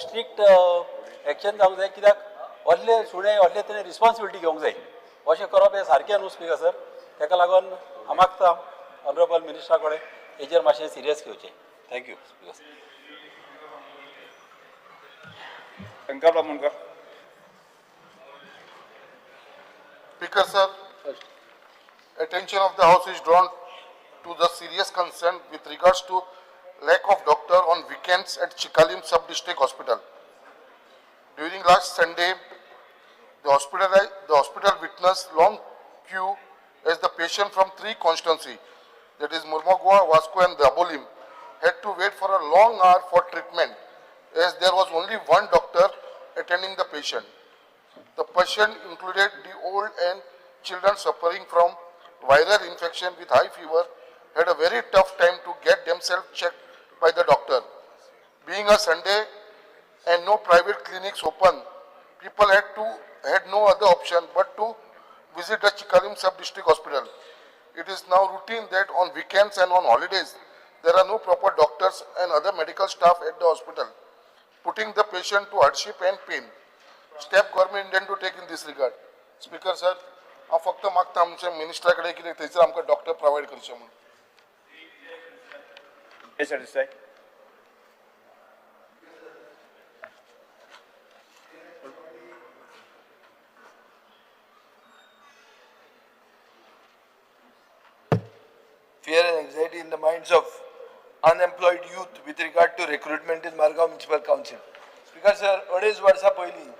स्ट्रिक्ट एक्शन जावंक जाय. कित्याक व्हडले सुणे व्हडले तेणें रिस्पॉन्सिबिलिटी घेवंक जाय. अशें करप हें सारकें न्हू स्पिकर सर. तेका लागून हांव मागता ऑनरेबल मिनिस्टरा कडेन हेजेर मातशें सिरियस घेवचें. Thank you speaker sir. Shankar Bamondkar. Speaker sir, attention of the House is drawn to the serious concern with regards to lack of doctor on weekends at Chicalim Sub-District Hospital. During last Sunday, the hospital witnessed long queue as the patient from 3 constituencies, that is Mormugao, Vasco and Dabolim, had to wait for a long hour for treatment as there was only one doctor attending the patient. The patient included the old and children suffering from viral infection with high fever had a very tough time to get themselves checked by the doctor. Being a Sunday and no private clinics open, people had no other option but to visit the Chicalim Sub-District Hospital. It is now routine that on weekends and on holidays, there are no proper doctors and other medical staff at the hospital, putting the patient to hardship and pain. Step government intend to take in this regard. Speaker sir, हांव फक्त मागता आमच्या मिनिस्टरा कडेन कितें थंयसर आमकां doctor provide करचे म्हणून. Yes, sir, sir. Fear and anxiety in the minds of unemployed youth with regard to recruitment in Margao Municipal Council. Speaker sir, 2.5 वर्सां पयलीं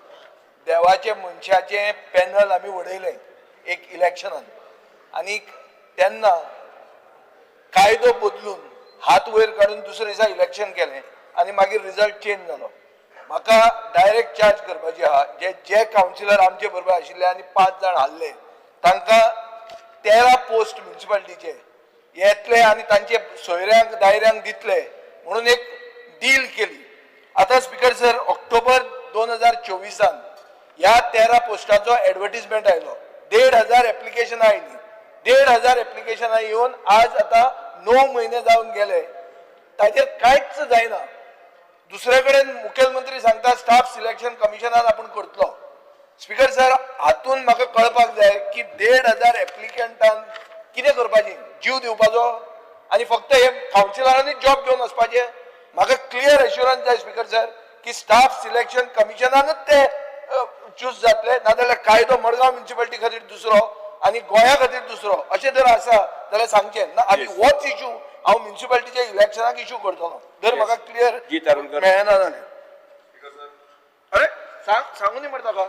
देवाचे मनशाचें पॅनल आमी उडयलें एक इलेक्शनान आनी तेन्ना कायदो बदलून हात वयर काडून दुसरे दिसा इलेक्शन केलें आनी मागीर रिजल्ट चेंज जालो. म्हाका डायरेक्ट चार्ज करपाची आहा, जे जे कावन्सिलर आमचे बरोबर आशिल्ले आनी 5 जाण हारले तांकां 13 पोस्ट म्युनिसिपालिटीचे येतले आनी तांचे सोयऱ्यांक दायऱ्यांक दितले म्हणून एक डील केली. आतां स्पिकर सर, ऑक्टोबर 2024 ह्या 13 पोस्टाचो एडवर्टीजमेंट आयलो. 1,500 एप्लिकेशनां आयलीं. 1,500 एप्लिकेशनां येवन आज आतां 9 म्हयने जावन गेले, ताचेर कांयच जायना. दुसरे कडेन मुखेलमंत्री सांगता स्टाफ सिलेक्शन कमिशनान आपूण करतलो. स्पिकर सर, हातून म्हाका कळपाक जाय की 1,500 एप्लिकंटान कितें करपाचें, जीव दिवपाचो आनी फक्त हे कावन्सिलरांनी जॉब घेवन वचपाचें? म्हाका क्लियर एश्युरन्स जाय स्पिकर सर की स्टाफ सिलेक्शन कमिशनानूच ते चूज जातले, नाजाल्यार कायदो मडगांव म्युनिसिपालिटी खातीर दुसरो आनी गोंया खातीर दुसरो अशें जर आसा जाल्यार सांगचें ना. आमी होच इशू हांव म्युन्सिपालिटीच्या इलेक्शनाक इशू करतलो जर म्हाका क्लियर जी, तारुणकर. मेळना जाल्यार. अरे सांग, सांगू न्ही मरे ताका.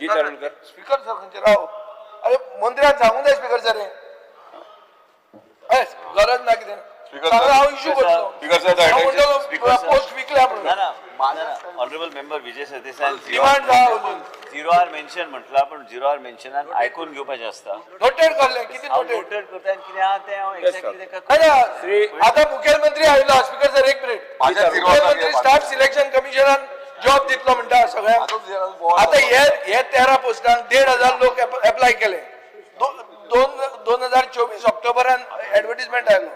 जी तारुणकर. स्पीकर सर खंयचे राव. अरे मंत्र्यान सांगू जाय स्पीकर सर हें. हय, गरज ना कितें. Speaker सांगला sir. हांव इशू करतलो. Speaker sir, the हांव attention- म्हणटलो पोस्ट विकल्या म्हणून. ना ना ना, honourable member Vijay Sardesai, demand आहा अजून. झिरो आर मेन्शन म्हटला, पण झिरो आर मेन्शनान आयकून घेवपाचें आसता. नोटेड करलें कितें? हांव नोटेड नोटेड करता आनी कितें आहा तें हांव एक्झॅक्टली तेका नाही ना, आता मुख्यमंत्री आयला. स्पीकर सर, एक मिनिट. माझ्या zero hour मुख्यमंत्री स्टाफ सिलेक्शन कमिशनान जॉब दितलो म्हणटा सगळ्यांक. आता हे हे 13 पोस्टांक 1500 लोक एप्लाय केले. दोन 2024 ऑक्टोबरान एडवर्टीजमेंट आयलो.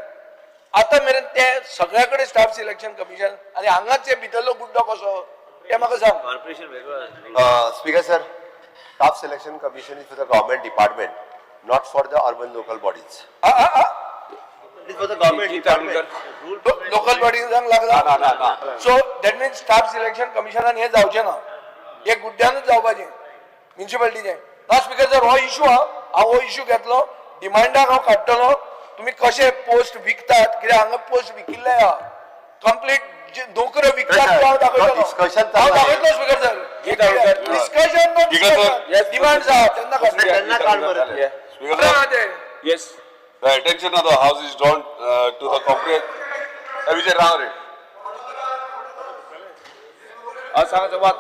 आता मेरेन ते सगळ्या कडेन स्टाफ सिलेक्शन कमिशन आनी हांगाच हे भितरलो गुड्डो कसो ते म्हाका सांग. कॉर्पोरेशन वेगळो आसा. Speaker sir, staff selection commission is for the government department, not for the urban local bodies. Ah, ah, ah. It is for the government ji Tarulkar. Local बॉडीजांक लागला. So that means staff selection कमिशनान हे जावचें ना, हे गुड्ड्यानूच जावपाचें म्युन्सिपालिटीचें ना. Speaker sir, हो issue आहा, हांव हो इशू घेतलो, डिमांडाक हांव काडटलो. तुमी कशे पोस्ट विकतात, कित्याक हांगा पोस्ट विकिल्ले आहा कंप्लीट, नोकऱ्यो विकतात त्यो हांव दाखयतलो. Discussion हांव चालू आहे. दाखयतलो speaker sir. Ji Tarulkar. Discussion no. Speaker sir. Yes. Demand आहा तेन्ना काडटलो. तेन्ना काड मरे. Speaker sir, ते yes. The attention of the house is drawn to the Vijay Rao रे. सांगा वाद.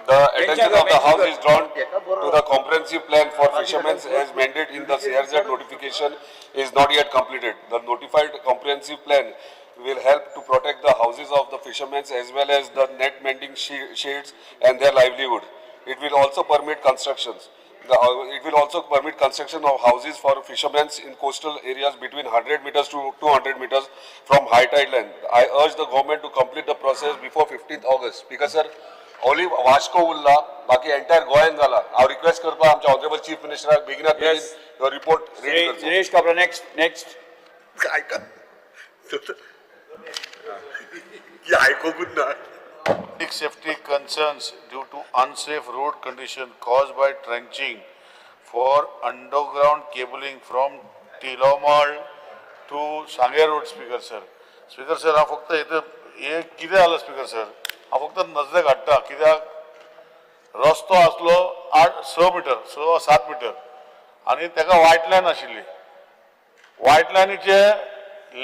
The attention of the house is drawn to the comprehensive plan for fishermen as mandated in the CRZ notification is not yet completed. The notified comprehensive plan will help to protect the houses of the fishermen as well as the net mending shades and their livelihood. It will also permit constructions. It will also permit construction of houses for fishermen in coastal areas between 100 meters to 200 meters from high tide line. I urge the government to complete the process before 15th August. Because sir, only Vasco उरला, बाकी entire गोंयान जाला. हांव request करता आमच्या honourable chief मिनिस्टराक बेगिनात बेगीन हो रिपोर्ट रेडी करचो. Nilesh Cabral, next next. आयका आयकूंकूच ना. Public safety concerns due to unsafe road condition caused by trenching for underground cabling from Tilomal to Sange Road, Speaker sir. Speaker sir, हांव फक्त हेतून हे कितें जालां स्पीकर सर, हांव फक्त नजरेक हाडटा कित्याक रस्तो आसलो 8 6 मिटर, 6 7 मिटर आनी तेका वायट लायन आशिल्ली. वायट लायनीचे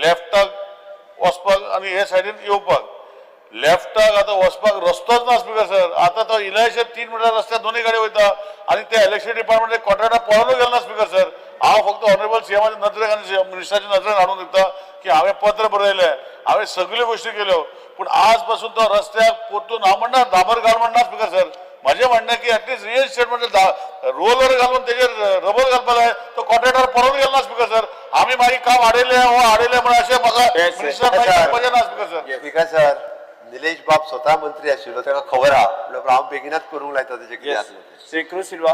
लेफ्टाक वचपाक आनी हे सायडीन येवपाक, लेफ्टाक आतां वचपाक रस्तोच ना स्पीकर सर. आतां तो इलेक्शन 3 मिटर रस्त्यार दोनूय गाडी वयता आनी ते इलेक्शन डिपार्टमेंट कॉन्ट्रॅक्टर पळोवनूय गेलो ना स्पीकर सर. हांव फक्त ऑनरेबल सीएमाच्या नदरेक आनी मिनिस्टराच्या नदरेक हाडून दिता की हांवें पत्र बरयलें, हांवें सगल्यो गोश्टी केल्यो, पूण आज पासून तो रस्त्याक परतून हांव म्हणना डांबर घाल म्हणना स्पीकर सर. म्हजें म्हणणें की एटलीस्ट रियल इस्टेट म्हणजे रोलर घालून तेजेर रबर घालपाक जाय. तो कॉन्ट्रॅक्टर पळोवन गेलो ना स्पीकर सर. आमी मागीर काम आडयलें हो आडयलें म्हण अशें म्हाका Yes, sir. Minister मागीर सांगपाचें ना speaker sir. Speaker sir, Nilesh बाब स्वतः मंत्री आशिल्लो, ताका खबर आहा म्हणल्यार हांव बेगिनाच करूंक लायता तेजें कितें येस आसलें तें. Shri Cruz Silva.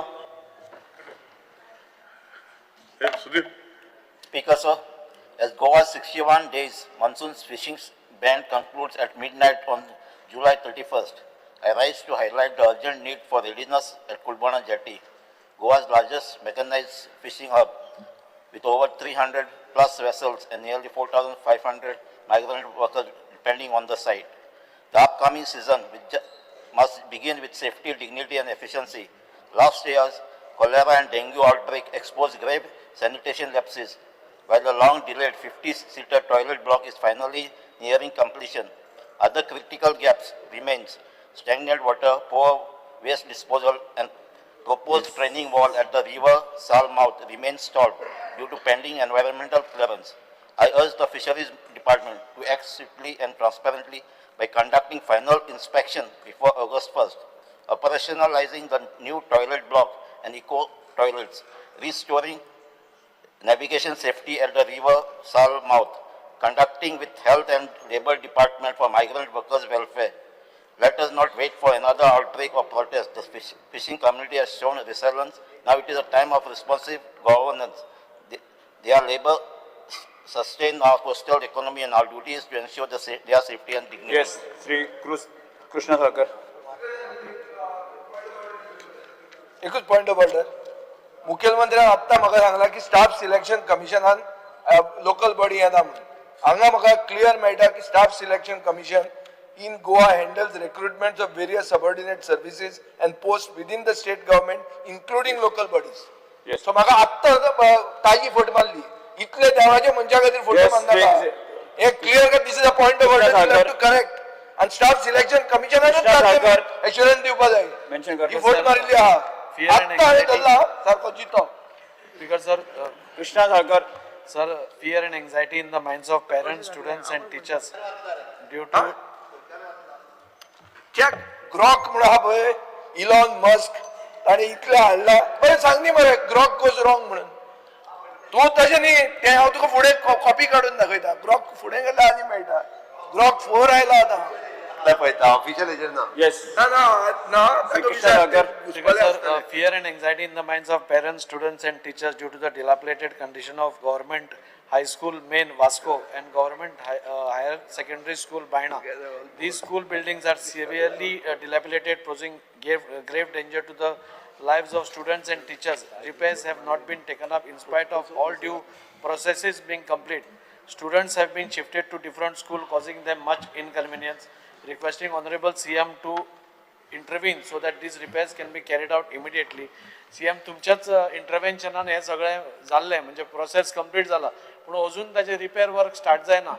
Sudeep. Speaker sir, as Goa's 61 days monsoon fishing ban concludes at midnight on July 31st, I rise to highlight the urgent need for readiness at Kulbana Jetty, Goa's largest mechanized fishing hub, with over 300 plus vessels and nearly 4,500 migrant workers depending on the site. The upcoming season must begin with safety, dignity, and efficiency. Last year's cholera and dengue outbreak exposed grave sanitation lapses, while the long-delayed 50-seater toilet block is finally nearing completion. Other critical gaps remains stagnant water, poor waste disposal, and proposed training wall at the river Sal mouth remains stalled due to pending environmental clearance. I urge the Fisheries Department to act swiftly and transparently by conducting final inspection before August 1st, operationalizing the new toilet block and eco toilets, restoring navigation safety at the river Sal mouth, conducting with Health and Labor Department for migrant workers' welfare. Let us not wait for another outbreak or protest. The fishing community has shown resilience. Now it is a time of responsive governance. Their labor sustain our coastal economy, and our duty is to ensure their safety and dignity. Yes Shri Cruz Krishna Salkar. एकूच point of order. मुखेलमंत्र्यान आत्तां म्हाका सांगलां की staff selection कमिशनान local body येना म्हणून. हांगा म्हाका clear मेळटा की staff selection commission in Goa handles recruitment of various subordinate services and post within the state government including local bodies. So म्हाका आत्तां ताजी फोट मारली, इतले देवाच्या मनशा खातीर फोटो मारनाका. हे clear cut, this is a point of order, you have to correct. आनी स्टाफ सिलेक्शन कमिशनानूच एश्युरन्स दिवपा जाय. ही फोट मारिल्ली आहा, आत्तां हांवें धरला सारको जितो. Speaker sir, Krishna Salkar. Sir, fear and anxiety in the minds of parents, students and teachers due to check Grok म्हणून आहा पळय, इलॉन मस्क, ताणें इतलें हाडलां. बरें सांग न्ही मरे ग्रॉक गोज रॉंग म्हणून. तूं तशें न्ही, तें हांव तुका फुडें कॉपी काडून दाखयता. ग्रॉक फुडें गेल्यार आनी मेळटा. ग्रॉक 4 आयला आतां. पळयता ऑफिशियल हेजेर ना. येस. ना ना ना. Sir, fear and anxiety in the minds of parents, students and teachers due to the dilapidated condition of government high school main Vasco and government higher secondary school Baina. These school buildings are severely dilapidated, posing grave danger to the lives of students and teachers. Repairs have not been taken up in spite of all due processes being complete. Students have been shifted to different school, causing them much inconvenience. Requesting Honorable CM to intervene so that these repairs can be carried out immediately. CM तुमच्याच इंटरव्हेन्शनान हे सगळें जाल्लें, म्हणजे process complete जाला, पूण अजून ताचें repair work start जायना.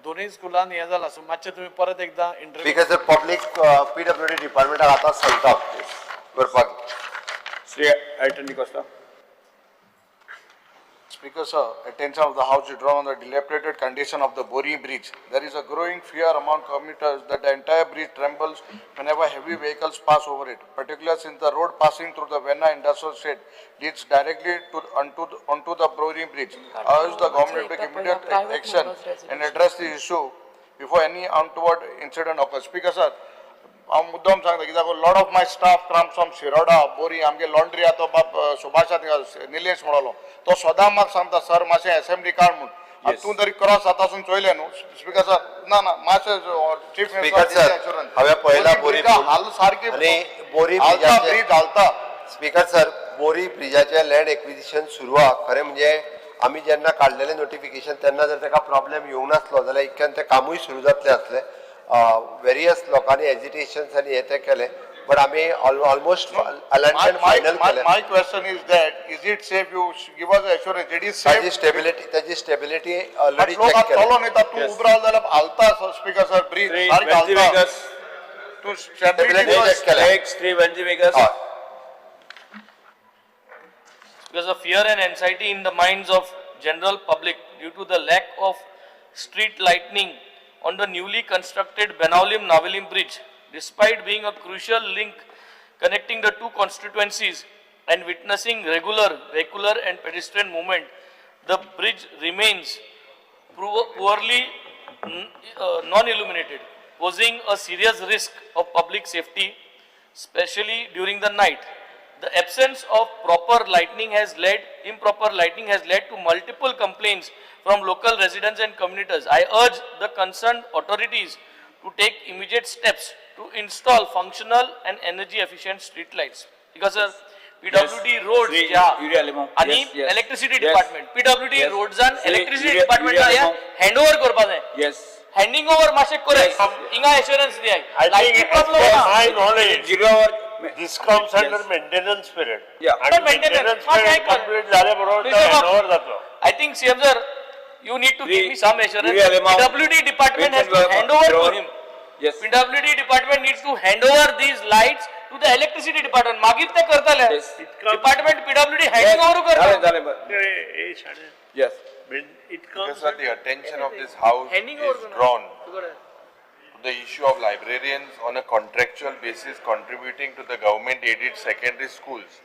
दोनूय स्कुलान हें जाला. सो मातशें तुमी परत एकदां intervene. Because sir, public PWD डिपार्टमेंटाक आतां सांगता करपाक. Shri Elton D'Costa. Speaker sir, attention of the House is drawn on the dilapidated condition of the Bori Bridge. There is a growing fear among commuters that the entire bridge trembles whenever heavy vehicles pass over it, particularly since the road passing through the Venna industrial estate leads directly to onto the Bori Bridge. I urge the government to take immediate action and address the issue before any untoward incident occurs. Speaker sir, हांव मुद्दम सांगता कित्याक lot of my staff comes from Shiroda, Borim. आमगे laundry आहा तो बाब सुभाष निलेश म्हणलो, तो सदां म्हाका सांगता सर मातशें एसेंब्ली काड म्हूण. तूं तरी क्रॉस आतासून चोयलें न्हू स्पीकर सर. ना ना, मातशें चीफ स्पीकर सर, हांवें पळयला बोरी हाल सारकी आनी बोरी ब्रिज हालता. स्पीकर सर, बोरी ब्रिजाचें लँड एक्विजिशन सुरू आहा. खरें म्हणजे आमी जेन्ना काडलेलें नोटिफिकेशन तेन्ना जर ताका प्रॉब्लेम येवंक नासलो जाल्यार इतक्यान तें कामूय सुरू जातलें आसलें. वेरियस लोकांनी एजिटेशन्स आनी हे तें केलें, बट आमी ऑलमोस्ट अलायनमेंट फायनल केलें. My question is that is it safe? You give us assurance it is safe. ताजी स्टेबिलिटी ऑलरेडी लोक चॅक केल्या. चलोन येता, तूं उबो रावलो जाल्यार हालता. स्पीकर सर, ब्रिज सारकें हालता. तूं स्टेबिलिटी चॅक केल्या. Shri Venzy Viegas. Because of fear and anxiety in the minds of general public due to the lack of street lightning on the newly constructed Benaulim Navelim bridge, despite being a crucial link connecting the two constituencies and witnessing regular vehicular and pedestrian movement, the bridge remains poorly non-illuminated, posing a serious risk of public safety, especially during the night. The absence of proper lighting has led, improper lighting has led to multiple complaints from local residents and commuters. I urge the concerned authorities to take immediate steps to install functional and energy efficient street lights. Because sir, PWD roads ज्या आणि electricity department, PWD रोड्सान electricity डिपार्टमेंटा hand over करपा जाय. Handing over मातशें correct हिंगा एश्योरन्स दियाय. लायटी problem ना. My knowledge, zero hour this comes under maintenance period. Yeah. आणि मेंटेनन्स पिरियड कंप्लीट झाल्या बरोबर हँडओव्हर जातो. I think CM sir, you need to give me some assurance. PWD department has to hand over to him. Yes. PWD department needs to hand over these lights to the electricity department. मागीर ते करतले. Department PWD handing over करता. जालें. Yes. It comes Because the attention of this house is drawn to the issue of librarians on a contractual basis contributing to the government aided secondary schools.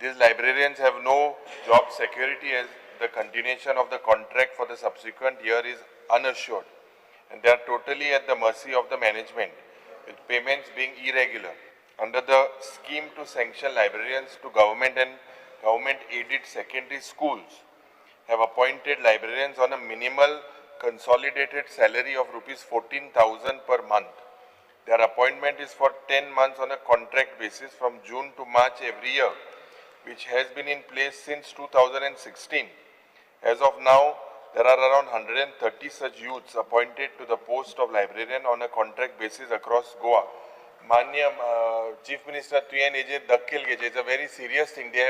These librarians have no job security as the continuation of the contract for the subsequent year is unassured, and they are totally at the mercy of the management, with payments being irregular. Under the scheme to sanction librarians to government and government aided secondary schools, have appointed librarians on a minimal consolidated salary of rupees 14,000 per month. Their appointment is for 10 months on a contract basis from June to March every year, which has been in place since 2016 As of now, there are around 130 such youths appointed to the post of librarian on a contract basis across Goa. मान्य chief minister, तुवें हेजेर दखल घेवचें. It's a very serious thing. They,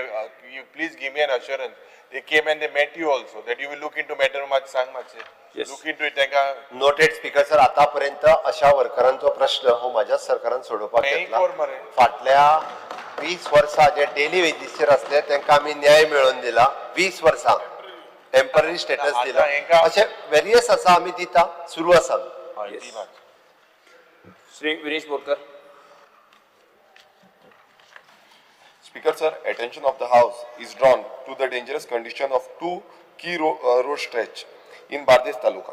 you please give me an assurance. They came and they met you also, that you will look into matter. मातशें सांग मातशें. Look into it तांकां. Noted speaker sir. आतापर्यंत अशा वर्करांचो प्रश्न हो म्हाज्याच सरकारान सोडोवपाक हेंय घेतला. कर मरे. फाटल्या 20 वर्सां जे डेली वेजीसचेर आसले तांकां आमी न्याय मेळोवन दिला. 20 वर्सां टेम्पररी स्टेटस आतां दिला. हेंकां- अशे वेरियस आसा, आमी दिता, सुरू आसा. हय, ती मातशी. Shri Viresh Borkar. Speaker sir, attention of the House is drawn to the dangerous condition of two key road stretch in Bardez Taluka.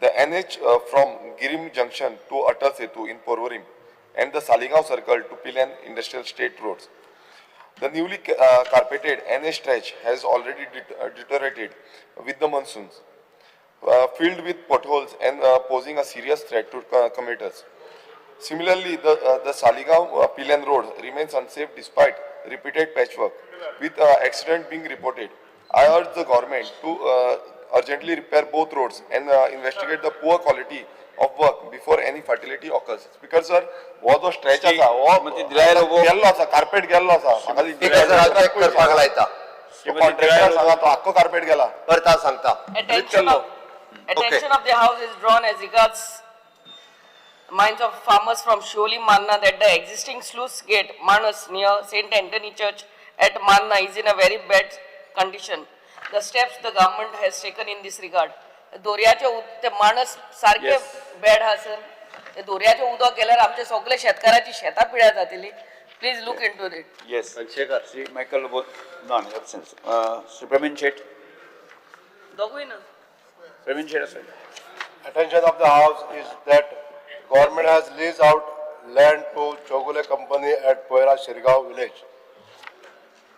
The NH from Girim Junction to Atal Setu in Porvorim and the Saligao Circle to Pilan Industrial State Roads. The newly carpeted NH stretch has already deteriorated with the monsoons, filled with potholes and posing a serious threat to commuters. Similarly, the Saligao Pilan Road remains unsafe despite repeated patchwork, with accident being reported. I urge the government to urgently repair both roads and investigate the poor quality of work before any fatality occurs. Speaker sir, हो जो stretch आसा हो श्रीमती दिलाय लोबो. गेल्लो आसा, carpet गेल्लो आसा. म्हाका स्पीकर सर, हांव चॅक करपाक लायता. कॉन्ट्रॅक्टर सांगा, तो आख्खो कार्पेट गेला. करता, सांगता. Attention of, attention of the House is drawn as regards minds of farmers from Sholi Manna that the existing sluice gate Manas near St. Anthony Church at Manna is in a very bad condition. The steps the government has taken in this regard. दोरयाचे ते माणस सारखे bad आहा sir. ते दोरयाचे उदक गेल्यार आमचे सगळे शेतकाराची शेतां पिड्यार जातली. Please look into it. Yes. Shri Michael Lobo, non absence. Shri Praveen Shet. दोगूय ना. प्रवीण शेट आसा. Attention of the House is that government has leased out land to Chogule company at Poira Shirgaon village,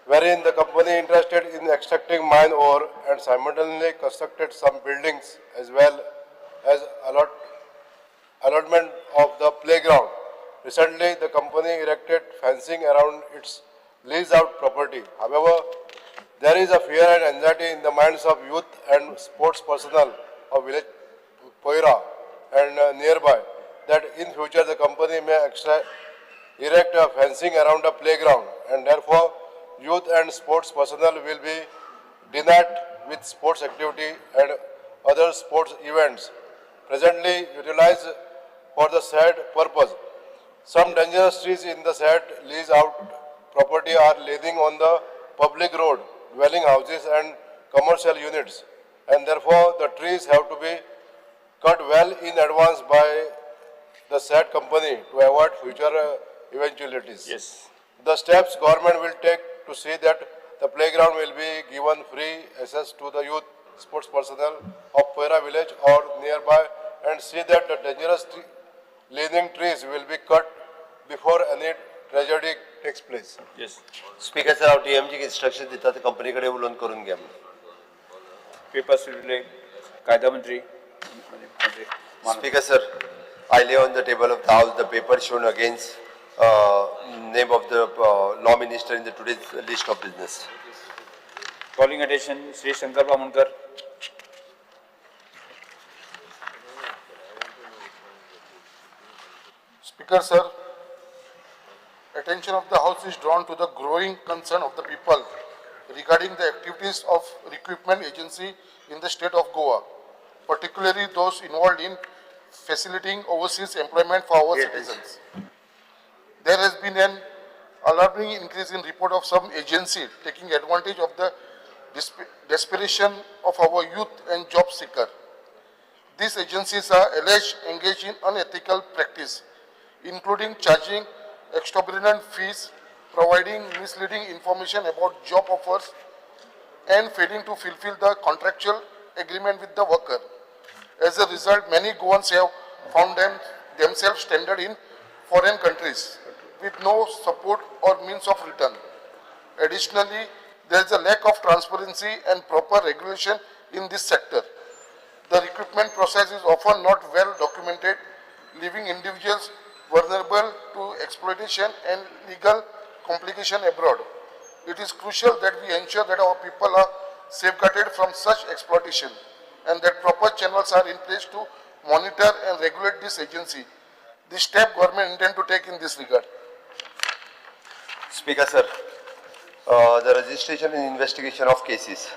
wherein the company interested in extracting mine ore and simultaneously constructed some buildings as well as allotment of the playground. Recently, the company erected fencing around its leased out property. However, there is a fear and anxiety in the minds of youth and sports personnel of village Poira and nearby that in future the company may erect a fencing around a playground, and therefore youth and sports personnel will be denied with sports activity and other sports events presently utilized for the said purpose. Some dangerous trees in the said lease out property are leaning on the public road, dwelling houses and commercial units, and therefore the trees have to be cut well in advance by the said company to avoid future eventualities. Yes. The steps government will take to see that the playground will be given free access to the youth sports personnel of Poira village or nearby, and see that the dangerous leaning trees will be cut before any tragedy takes place. Yes. Speaker sir, हांव डीएमजीक instruction दिता, ते company कडेन उलोवन करून घे म्हणून. Papers will कायदा मंत्री मंत्री. Speaker sir, I lay on the table of the House the paper shown against name of the law minister in the today's list of business. Calling attention Shri Shankar Bamunkar. Speaker sir, attention of the House is drawn to the growing concern of the people regarding the activities of recruitment agency in the state of Goa, particularly those involved in facilitating overseas employment for our citizens. There has been an alarming increase in report of some agency taking advantage of the desperation of our youth and job seeker. These agencies are alleged engaged in unethical practice, including charging exorbitant fees, providing misleading information about job offers, and failing to fulfill the contractual agreement with the worker. As a result, many Goans have found themselves stranded in foreign countries with no support or means of return. Additionally, there is a lack of transparency and proper regulation in this sector. The recruitment process is often not well documented, leaving individuals vulnerable to exploitation and legal complication abroad. It is crucial that we ensure that our people are safeguarded from such exploitation and that proper channels are in place to monitor and regulate this agency. The step government intend to take in this regard. Speaker sir, the registration and investigation of cases.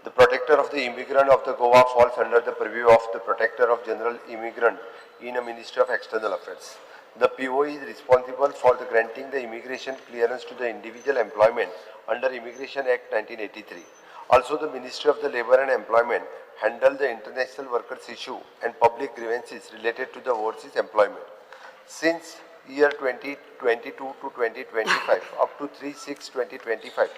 The protector of the immigrant of the Goa falls under the purview of the protector of general immigrant in a Ministry of External Affairs. The PO is responsible for the granting the immigration clearance to the individual employment under Immigration Act 1983. Also, the Ministry of the Labor and Employment handle the international workers issue and public grievances related to the overseas employment. Since year 2022 to 2025, up to 3/6/2025,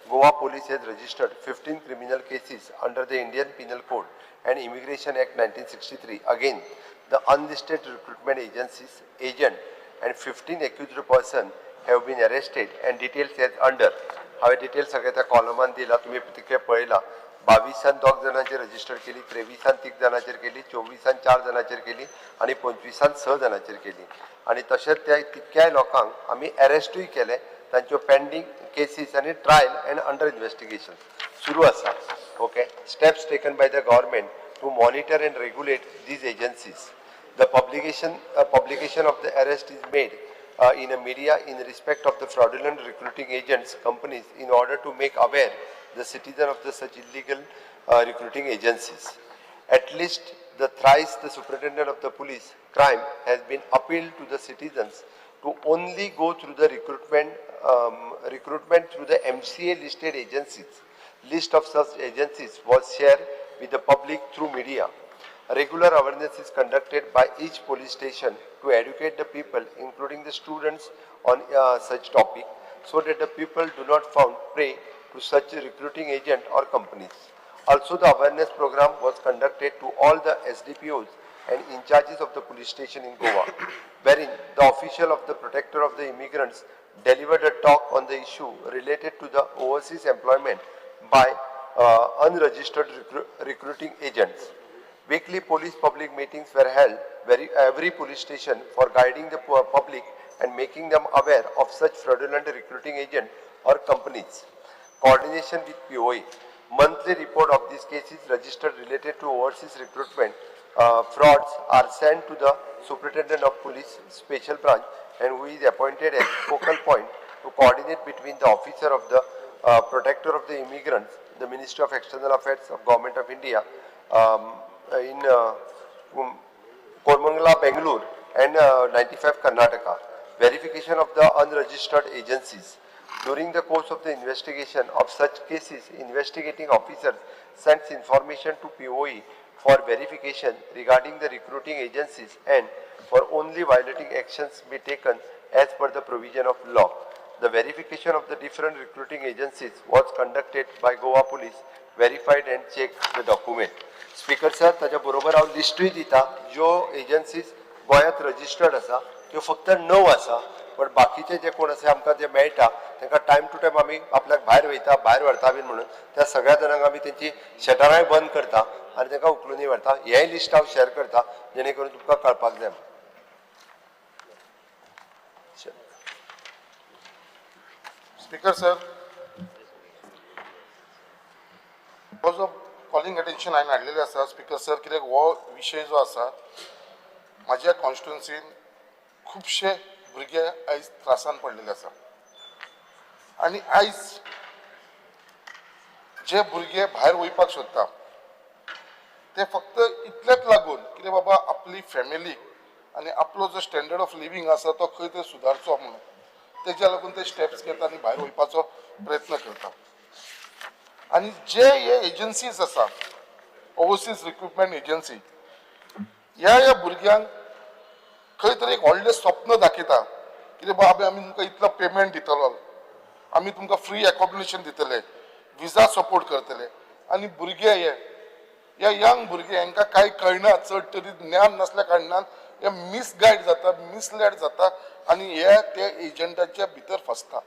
Goa Police has registered 15 criminal cases under the Indian Penal Code and Immigration Act 1963. Again, the unlisted recruitment agencies, agent and 15 accused person have been arrested and details as under. हांवें details सगळे त्या कॉलमान दिला, तुमी तितके पळयला. 22 दोग जाणांचेर register केली, 23 3 जाणांचेर केली, 24 4 जाणांचेर केली आनी 25 6 जाणांचेर केली. आनी तशेंच त्या तितक्याय लोकांक आमी एरेस्टूय केले. तांच्यो पेंडींग केसीस आनी ट्रायल एंड अंडर इन्वेस्टिगेशन सुरू आसा. Okay, steps taken by the government to monitor and regulate these agencies. The publication of the arrest is made in a media in respect of the fraudulent recruiting agents companies in order to make aware the citizen of the such illegal recruiting agencies. At least the thrice the superintendent of the police crime has been appealed to the citizens to only go through the recruitment through the MCA listed agencies. List of such agencies was shared with the public through media. Regular awareness is conducted by each police station to educate the people, including the students, on such topic, so that the people do not found prey to such recruiting agent or companies. Also, the awareness program was conducted to all the SDPOs and in charges of the police station in Goa, wherein the official of the protector of the immigrants delivered a talk on the issue related to the overseas employment by unregistered recruiting agents. Weekly police public meetings were held every police station for guiding the public and making them aware of such fraudulent recruiting agent or companies. Coordination with POA. Monthly report of these cases registered related to overseas recruitment frauds are sent to the Superintendent of Police Special Branch, and who is appointed as focal point to coordinate between the officer of the protector of the immigrants, the Ministry of External Affairs of Government of India, in Koramangala, Bangalore, and 95 Karnataka. Verification of the unregistered agencies. During the course of the investigation of such cases, investigating officers sends information to POE for verification regarding the recruiting agencies and for only violating actions be taken as per the provision of law. The verification of the different recruiting agencies was conducted by Goa Police, verified and checked the document. Speaker sir, ताच्या बरोबर हांव लिस्टूय दिता ज्यो agencies गोंयांत registered आसा त्यो फक्त 9 आसा, पण बाकीचे जे कोण आसा आमकां जे मेळटा तांकां टायम टू टायम आमी आपल्याक भायर वयता, भायर व्हरता बीन म्हणून त्या सगळ्या जाणांक आमी तेंची शटरांय बंद करता आनी तांकां उखलूनय व्हरता. हेंय लिस्ट हांव शेअर करता जेणे करून तुमकां कळपाक जाय. स्पीकर सर, हो जो कॉलिंग अटेन्शन हांवें हाडलेलें आसा स्पीकर सर, कित्याक हो विशय जो आसा म्हाज्या कॉन्स्टिट्युन्सीन खुबशे भुरगे आयज त्रासान पडलेले आसा आनी आयज जे भुरगे भायर वयपाक सोदता ते फक्त इतलेच लागून कितें बाबा आपली फॅमिली आनी आपलो जो स्टँडर्ड ऑफ लिवींग आसा तो खंय तरी सुदारचो म्हणून तेज्या लागून ते स्टेप्स घेता आनी भायर वयपाचो प्रयत्न करता. आनी जे हे एजन्सीज आसा ओवरसीज रिक्रुटमेंट एजन्सी ह्या ह्या भुरग्यांक खंय तरी एक व्हडलें स्वप्न दाखयता कितें बाबा आमी तुमकां इतलो पेमेंट दितलो, आमी तुमकां फ्री एकोमोडेशन दितले, विजा सपोर्ट करतले. आनी भुरगे हे ह्या यंग भुरगे हांकां कांय कळना, चड तरी ज्ञान नासल्या कारणान हे मिसगायड जाता, मिसलेड जाता आनी हे ते एजंटाच्या भितर फसता.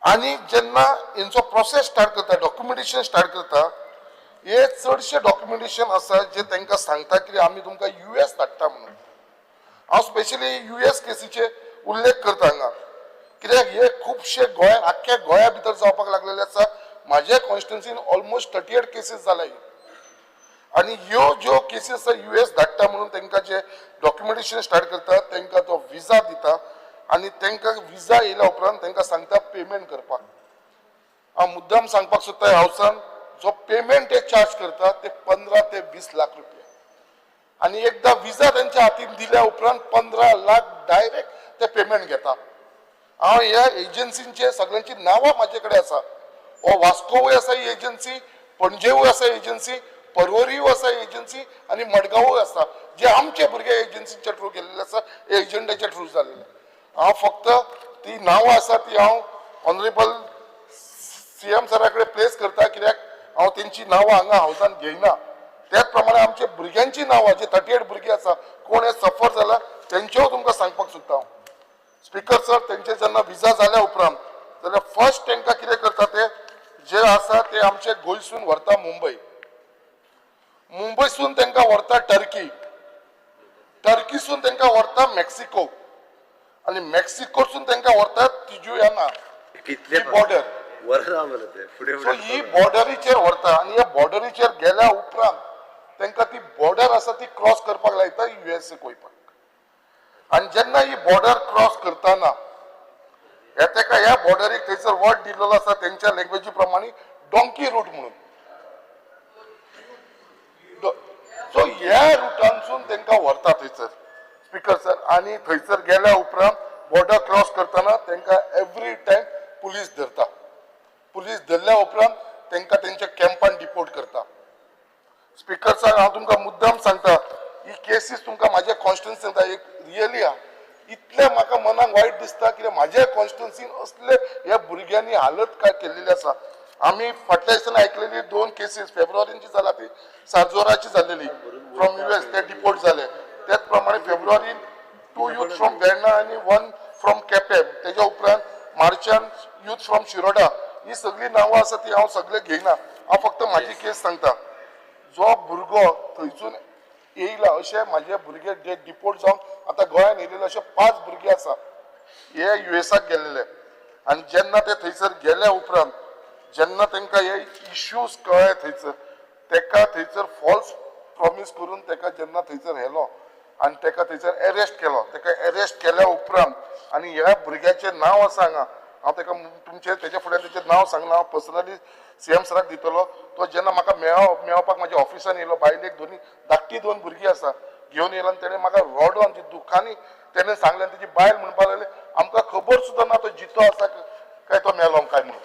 आनी जेन्ना हेंचो प्रोसेस स्टार्ट करता, डॉक्युमेंटेशन स्टार्ट करता, हे चडशे डॉक्युमेंटेशन आसा जे तांकां सांगता की आमी तुमकां US धाडटा म्हणून. हांव स्पेशली US केसीचे उल्लेख करता हांगा, कित्याक हे खुबशे गोंयांत आख्ख्या गोंया भितर जावपाक लागलेले आसा. म्हाज्या कॉन्स्टिट्युन्सीन ऑलमोस्ट 38 केसीस जाल्या ह्यो. आनी ह्यो ज्यो केसी आसा US धाडटा म्हणून तांकां जे डॉक्युमेंटेशन स्टार्ट करता, तांकां तो विजा दिता आनी तांकां विजा येयल्या उपरांत तांकां सांगता पेमेंट करपाक. हांव मुद्दाम सांगपाक सोदता, हावसान जो पेमेंट ते चार्ज करता ते 15 ते 20 लाख रुपया, आनी एकदां विजा तेंच्या हातीन दिल्या उपरांत 15 लाख डायरेक्ट ते पेमेंट घेता. हांव ह्या एजन्सींचे सगळ्यांची नांवां म्हाजे कडेन आसा. हो वास्कोवूय आसा ही एजन्सी, पणजेवूय आसा एजन्सी, पर्वरीय आसा एजन्सी आनी मडगांवूय आसा, जे आमचे भुरगे एजन्सीच्या थ्रू गेल्ले आसा, एजंटाच्या थ्रू जाल्ले. हांव फक्त ती नांवां आसा ती हांव ऑनरेबल CM सरा कडेन प्लेस करता, कित्याक हांव तेंची नांवां हांगा हावसान घेयना. त्याच प्रमाणे आमच्या भुरग्यांची नांवां जे 38 भुरगीं आसा, कोण हे सफर जाला तेंच्यो तुमकां सांगपाक सोदता हांव. स्पीकर सर, तेंचे जेन्ना विजा जाल्या उपरांत जाल्यार फर्स्ट तेंकां कितें करता ते जे आसा ते आमचे गोंयसून व्हरता मुंबय, मुंबयसून तेंकां व्हरता टर्की, टर्कीसून तेंकां व्हरता मेक्सिको आनी मेक्सिकोसून तेंकां व्हरता तिजुयाना कितले बॉर्डर. बरं सो ही बॉर्डरीचेर व्हरता आनी ह्या बॉर्डरीचेर गेल्या उपरांत तेंकां ती बॉर्डर आसा ती क्रॉस करपाक लायता USA वयपाक. आनी जेन्ना ही बॉर्डर क्रॉस करतना ह्या तेका ह्या बॉर्डरीक थंयसर वर्ड दिल्लो आसा तेंच्या लँग्वेजी प्रमाणे डोंकी रूट म्हणून. सो ह्या रुटांसून तेंकां व्हरता थंयसर स्पीकर सर. आनी थंयसर गेल्या उपरांत बॉर्डर क्रॉस करतना तेंकां एवरी टायम पुलीस धरता. पुलीस धरल्या उपरांत तेंकां तेंच्या कॅम्पान डिपोर्ट करता. स्पीकर सर, हांव तुमकां मुद्दाम सांगता, ही केसीस तुमकां म्हाज्या कॉन्स्टिट्युन्सीन एक रियली आहा. इतलें म्हाका मनाक वायट दिसता कित्याक म्हाज्या कॉन्स्टिट्युन्सीन असले ह्या भुरग्यांनी हालत काय केल्लेली आसा. आमी फाटल्या दिसांनी आयकलेली 2 केसीस फेब्रुवारीची जाला, ती सारजोराची जाल्लेली फ्रॉम US ते डिपोर्ट जाले. त्याच प्रमाणे फेब्रुवारीन 2 यूथ फ्रॉम वेर्णा आनी 1 फ्रॉम केपें, तेज्या उपरांत मार्चान यूथ फ्रॉम शिरोडा. ही सगळीं नांवां आसा ती हांव सगळें घेयना, हांव फक्त म्हाजी केस सांगता. जो भुरगो थंयसून येयला अशे म्हाजे भुरगे जे डिपोर्ट जावन आतां गोंयान येयलेले अशे 5 भुरगे आसा, हे USAक गेल्लेले. आनी जेन्ना ते थंयसर गेल्या उपरांत जेन्ना तेंकां हे इश्यूज कळ्ळे थंयसर, तेका थंयसर फॉल्स प्रॉमीस करून तेका जेन्ना थंयसर व्हेलो आनी तेका थंयसर एरेस्ट केलो. तेका एरेस्ट केल्या उपरांत आनी ह्या भुरग्याचें नांव आसा हांगा, हांव तेका तुमचें तेच्या फुड्यान तेचें नांव सांगना, हांव पर्सनली CM सराक दितलो. तो जेन्ना म्हाका मेळपाक म्हाज्या ऑफिसान येयलो, बायलेक दोनी धाकटी 2 भुरगीं आसा घेवन येयलो आनी तेणें म्हाका रडोन जी दुखांनी तेणें सांगलें. आनी तेजी बायल म्हणपाक लागली आमकां खबर सुद्दां ना तो जितो आसा काय तो मेलो काय म्हणून.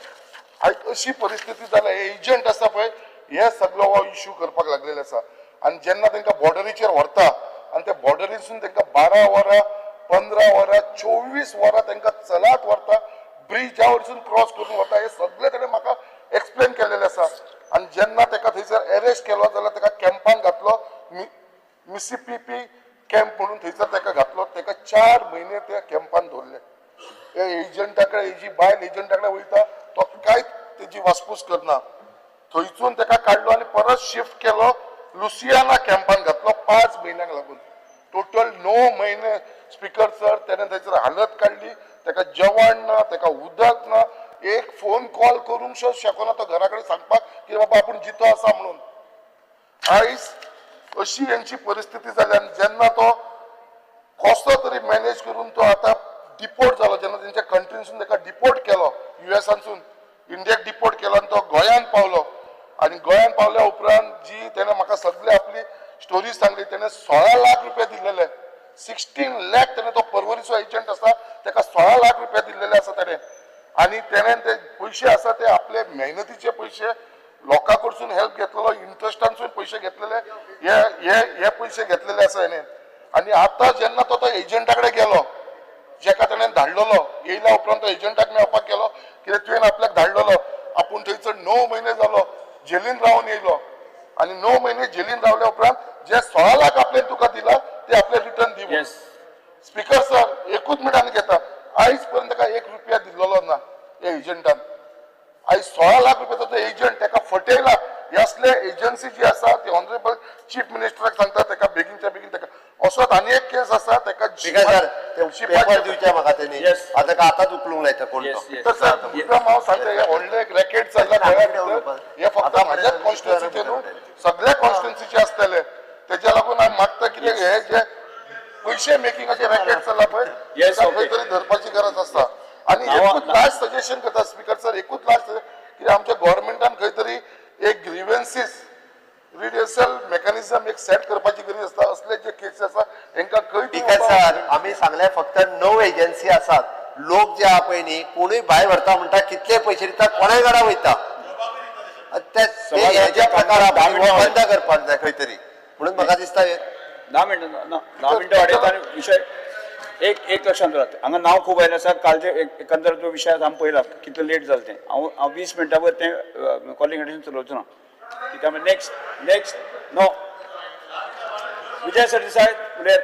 आयज अशी परिस्थिती जाल्या. हे एजंट आसा पळय हे सगळो हो इश्यू करपाक लागलेले आसा. आनी जेन्ना तांकां बॉर्डरीचेर व्हरता आनी त्या बॉर्डरीसून तांकां 12 वरां 15 वरां 24 वरां तांकां चलात व्हरता, ब्रिजा वरसून क्रॉस करून वता. हे सगळें ताणें म्हाका एक्सप्लेन केलेलें आसा. आनी जेन्ना ताका थंयसर एरेस्ट केलो जाल्यार ताका कॅम्पान घातलो, मिसिसिपी कॅम्प म्हणून थंयसर ताका घातलो. ताका 4 म्हयने त्या कॅम्पान दवरले. हे एजंटा कडेन हेजी बायल एजंटा कडेन वयता, तो कांयच तेजी वासपूस करना. थंयसून ताका काडलो आनी परत शिफ्ट केलो लुसियाना कॅम्पान घातलो 5 म्हयन्यांक लागून. टोटल 9 म्हयने स्पीकर सर तेणें थंयसर हालत काडली. ताका जेवण ना, ताका उदक ना, एक फोन कॉल करूंक शकना तो घरा कडेन सांगपाक की बाबा आपूण जितो आसा म्हणून. आयज अशी हेंची परिस्थिती जाली. आनी जेन्ना तो कसो तरी मॅनेज करून तो आतां डिपोर्ट जालो, जेन्ना तेंच्या कंट्रीनसून ताका डिपोर्ट केलो, USानसून इंडियाक डिपोर्ट केलो आनी तो गोंयांत पावलो. आनी गोंयांत पावल्या उपरांत जी तेणें म्हाका सगळी आपली स्टोरी सांगली, तेणें 16 लाख रुपया दिल्लेले, 16 लाख तेणें, तो पर्वरीचो एजंट आसा ताका 16 लाख रुपया दिल्लेले आसा तेणें. आनी तेणें ते पयशे आसा ते आपले मेहनतीचे पयशे, लोकां कडसून हेल्प घेतलेलो, इंट्रस्टानसून पयशे घेतलेले, हे हे हे पयशे घेतलेले आसा हेणें. आनी आतां जेन्ना तो तो एजंटा कडेन गेलो, जेका तेणें धाडलेलो, येयल्या उपरांत तो एजंटाक मेळपाक गेलो, कित्याक तुवें आपल्याक धाडलेलो, आपूण थंयसर 9 म्हयने जालो जेलीन रावन येयलो. आनी 9 म्हयने जेलीन रावल्या उपरांत जे 16 लाख आपल्यान तुका दिला ते आपले रिटर्न दी. स्पीकर सर, एकूच मिनट आनी घेता, आयज पर्यंत ताका 1 रुपया दिल्लो ना हे एजंटान. आयज 16 लाख रुपयाचो तो एजंट ताका फटयला. हे असले एजन्सी जी आसा ती ऑनरेबल चीफ मिनिस्टराक सांगता ताका बेगीनच्या बेगीन ताका. असोच आनी एक केस आसा ताका. Speaker sir, ते पेपर दिवचे म्हाका तेणी. Yes. आतां का आतांच उखलूंक लायता कोण Yes, तो. yes. तर सर विक्रम हांव सांगता हे व्हडलें एक रॅकेट चल्ला गोंया भितर हे फक्त म्हाज्याच कॉन्स्टिट्युन्सीचे न्हू सगळ्या कॉन्स्टिट्युन्सीचे आसतले. तेज्या लागून हांव मागता कितें हे जे पयशे मेकिंगाचे रॅकेट चल्ला पळय Yes, ताका okay. खंय तरी धरपाची गरज आसता. आनी नांव- एकूच लास्ट सजेशन करता स्पीकर सर, एकूच लास्ट की आमच्या गव्हर्मेंटान खंय तरी एक ग्रीवेन्सीस रिड्युसल मेकॅनिझम एक सेट करपाची गरज आसता. असले जे केसी आसा हेंकां खंय तरी स्पीकर सर, आमी सांगले फक्त 9 एजन्सी आसात. लोक जे आहा पळय न्ही कोणूय भायर व्हरता म्हणटा कितले पयशे दिता कोणाय घरा वयता. ते ते हे जे प्रकार आहा पळय, हो बंद करपाक जाय खंय तरी म्हणून म्हाका दिसता हे 10 मिनटां ना, 10 मिनटां वाडयता आनी विशय एक एक लक्षांत दवरात. हांगा नांव खूब आयलें आसा. कालचे एकंदर जो विशय आसा आमी पळयला कितलो लेट जालें तें. हांव हांव 20 मिनटां वयर तें कॉलिंग अटेन्शन चलोवचो ना कित्याक next next no Vijay Sardesai उलयात.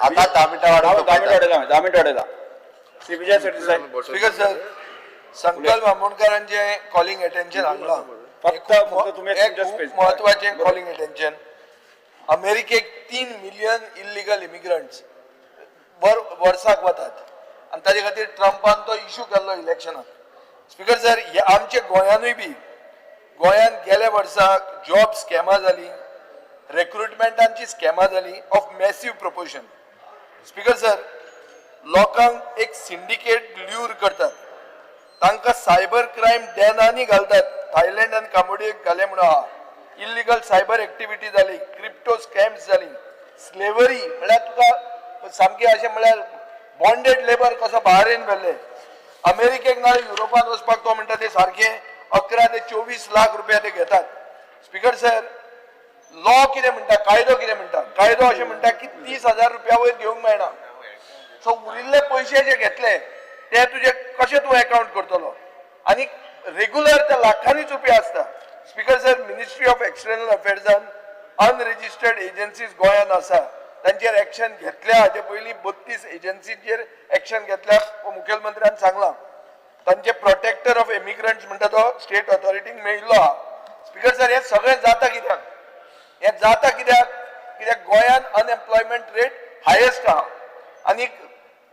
आता 10 मिनटां हांव वाडोवन 10 मिनटां वाडयला, 10 मिनटां वाडयला. श्री विजय सरदेसाय. स्पीकर सर, संकल्प आमोणकारांचे कॉलिंग अटेन्शन हाडलां. फक्त फक्त तुमी एक तुमच्या खूब space- म्हत्वाचें कॉलिंग अटेन्शन, अमेरिकेक 3 मिलियन इल्लिगल इमिग्रंट्स वर्साक वतात आनी ताजे खातीर ट्रंपान तो इशू केल्लो इलेक्शनाक. स्पीकर सर, हे आमच्या गोंयानूय बी गोंयांत गेल्या वर्साक जॉब स्कॅमां जाली, रेक्रुटमेंटांची स्कॅमां जाली of massive proportion. Speaker sir, लोकांक एक सिंडिकेट ल्यूर करतात, तांकां सायबर क्रायम डॅनांनी घालतात. थायलंड आनी कांबोडियेक घाले म्हणून आहा. इल्लिगल सायबर एक्टिविटी जाली, क्रिप्टो स्कॅम्स जाली, स्लेवरी म्हळ्यार तुका सामकें अशें म्हळ्यार बॉन्डेड लेबर कसो बाहेर व्हेले अमेरिकेक ना युरोपान वचपाक. तो म्हणटा ते सारके 11 ते 24 लाख रुपया ते घेतात. स्पीकर सर, लॉ कितें म्हणटा, कायदो कितें म्हणटा? कायदो अशें म्हणटा की 30,000 रुपया वयर घेवंक मेळना. सो उरिल्ले पयशे जे घेतले ते तुजे कशे तूं एकाउंट करतलो? आनी रेगुलर ते लाखांनीच रुपया आसता. Speaker sir, ministry of external अफेर्सान unregistered agencies गोंयांत आसा तांचेर एक्शन घेतल्या. हाचे पयलीं 32 एजन्सीचेर एक्शन घेतल्या मुखेलमंत्र्यान सांगलां. तांचे प्रोटेक्टर ऑफ इमिग्रंट्स म्हणटा तो स्टेट ऑथॉरिटीक मेळिल्लो आहा. स्पीकर सर, हें सगळें जाता कित्याक? हें जाता कित्याक? कित्याक गोंयांत अनएम्प्लॉयमेंट रेट हायेस्ट आहा आनी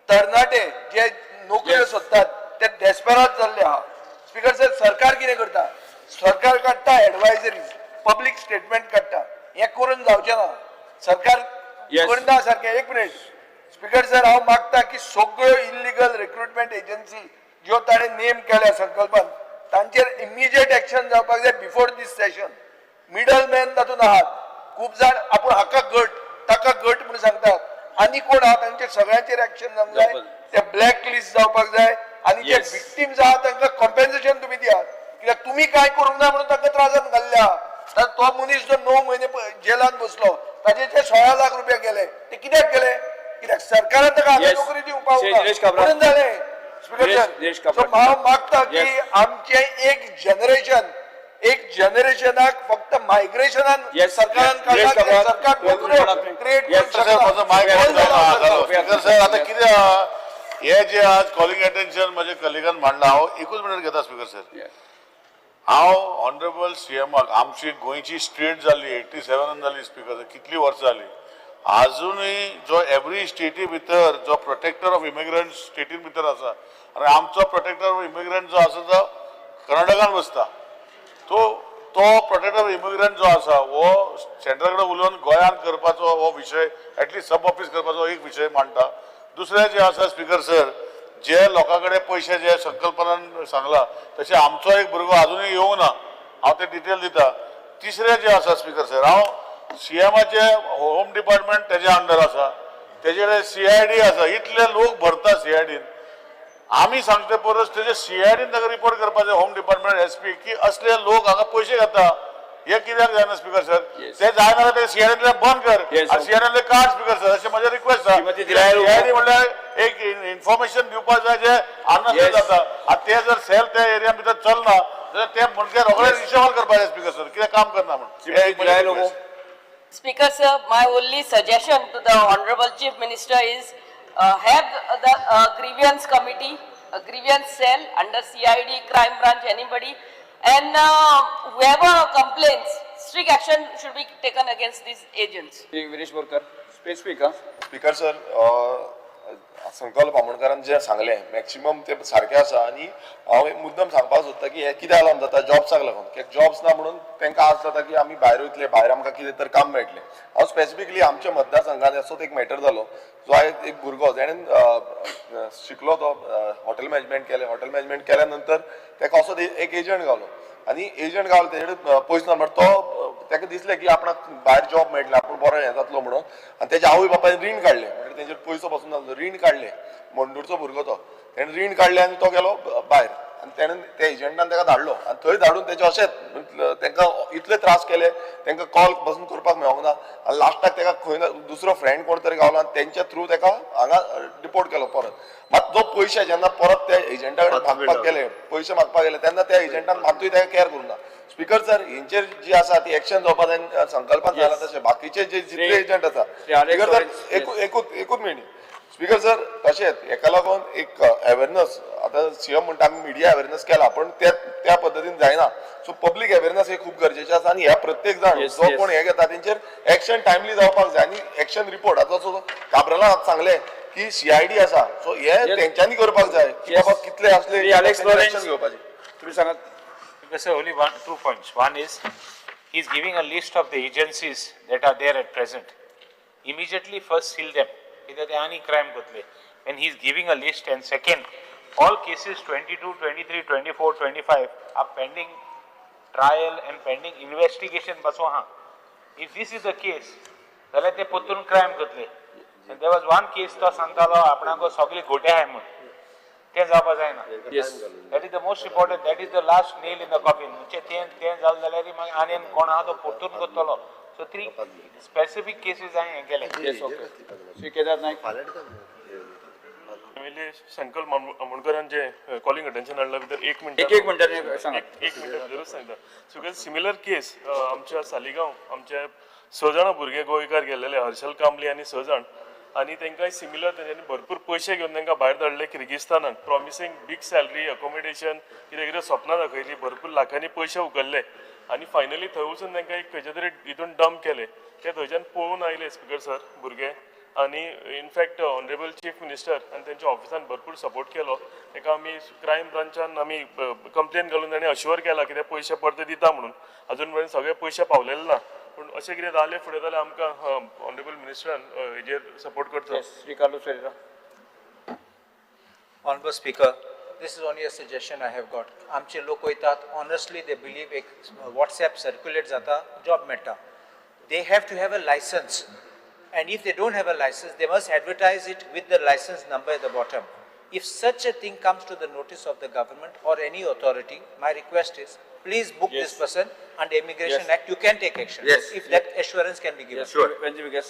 तरणाटे जे नोकऱ्यो सोदतात ते डेस्पेरात जाल्ले आहा. स्पीकर सर, सरकार कितें करता? सरकार काडटा एडवायजरीज, पब्लीक स्टेटमेंट काडटा. हें करून जावचें ना. सरकार करना सारकें. एक मिनीट स्पीकर सर, हांव मागता की सगळ्यो इल्लिगल रिक्रुटमेंट एजन्सी ज्यो ताणें नेम केल्या संकल्पान तांचेर इमिजिएट एक्शन जावपाक जाय before this session. Middle man तातूंत आहात खूब जाण, आपूण हाका गट ताका गट म्हणून सांगतात आनी कोण आहा तांचेर सगळ्यांचेर एक्शन जावंक जाय. ते ब्लॅक लिस्ट जावपाक जाय आनी जे विक्टीम्स आहा तांकां कॉम्पेन्सेशन तुमी दियात, कित्याक तुमी कांय करूंक ना म्हणून तांकां त्रासांत घाल्ल्या. तर तो मनीस जो 9 म्हयने जेलान बसलो ताजे जे 16 लाख रुपया गेले ते कित्याक गेले? कित्याक सरकारान ताका हांगा नोकरी दिवंक पावूंक ना म्हणून जालें. स्पीकर सर, सो हांव मागता की आमचें एक जनरेशन, एक जनरेशनाक फक्त मायग्रेशनान सरकारान काडला. सरकार क्रिएट करूंक शकता. स्पीकर सर, आतां कितें आहा हे जे आज कॉलिंग अटेन्शन म्हज्या कलिगान मांडला, हांव एकूच मिनट घेता स्पीकर सर. हांव ऑनरेबल सीएमाक, आमची गोंयची स्टेट जाली 87 जाली स्पीकर सर, कितली वर्सां जाली आजुनूय जो एवरी स्टेटी भितर जो प्रोटेक्टर ऑफ इमिग्रंट स्टेटीन भितर आसा आनी आमचो प्रोटेक्टर ऑफ इमिग्रंट जो आसा तो कर्नाटकान बसता. तो तो प्रोटेक्टर ऑफ इमिग्रंट जो आसा हो सेंट्रल कडेन उलोवन गोंयांत करपाचो हो विशय एटलिस्ट सब ऑफीस करपाचो एक विशय मांडटा. दुसरें जें आसा स्पीकर सर, जे लोकां कडेन पयशे जे संकल्पनान सांगला तशें आमचो एक भुरगो आजुनूय येवंक ना, हांव ते डिटेल दिता. तिसरें जें आसा स्पीकर सर, हांव सीएमाचे होम डिपार्टमेंट तेजे अंडर आसा, तेजे कडेन सीआयडी आसा, इतले लोक भरता सीआयडीन. आमी सांगचे परस तेजे सीआयडीन ताका रिपोर्ट करपाचें होम डिपार्टमेंट एसपी की असले लोक हांगा पयशे घेता. हे कित्याक जायना स्पीकर सर? ते जायना जाल्यार ते सीआयडींतल्यान बंद कर आनी सीआयडींतले काड स्पीकर सर, अशें म्हजें रिक्वेस्ट आसा. सीआयडी म्हणल्यार एक इन्फॉर्मेशन दिवपाक जाय जे आनंद जाता. आनी ते जर सेल त्या एरिया भितर चलना जाल्यार ते म्हणजे रोखडे रिशॉल्व करपाक जाय स्पीकर सर, कितें काम करना म्हूण. Speaker sir, my only suggestion to the Honorable Chief Minister is have the grievance committee, a grievance cell under CID, crime branch, anybody, and whoever complains, strict action should be taken against these agents. Viresh Borkar. Specific आं. Speaker sir, संकल्प आमोणकारान जें सांगलें maximum तें सारकें आसा आनी हांव एक मुद्दम सांगपाक सोदता की हें कित्याक लागून जाता, जॉब्साक लागून. कित्याक जॉब्स ना म्हणून तांकां आस जाता की आमी भायर वयतले, भायर आमकां कितें तर काम मेळटलें. हांव स्पेसिफिकली आमच्या मतदारसंघात असोच एक मॅटर जालो, जो आयज एक भुरगो जेणें शिकलो तो हॉटेल मॅनेजमेंट केलें. हॉटेल मॅनेजमेंट केल्या नंतर ताका असो एक एजंट गावलो आनी एजंट गावलो तेजे कडेन पयसो ना, बट तो ताका दिसलें की आपणाक भायर जॉब मेळटलो, आपूण बरो हें जातलो म्हणून, आनी तेज्या आवय बापायन रीण काडलें, म्हणजे तेंचेर पयसो पसून नासलो, रीण काडलें. मंडूरचो भुरगो तो, तेणें रीण काडलें आनी तो गेलो भायर आनी तेणें त्या एजंटान ताका धाडलो आनी थंय धाडून तेजे अशेंच तांकां इतले त्रास केले, तांकां कॉल पसून करपाक मेळोंक ना आनी लास्टाक ताका खंय ना दुसरो फ्रेंड कोण तरी गावलो आनी तेंच्या थ्रू ताका हांगा डिपोर्ट केलो परत. मात जो पयशे जेन्ना परत त्या एजंटा कडेन मागपाक गेले, पयशे मागपाक गेले तेन्ना त्या एजंटान मातूय ताका कॅर करूंक ना. स्पीकर सर, हेंचेर जी आसा ती एक्शन जावपा जाय, संकल्पान जाला तशें बाकीचे जे जितले एजंट आसा. स्पीकर सर, एकूच मिनीट. स्पीकर सर, तशेंच हेका लागून एक अवेरनस, आतां सीएम म्हणटा आमी मिडिया अवेरनस केला, पण त्या पद्दतीन जायना. सो पब्लीक अवेरनस हे खूब गरजेचें आसा आनी ह्या प्रत्येक जाण जो कोण हे घेता तेंचेर एक्शन टायमली जावपाक जाय आनी एक्शन रिपोर्ट आतां जसो काब्रालान आतां सांगलें की सीआयडी आसा, सो हे तेंच्यांनी करपाक जाय की बाबा कितले आसले एक्शन घेवपाचें. तुमी सांगात. Sir, only 2 points. One is, he is giving a list of the agencies that are there at present. Immediately first seal them. Either they any crime gotle. When he is giving a list, and second, all cases 22, 23, 24, 25 are pending trial and pending investigation. Baso ha. If this is the case, जाल्यार ते परतून crime करतले. And there was one case तो सांगतालो आपणाक सगळे गोटे आहाय म्हूण, तें जावपा जायना. That is the most important. That is the last nail in the coffin. म्हणजे तें जालें जाल्यार मागीर आनी कोण आहा तो परतून करतलो. सो 3 स्पेसिफीक केसीस हांवें हें केलें. Yes, okay. Shri Kedar Naik. संकल्प आमोणकरान जे कॉलिंग अटेन्शन हाडला भितर एक मिनट एक मिनटान सांगा. एक मिनट भितरूच सांगता. सो सिमिलर केस आमच्या सालिगांव आमच्या 6 जाणां भुरगे गोंयकार गेल्लेले, हर्षल कांबली आनी 6 जाण, आनी तांकांय सिमिलर तेंच्यांनी भरपूर पयशे घेवन तांकां भायर धाडले किर्गिस्तानाक, प्रॉमिसींग बीग सॅलरी, अकोमोडेशन, कितें कितें सपनां दाखयलीं, भरपूर लाखांनी पयशे उखल्ले आनी फायनली थंय वचून तांकां एक खंयच्या तरी हितून डंप केले. ते थंयच्यान पळोवन आयले स्पीकर सर भुरगे, आनी in fact honourable chief minister आनी तेंच्या ऑफिसान भरपूर सपोर्ट केलो. ताका आमी क्रायम ब्रांचान आमी कंप्लेन घालून ताणें अश्युअर केला की ते पयशे परते दिता म्हणून. अजून मेरेन सगळे पयशे पावलेले ना, पूण अशें कितें जालें फुडें जाल्यार आमकां ऑनरेबल मिनिस्टरान हेजेर सपोर्ट करचो. Shri Carlos Ferreira. Honourable speaker, this is only a suggestion I have got. आमचे लोक वयतात, ऑनेस्टली they believe एक वॉट्सॅप सर्क्युलेट जाता, जॉब मेळटा. They have to have a licence, and if they don't have a licence they must advertise it with the licence number at the bottom. If such a thing comes to the notice of the government or any authority, my request is, please book this person under Immigration Act. You can take action. Yes. If that assurance can be given. Yes, sure. Venzy Vigues.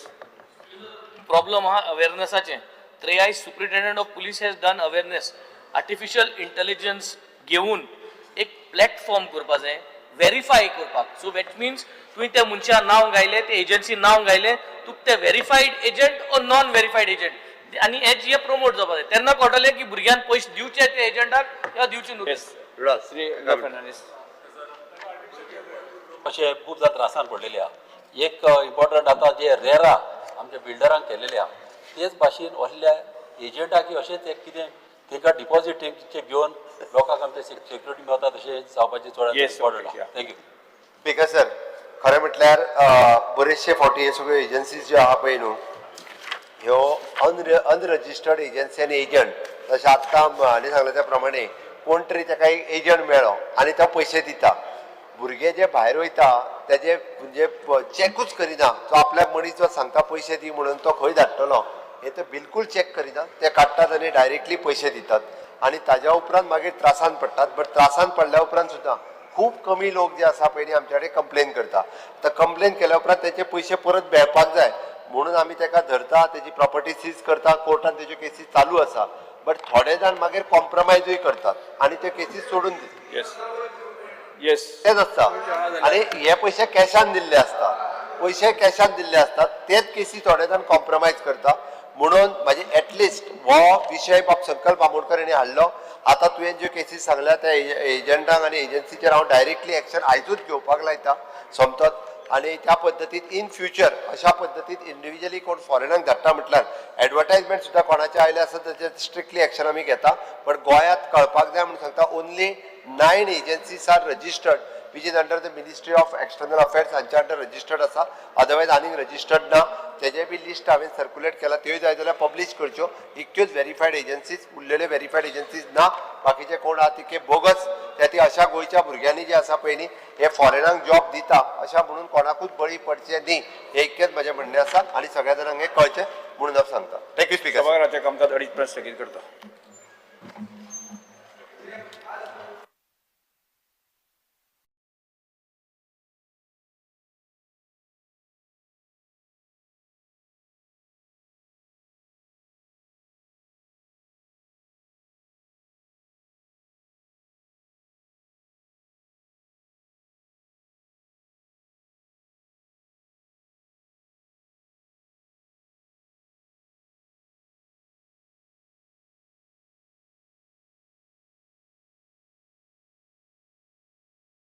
Problem हा अवेअरनेसाचे. त्रेयाय superintendent of police has done awareness. Artificial intelligence घेवन एक platform करपा जाय, verify करपाक. So that means तुवें त्या मनशा नांव गायलें, ते एजन्सी नांव गायलें, तुका ते verified agent or non verified agent आनी हें जे प्रमोट जावपा जाय. तेन्ना कळटलें की भुरग्यान पयशे दिवचे ते एजंटाक या दिवचे न्हू. श्री फर्नांडीस. अशें खूब जाण त्रासान पडलेले आहा. एक इम्पॉर्टंट आतां जे रेरा आमच्या बिल्डरांक केलेले आहा तेच भाशेन असल्या एजंटाक अशेंच एक कितें तांकां डिपॉझीट घेवन लोकांक आमचे सेक्युरिटी मेळटा तशें जावपाचें चड इम्पॉर्टंट आहा. Thank you. Speaker sir, खरें म्हटल्यार बरेचशे फावटी हे सगळ्यो एजन्सीज ज्यो आहा पळय न्हू, ह्यो अनरजिस्टर्ड एजन्सी आनी एजंट, जशें आत्तां हांणी सांगलें त्या प्रमाणे कोण तरी ताका एक एजंट मेळ्ळो आनी तो पयशे दिता. भुरगे जे भायर वयता तेजे म्हणजे चॅकूच करिना, तो आपल्याक मनीस जो सांगता पयशे दी म्हणून तो खंय धाडटलो हे ते बिलकूल चॅक करिना, ते काडटात आनी डायरेक्टली पयशे दितात आनी ताज्या उपरांत मागीर त्रासान पडटात. बट त्रासान पडल्या उपरांत सुद्दां खूब कमी लोक जे आसा पयलीं आमच्या कडेन कंप्लेन करता. आतां कंप्लेन केल्या उपरांत तेचे पयशे परत मेळपाक जाय म्हणून आमी ताका धरता, तेजी प्रॉपर्टी सीज करता, कोर्टान तेज्यो केसी चालू आसा. बट थोडे जाण मागीर कॉम्प्रोमायजूय करतात आनी त्यो केसी सोडून दितात. येस येस, तेच आसता. आनी हे पयशे कॅशान दिल्ले आसता, पयशे कॅशान दिल्ले आसतात, तेच केसी थोडे जाण कॉम्प्रोमायज करता. म्हणून म्हाजे एटलिस्ट हो विशय बाब संकल्प आमोणकर हांणी हाडलो. आतां तुवें ज्यो केसीस सांगल्या त्या एजंटांक आनी एजन्सीचेर हांव डायरेक्टली एक्शन आयजूच घेवपाक लायता सोमतोच. आनी त्या पद्दतीन इन फ्युचर अशा पद्दतीन इंडिव्हिज्युअली कोण फॉरेनाक धाडटा म्हटल्यार एडवर्टायजमेंट सुद्दां कोणाचें आयलें आसत ताचेर स्ट्रिक्टली एक्शन आमी घेता. बट गोंयांत कळपाक जाय म्हणून सांगता, only 9 agencies are registered which is under the Ministry of External Affairs हांच्या अंडर रजिस्टर्ड आसा. अदरवायज आनीक रजिस्टर्ड ना. तेजे बी लिस्ट हांवें सर्क्युलेट केला, त्योय जाय जाल्यार पब्लीश करच्यो. इतक्योच वेरीफायड एजन्सीज, उरलेल्यो वेरीफायड एजन्सीज ना. बाकीचे कोण आहा तितके बोगस. त्या ती अशा गोंयच्या भुरग्यांनी जे आसा पळय न्ही, हे फॉरेनाक जॉब दिता अशा म्हणून कोणाकूच बळी पडचे न्ही, हें इतकेंच म्हजें म्हणणें आसा आनी सगळ्या जाणांक हें कळचें म्हणून हांव सांगता. Thank you speaker. सभाघराचें कामकाज अडीच पर्यंत स्थगीत करता.